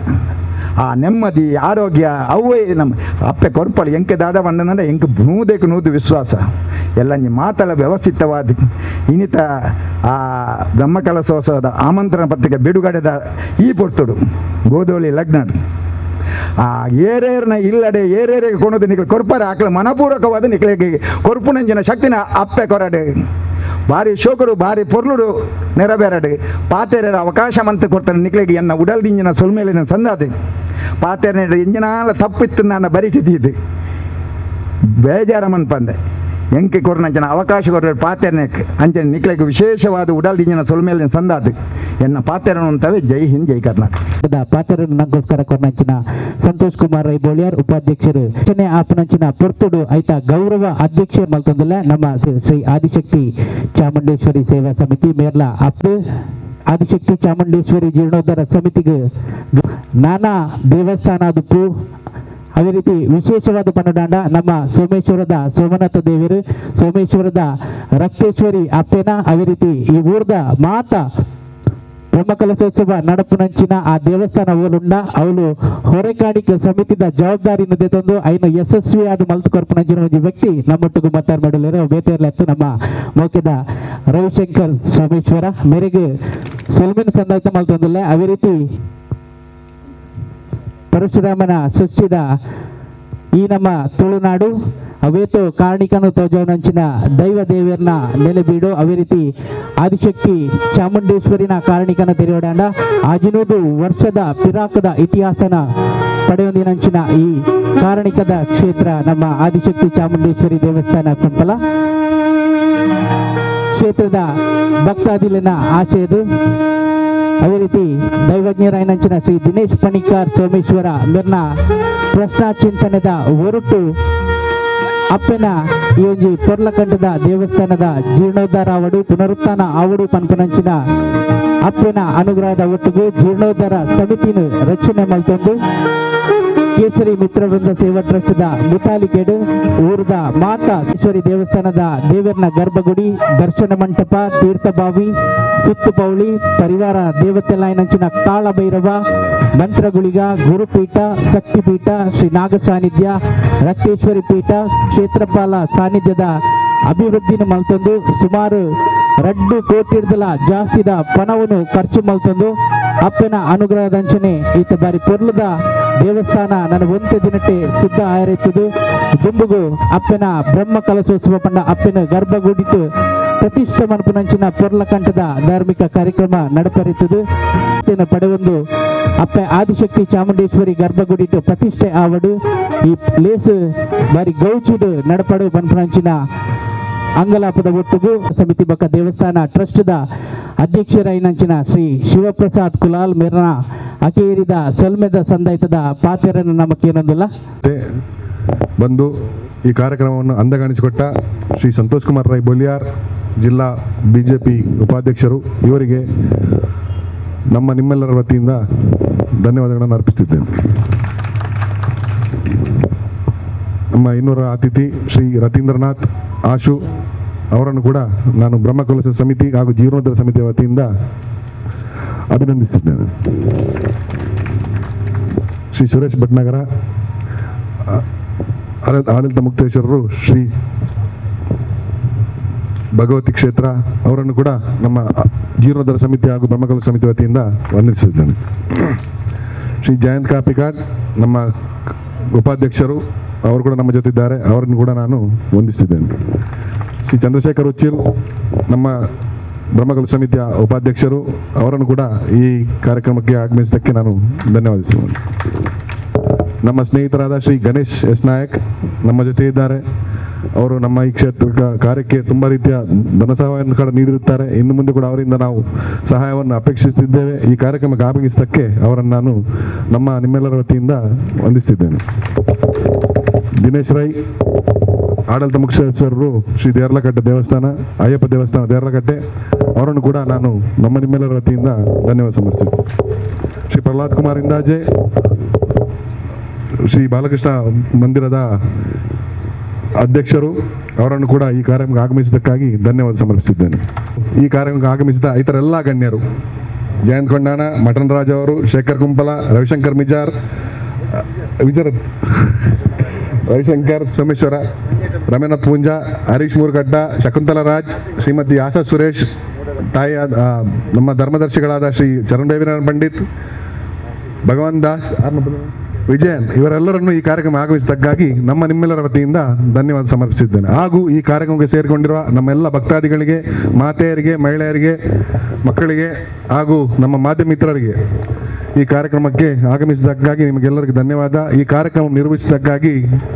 ಆ ನೆಮ್ಮದಿ ಆರೋಗ್ಯ ಅವೇ ನಮ್ಮ ಅಪ್ಪೆ ಕೊರ್ಪಳು ಎಂಕೆ ದಾದ ಬಂದಂದ್ರೆ ಎಂಕೆ ನೂದಕ್ಕೆ ನೂದು ವಿಶ್ವಾಸ ಎಲ್ಲ ನೀ ಮಾತೆಲ್ಲ ವ್ಯವಸ್ಥಿತವಾದ ಇನ್ನಿತ ಆ ಬ್ರಹ್ಮಕಲಶೋತ್ಸವದ ಆಮಂತ್ರಣ ಪತ್ರಿಕೆ ಬಿಡುಗಡೆದ ಈ ಪೊರ್ತುಡು ಗೋಧೋಳಿ ಲಗ್ನ ಆ ಏರೇರ್ನ ಇಲ್ಲಡೆ ಏರೇರಿಗೆ ಕೊಣದು ನಿಕ್ಲೆ ಕೊರ್ಪರೆ ಆಕಳ ಮನಪೂರ್ವಕವಾದ ನಿಕ್ಲೆಗೆ ಕೊರ್ಪುನಂಜಿನ ಶಕ್ತಿನ ಅಪ್ಪೆ ಕೊರಡೆ ಭಾರಿ ಶೋಕಡು ಭಾರಿ ಪೊರ್ಲುಡು ನೆರವೇರಡು ಪಾತೆರ ಅವಕಾಶ ಮಂತ ಕೊಡ್ತಾರೆ ನಿಕ್ಲೆಗೆ ಎನ್ನ ಉಡಲ್ದಿಂಜಿನ ಸೊಲ್ಮೇಲಿನ ಸಂದಾದೆ ಪಾತೆರ ಇಂಜಿನಾಲ ತಪ್ಪಿತ್ತು ನಾನು ಬರಿತಿದ್ದು ಬೇಜಾರ ಮನ್ಪಂದೆ ಎಂಕೆ ಕೊರ್ನಂಚನ ಅವಕಾಶ ಕೊರ್ರ ಪಾತೆರನೆಕ್ ಅಂಚನೆ ನಿಕ್ಲೆಗೆ ವಿಶೇಷವಾದ ಉಡಲ್ದಿಂಜಿನ ಸೊಲ್ಮೇಲಿನ ಸಂದಾದು ಎನ್ನ ಪಾತೆರನು ಅಂತವೇ. ಜೈ ಹಿಂದ್, ಜೈ ಕರ್ನಾಟಕ. ಪಾತೆರನು ನಂಗೋಸ್ಕರ ಕೊರ್ನಂಚಿನ ಸಂತೋಷ್ ಕುಮಾರ್ ರೈ ಬೋಳಿಯಾರ್ ಉಪಾಧ್ಯಕ್ಷರು ರಚನೆ ಆಪನಂಚಿನ ಪೊರ್ತುಡು ಐತ ಗೌರವ ಅಧ್ಯಕ್ಷ ಮಲ್ತೊಂದುಲ್ಲ ನಮ್ಮ ಶ್ರೀ ಆದಿಶಕ್ತಿ ಚಾಮುಂಡೇಶ್ವರಿ ಸೇವಾ ಸಮಿತಿ ಮೇರ್ಲ ಅಪ್ ಆದಿಶಕ್ತಿ ಚಾಮುಂಡೇಶ್ವರಿ ಜೀರ್ಣೋದ್ಧಾರ ಸಮಿತಿಗೆ ನಾನಾ ದೇವಸ್ಥಾನ ದುಪ್ಪು ಅದೇ ರೀತಿ ವಿಶೇಷವಾದ ಪನ್ನಡಾಂಡ ನಮ್ಮ ಸೋಮೇಶ್ವರದ ಸೋಮನಾಥ ದೇವರು, ಸೋಮೇಶ್ವರದ ರಕ್ತೇಶ್ವರಿ ಅಪ್ಪೇನ, ಅದೇ ರೀತಿ ಈ ಊರ್ದ ಮಾತಾ ಬ್ರಹ್ಮಕಲಶೋತ್ಸವ ನಡಪುನಂಚಿನ ಆ ದೇವಸ್ಥಾನ ಓಲುಂಡ ಅವಳು ಹೊರೆಕಾಣಿಕೆ ಸಮಿತಿದ ಜವಾಬ್ದಾರಿಯನ್ನು ತಂದು ಐನು ಯಶಸ್ವಿಯಾದ ಮಲ್ತು ಕೊರ್ಪುನಂಚಿನ ಒಂಜಿ ವ್ಯಕ್ತಿ ನಮ್ಮೊಟ್ಟಿಗೆ ಮಾತಾಡ್ ಮಾಡಲೇರು ಬೇತೇರ್ಲತ್ತು ನಮ್ಮ ಮೌಕ್ಯದ ರವಿಶಂಕರ್ ಸೋಮೇಶ್ವರ ಮೇರೆಗೆ ಸೊಲ್ಮಿನ ಸಂದಾಯ್ತ ಮಲ್ತೊಂದಿಲ್ಲ. ಅದೇ ರೀತಿ ಪರಶುರಾಮನ ಸೃಷ್ಟಿದ ಈ ನಮ್ಮ ತುಳುನಾಡು ಅವೇತು ಕಾರಣಿಕನು ತೋಜವನಂಚಿನ ದೈವ ದೇವಿಯರ್ನ ನೆಲೆಬೀಡು. ಅದೇ ರೀತಿ ಆದಿಶಕ್ತಿ ಚಾಮುಂಡೇಶ್ವರಿನ ಕಾರಣಿಕನ ತೆರೆಯೋಡಾಂಡ 500 ವರ್ಷದ ಪಿರಾಕದ ಇತಿಹಾಸನ ಪಡೆಯೊಂದಿನಂಚಿನ ಈ ಕಾರಣಿಕದ ಕ್ಷೇತ್ರ ನಮ್ಮ ಆದಿಶಕ್ತಿ ಚಾಮುಂಡೇಶ್ವರಿ ದೇವಸ್ಥಾನ ಕುಂಪಲ ಕ್ಷೇತ್ರದ ಭಕ್ತಾದಿಲಿನ ಆಶಯದು. ಅದೇ ರೀತಿ ದೈವಜ್ಞರಾಯನಂಚಿನ ಶ್ರೀ ದಿನೇಶ್ ಪಣಿಕಾರ್ ಸೋಮೇಶ್ವರ ಮಿರ್ನ ಪ್ರಶ್ನಾ ಚಿಂತನೆದ ಹೊರಟು ಅಪ್ಪನ ಈ ಒಂಜಿ ಪೊರ್ಲಕಂಠದ ದೇವಸ್ಥಾನದ ಜೀರ್ಣೋದ್ಧಾರ ಆವಡು ಪುನರುತ್ಥಾನ ಆವಡು ಪನ್ಪನಂಚಿನ ಅಪ್ಪನ ಅನುಗ್ರಹದ ಒಟ್ಟಿಗೆ ಜೀರ್ಣೋದ್ಧಾರ ಸಮಿತಿನ ರಚನೆ ಮಲ್ತೊಂದು ಕೇಸರಿ ಮಿತ್ರವೃಂದ ಸೇವಾ ಟ್ರಸ್ಟ್ದ ಮುತಾಲಿಕೆಡು ಊರದ ಮಾತಾ ಈಶ್ವರಿ ದೇವಸ್ಥಾನದ ದೇವರನ ಗರ್ಭಗುಡಿ, ದರ್ಶನ ಮಂಟಪ, ತೀರ್ಥಬಾವಿ, ಸುತ್ತುಪೌಳಿ, ಪರಿವಾರ ದೇವತೆಲಾಯನಂಚಿನ ಕಾಳಭೈರವ, ಮಂತ್ರಗುಳಿಗ, ಗುರುಪೀಠ, ಶಕ್ತಿಪೀಠ, ಶ್ರೀ ನಾಗ ಸಾನ್ನಿಧ್ಯ, ರಕ್ತೇಶ್ವರಿ ಪೀಠ, ಕ್ಷೇತ್ರಪಾಲ ಸಾನ್ನಿಧ್ಯದ ಅಭಿವೃದ್ಧಿನ ಮಲ್ತೊಂದು ಸುಮಾರು 2 ಕೋಟಿರ್ದಲ ಜಾಸ್ತಿದ ಪಣವನ್ನು ಖರ್ಚು ಮಲ್ತೊಂದು ಅಪ್ಪನ ಅನುಗ್ರಹದಂಚನೆ ಈತ ಬಾರಿ ಪೊರ್ಲದ ದೇವಸ್ಥಾನ ನನ್ನ ಒಂತೆ ದಿನಕ್ಕೆ ಸಿದ್ಧ ಆಯರಿತ್ತದು. ದುಂಬುಗು ಅಪ್ಪನ ಬ್ರಹ್ಮ ಕಲಶೋತ್ಸವ ಪಂಡ ಅಪ್ಪನ ಗರ್ಭಗುಡಿತು ಪ್ರತಿಷ್ಠೆ ಮನ್ಪುನಂಚಿನ ಪೊರ್ಲಕಂಠದ ಧಾರ್ಮಿಕ ಕಾರ್ಯಕ್ರಮ ನಡಪರಿತದು. ಪಡೆವೊಂದು ಅಪ್ಪ ಆದಿಶಕ್ತಿ ಚಾಮುಂಡೇಶ್ವರಿ ಗರ್ಭಗುಡಿಟ್ಟು ಪ್ರತಿಷ್ಠೆ ಆವಡು ಈ ಲೇಸು ಬಾರಿ ಗೌಚಿಡು ನಡಪಡು ಬನ್ಪುನಂಚಿನ ಅಂಗಲಾಪದ ಒಟ್ಟುಗು ಸಮಿತಿ ಬಕ್ಕ ದೇವಸ್ಥಾನ ಟ್ರಸ್ಟ್ದ ಅಧ್ಯಕ್ಷರಾಯಿನಂಚಿನ ಶ್ರೀ ಶಿವಪ್ರಸಾದ್ ಕುಲಾಲ್ ಮೇರ್ನ ಅಕೇರಿದ ಸಲ್ಮೆದ ಸಂದಾಯ್ತದ ಪಾತೆರನ್ನು ನಮಗೇನೊಂದಿಲ್ಲ ಬಂದು ಈ ಕಾರ್ಯಕ್ರಮವನ್ನು ಅಂದಗಾಣಿಸಿಕೊಟ್ಟ ಶ್ರೀ ಸಂತೋಷ್ ಕುಮಾರ್ ರೈ ಬೋಲಿಯಾರ್ ಜಿಲ್ಲಾ ಬಿಜೆಪಿ ಉಪಾಧ್ಯಕ್ಷರು ಇವರಿಗೆ ನಮ್ಮ ನಿಮ್ಮೆಲ್ಲರ ವತಿಯಿಂದ ಧನ್ಯವಾದಗಳನ್ನು ಅರ್ಪಿಸುತ್ತಿದ್ದೇನೆ. ನಮ್ಮ ಇನ್ನೂರ ಅತಿಥಿ ಶ್ರೀ ರತೀಂದ್ರನಾಥ್ ಆಶು ಅವರನ್ನು ಕೂಡ ನಾನು ಬ್ರಹ್ಮಕಲಶ ಸಮಿತಿ ಹಾಗೂ ಜೀರ್ಣೋದ್ಧಾರ ಸಮಿತಿಯ ವತಿಯಿಂದ ಅಭಿನಂದಿಸುತ್ತಿದ್ದೇನೆ. ಶ್ರೀ ಸುರೇಶ್ ಭಟ್ನಗರ ಆಡಳಿತ ಮುಕ್ತೇಶ್ವರರು ಶ್ರೀ ಭಗವತಿ ಕ್ಷೇತ್ರ ಅವರನ್ನು ಕೂಡ ನಮ್ಮ ಜೀರ್ಣೋದ್ಧಾರ ಸಮಿತಿ ಹಾಗೂ ಬ್ರಹ್ಮಕಲಶ ಸಮಿತಿ ವತಿಯಿಂದ ವಂದಿಸುತ್ತಿದ್ದೇನೆ. ಶ್ರೀ ಜಯಂತ್ ಕಾಪಿಕಾಡ್ ನಮ್ಮ ಉಪಾಧ್ಯಕ್ಷರು ಅವರು ಕೂಡ ನಮ್ಮ ಜೊತೆ ಇದ್ದಾರೆ, ಅವರನ್ನು ಕೂಡ ನಾನು ವಂದಿಸುತ್ತಿದ್ದೇನೆ. ಶ್ರೀ ಚಂದ್ರಶೇಖರ್ ಉಚ್ಚಿಲ್ ನಮ್ಮ ಬ್ರಹ್ಮಕಲಶ ಸಮಿತಿಯ ಉಪಾಧ್ಯಕ್ಷರು ಅವರನ್ನು ಕೂಡ ಈ ಕಾರ್ಯಕ್ರಮಕ್ಕೆ ಆಗಮಿಸಿದ್ದಕ್ಕೆ ನಾನು ಧನ್ಯವಾದಿಸುತ್ತೇನೆ. ನಮ್ಮ ಸ್ನೇಹಿತರಾದ ಶ್ರೀ ಗಣೇಶ್ ಎಸ್ ನಾಯಕ್ ನಮ್ಮ ಜೊತೆ ಇದ್ದಾರೆ. ಅವರು ನಮ್ಮ ಈ ಕ್ಷೇತ್ರ ಕಾರ್ಯಕ್ಕೆ ತುಂಬ ರೀತಿಯ ಧನ ಸಹಾಯವನ್ನು ಕೂಡ ನೀಡಿರುತ್ತಾರೆ. ಇನ್ನು ಮುಂದೆ ಕೂಡ ಅವರಿಂದ ನಾವು ಸಹಾಯವನ್ನು ಅಪೇಕ್ಷಿಸುತ್ತಿದ್ದೇವೆ. ಈ ಕಾರ್ಯಕ್ರಮಕ್ಕೆ ಆಗಮಿಸಿದ್ದಕ್ಕೆ ಅವರನ್ನು ನಾನು ನಮ್ಮ ನಿಮ್ಮೆಲ್ಲರ ವತಿಯಿಂದ ವಂದಿಸುತ್ತಿದ್ದೇನೆ. ದಿನೇಶ್ ರೈ ಆಡಳಿತ ಮುಖ್ಯಸ್ಥರು ಶ್ರೀ ದೇರ್ಲಕಟ್ಟೆ ದೇವಸ್ಥಾನ, ಅಯ್ಯಪ್ಪ ದೇವಸ್ಥಾನ ದೇರ್ಲಕಟ್ಟೆ ಅವರನ್ನು ಕೂಡ ನಾನು ನಮ್ಮ ನಿಮ್ಮೆಲ್ಲರ ವತಿಯಿಂದ ಧನ್ಯವಾದ ಸಮರ್ಪಿಸುತ್ತೇನೆ. ಶ್ರೀ ಪ್ರಹ್ಲಾದ್ ಕುಮಾರ್ ಇಂದಾಜೆ ಶ್ರೀ ಬಾಲಕೃಷ್ಣ ಮಂದಿರದ ಅಧ್ಯಕ್ಷರು ಅವರನ್ನು ಕೂಡ ಈ ಕಾರ್ಯಕ್ರಮಕ್ಕೆ ಆಗಮಿಸಿದ್ದಕ್ಕಾಗಿ ಧನ್ಯವಾದ ಸಮರ್ಪಿಸುತ್ತಿದ್ದೇನೆ. ಈ ಕಾರ್ಯಕ್ರಮಕ್ಕೆ ಆಗಮಿಸಿದ ಇತರೆಲ್ಲ ಗಣ್ಯರು ಜಯಂತ್ ಕೊಂಡಾಣ, ಮಟನ್ ರಾಜ್ ಅವರು, ಶೇಖರ್ ಕುಂಪಲ, ರವಿಶಂಕರ್ ಮಿಜಾರ್, ರವಿಶಂಕರ್ ಸೋಮೇಶ್ವರ, ರಮೇನಾಥ್ ಪೂಂಜಾ, ಹರೀಶ್ ಮೂರ್ಗಡ್ಡ, ಶಕುಂತಲಾ ರಾಜ್, ಶ್ರೀಮತಿ ಆಶಾ ಸುರೇಶ್, ತಾಯಿಯ ನಮ್ಮ ಧರ್ಮದರ್ಶಿಗಳಾದ ಶ್ರೀ ಚರಣ್ ಬೇವಿನಾರಾಯಣ ಪಂಡಿತ್, ಭಗವಾನ್ ದಾಸ್, ವಿಜಯನ್ ಇವರೆಲ್ಲರನ್ನು ಈ ಕಾರ್ಯಕ್ರಮ ಆಗಮಿಸಿದ್ದಕ್ಕಾಗಿ ನಮ್ಮ ನಿಮ್ಮೆಲ್ಲರ ವತಿಯಿಂದ ಧನ್ಯವಾದ ಸಮರ್ಪಿಸಿದ್ದೇನೆ. ಹಾಗೂ ಈ ಕಾರ್ಯಕ್ರಮಕ್ಕೆ ಸೇರಿಕೊಂಡಿರುವ ನಮ್ಮೆಲ್ಲ ಭಕ್ತಾದಿಗಳಿಗೆ, ಮಾತೆಯರಿಗೆ, ಮಹಿಳೆಯರಿಗೆ, ಮಕ್ಕಳಿಗೆ ಹಾಗೂ ನಮ್ಮ ಮಾಧ್ಯಮ ಮಿತ್ರರಿಗೆ ಈ ಕಾರ್ಯಕ್ರಮಕ್ಕೆ ಆಗಮಿಸಿದ್ದಕ್ಕಾಗಿ ನಿಮಗೆಲ್ಲರಿಗೂ ಧನ್ಯವಾದ. ಈ ಕಾರ್ಯಕ್ರಮ ನಿರ್ವಹಿಸಿದ್ದಕ್ಕಾಗಿ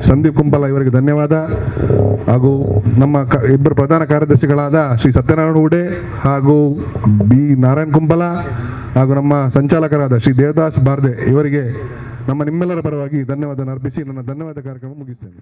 ಸಂದೀಪ್ ಕುಂಪಲ ಇವರಿಗೆ ಧನ್ಯವಾದ. ಹಾಗೂ ನಮ್ಮ ಇಬ್ಬರು ಪ್ರಧಾನ ಕಾರ್ಯದರ್ಶಿಗಳಾದ ಶ್ರೀ ಸತ್ಯನಾರಾಯಣ ಹೂಡೆ ಹಾಗೂ ಬಿ ನಾರಾಯಣ್ ಕುಂಪಲ ಹಾಗೂ ನಮ್ಮ ಸಂಚಾಲಕರಾದ ಶ್ರೀ ದೇವದಾಸ್ ಬಾರ್ದೆ ಇವರಿಗೆ ನಮ್ಮ ನಿಮ್ಮೆಲ್ಲರ ಪರವಾಗಿ ಧನ್ಯವಾದ ಅರ್ಪಿಸಿ ನನ್ನ ಧನ್ಯವಾದ ಕಾರ್ಯಕ್ರಮ ಮುಗಿಸ್ತೇನೆ.